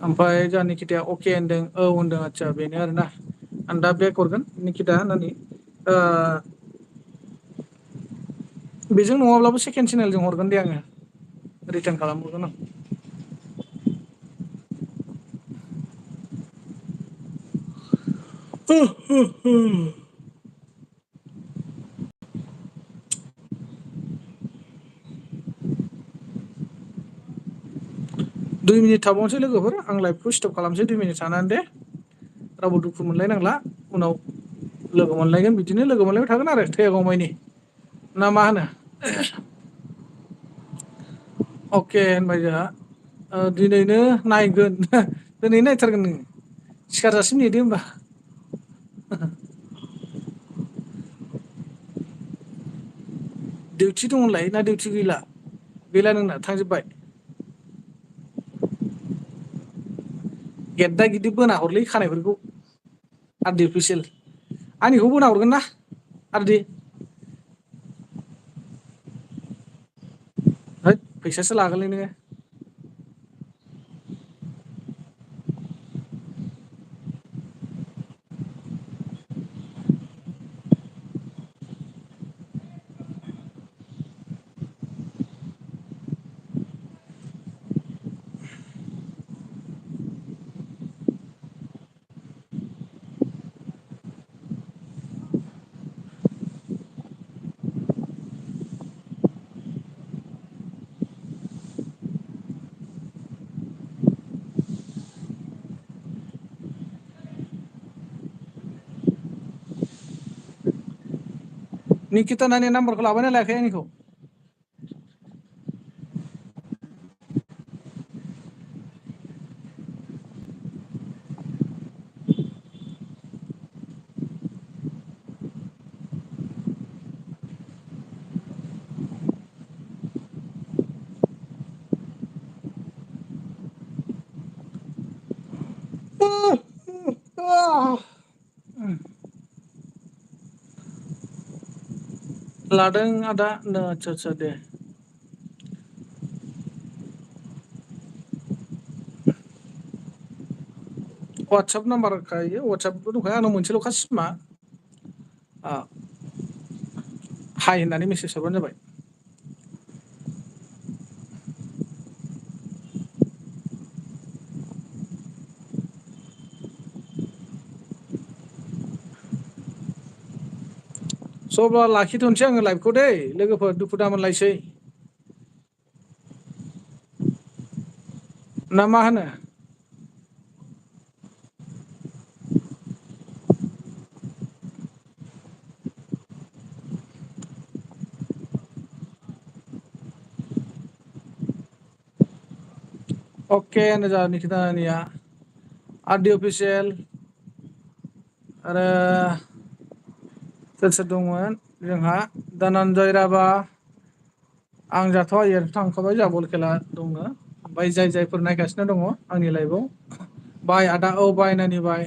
ओमफ्राय जोंहा निकिताया अके होनदों औ होनदों आदसा बेनो आरोना आं दा बेक हरगोन निकिता नानि बेजों नङाब्लाबो सेकेन्ड चेनेलजों हरगोन दे आङो रिटार्न खालामहरगोन आं 2 मिनिट थाबावनोसै लोगोफोर आं लाइभखौ स्टप खालामसै 2 मिनिट थानानै दे रावबो दुखु मोनलायनांला उनाव लोगो मोनलायगोन बिदिनो लोगो मोनलायबाय थागोन आरो थैयागौमानि ना मा होनो अके होनबाय जोंहा दिनैनो नायगोन दिनै नायथारगोन नोङो सिखारजासिम नेदो होमबा डिउटि दं होनलाय ना डिउटि गैला नोंना थांजोब्बाय गेददा गिदि बोना हरलै खानायफोरखौ आरडि अफिसियेल आंनिखौ बोना हरगोन ना आरडि हैद फैसासो लागोनलै नोङो निकिता नानि नाम्बारखौ लाबायना लायाखै आंनिखौ लादों आदा आदसा दे वाट्सएप नाम्बार खायो वाट्सएपबो दंखायो आंनाव मोनसेल'खा सिमा हाय होननानै मेसेज हरबानो जाबाय स' अब्ला लाखिथ'नोसै आङो लाइभखौ दै लोगोफोर दुखु दामोनलायसै ना मा होनो अके होनो जोंहा निखितानिया आरडि अफिसियेल आरो सोर सोर दंमोन जोंहा धनन्जय राभा आं जाथ'वा इयाथ' थांखाबाय जोंहा बल खेला दंनो ओमफ्राय जायफोर नायगासिनो दङ आंनि लाइभआव बाय आदा औ बाय नानि बाय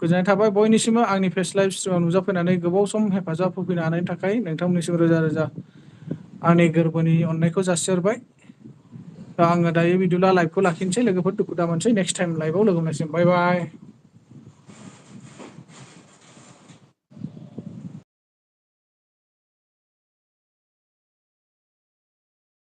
गोजोननाय थाबाय बयनिसिमबो आंनि फेस लाइभ स्ट्रिमाव नुजाफैनानै गोबाव सम हेफाजाब होफैनो हानायनि थाखाय नोंथांमोननिसिम रोजा रोजा आंनि गोरबोनि अननायखौ जासिहरबाय आङो दायो बिदिब्ला लाइभखौ लाखिनोसै लोगोफोर दुखु दामोनसै नेक्स्ट टाइम लाइभआव लोगो मोनलायसिगोन बाय बाय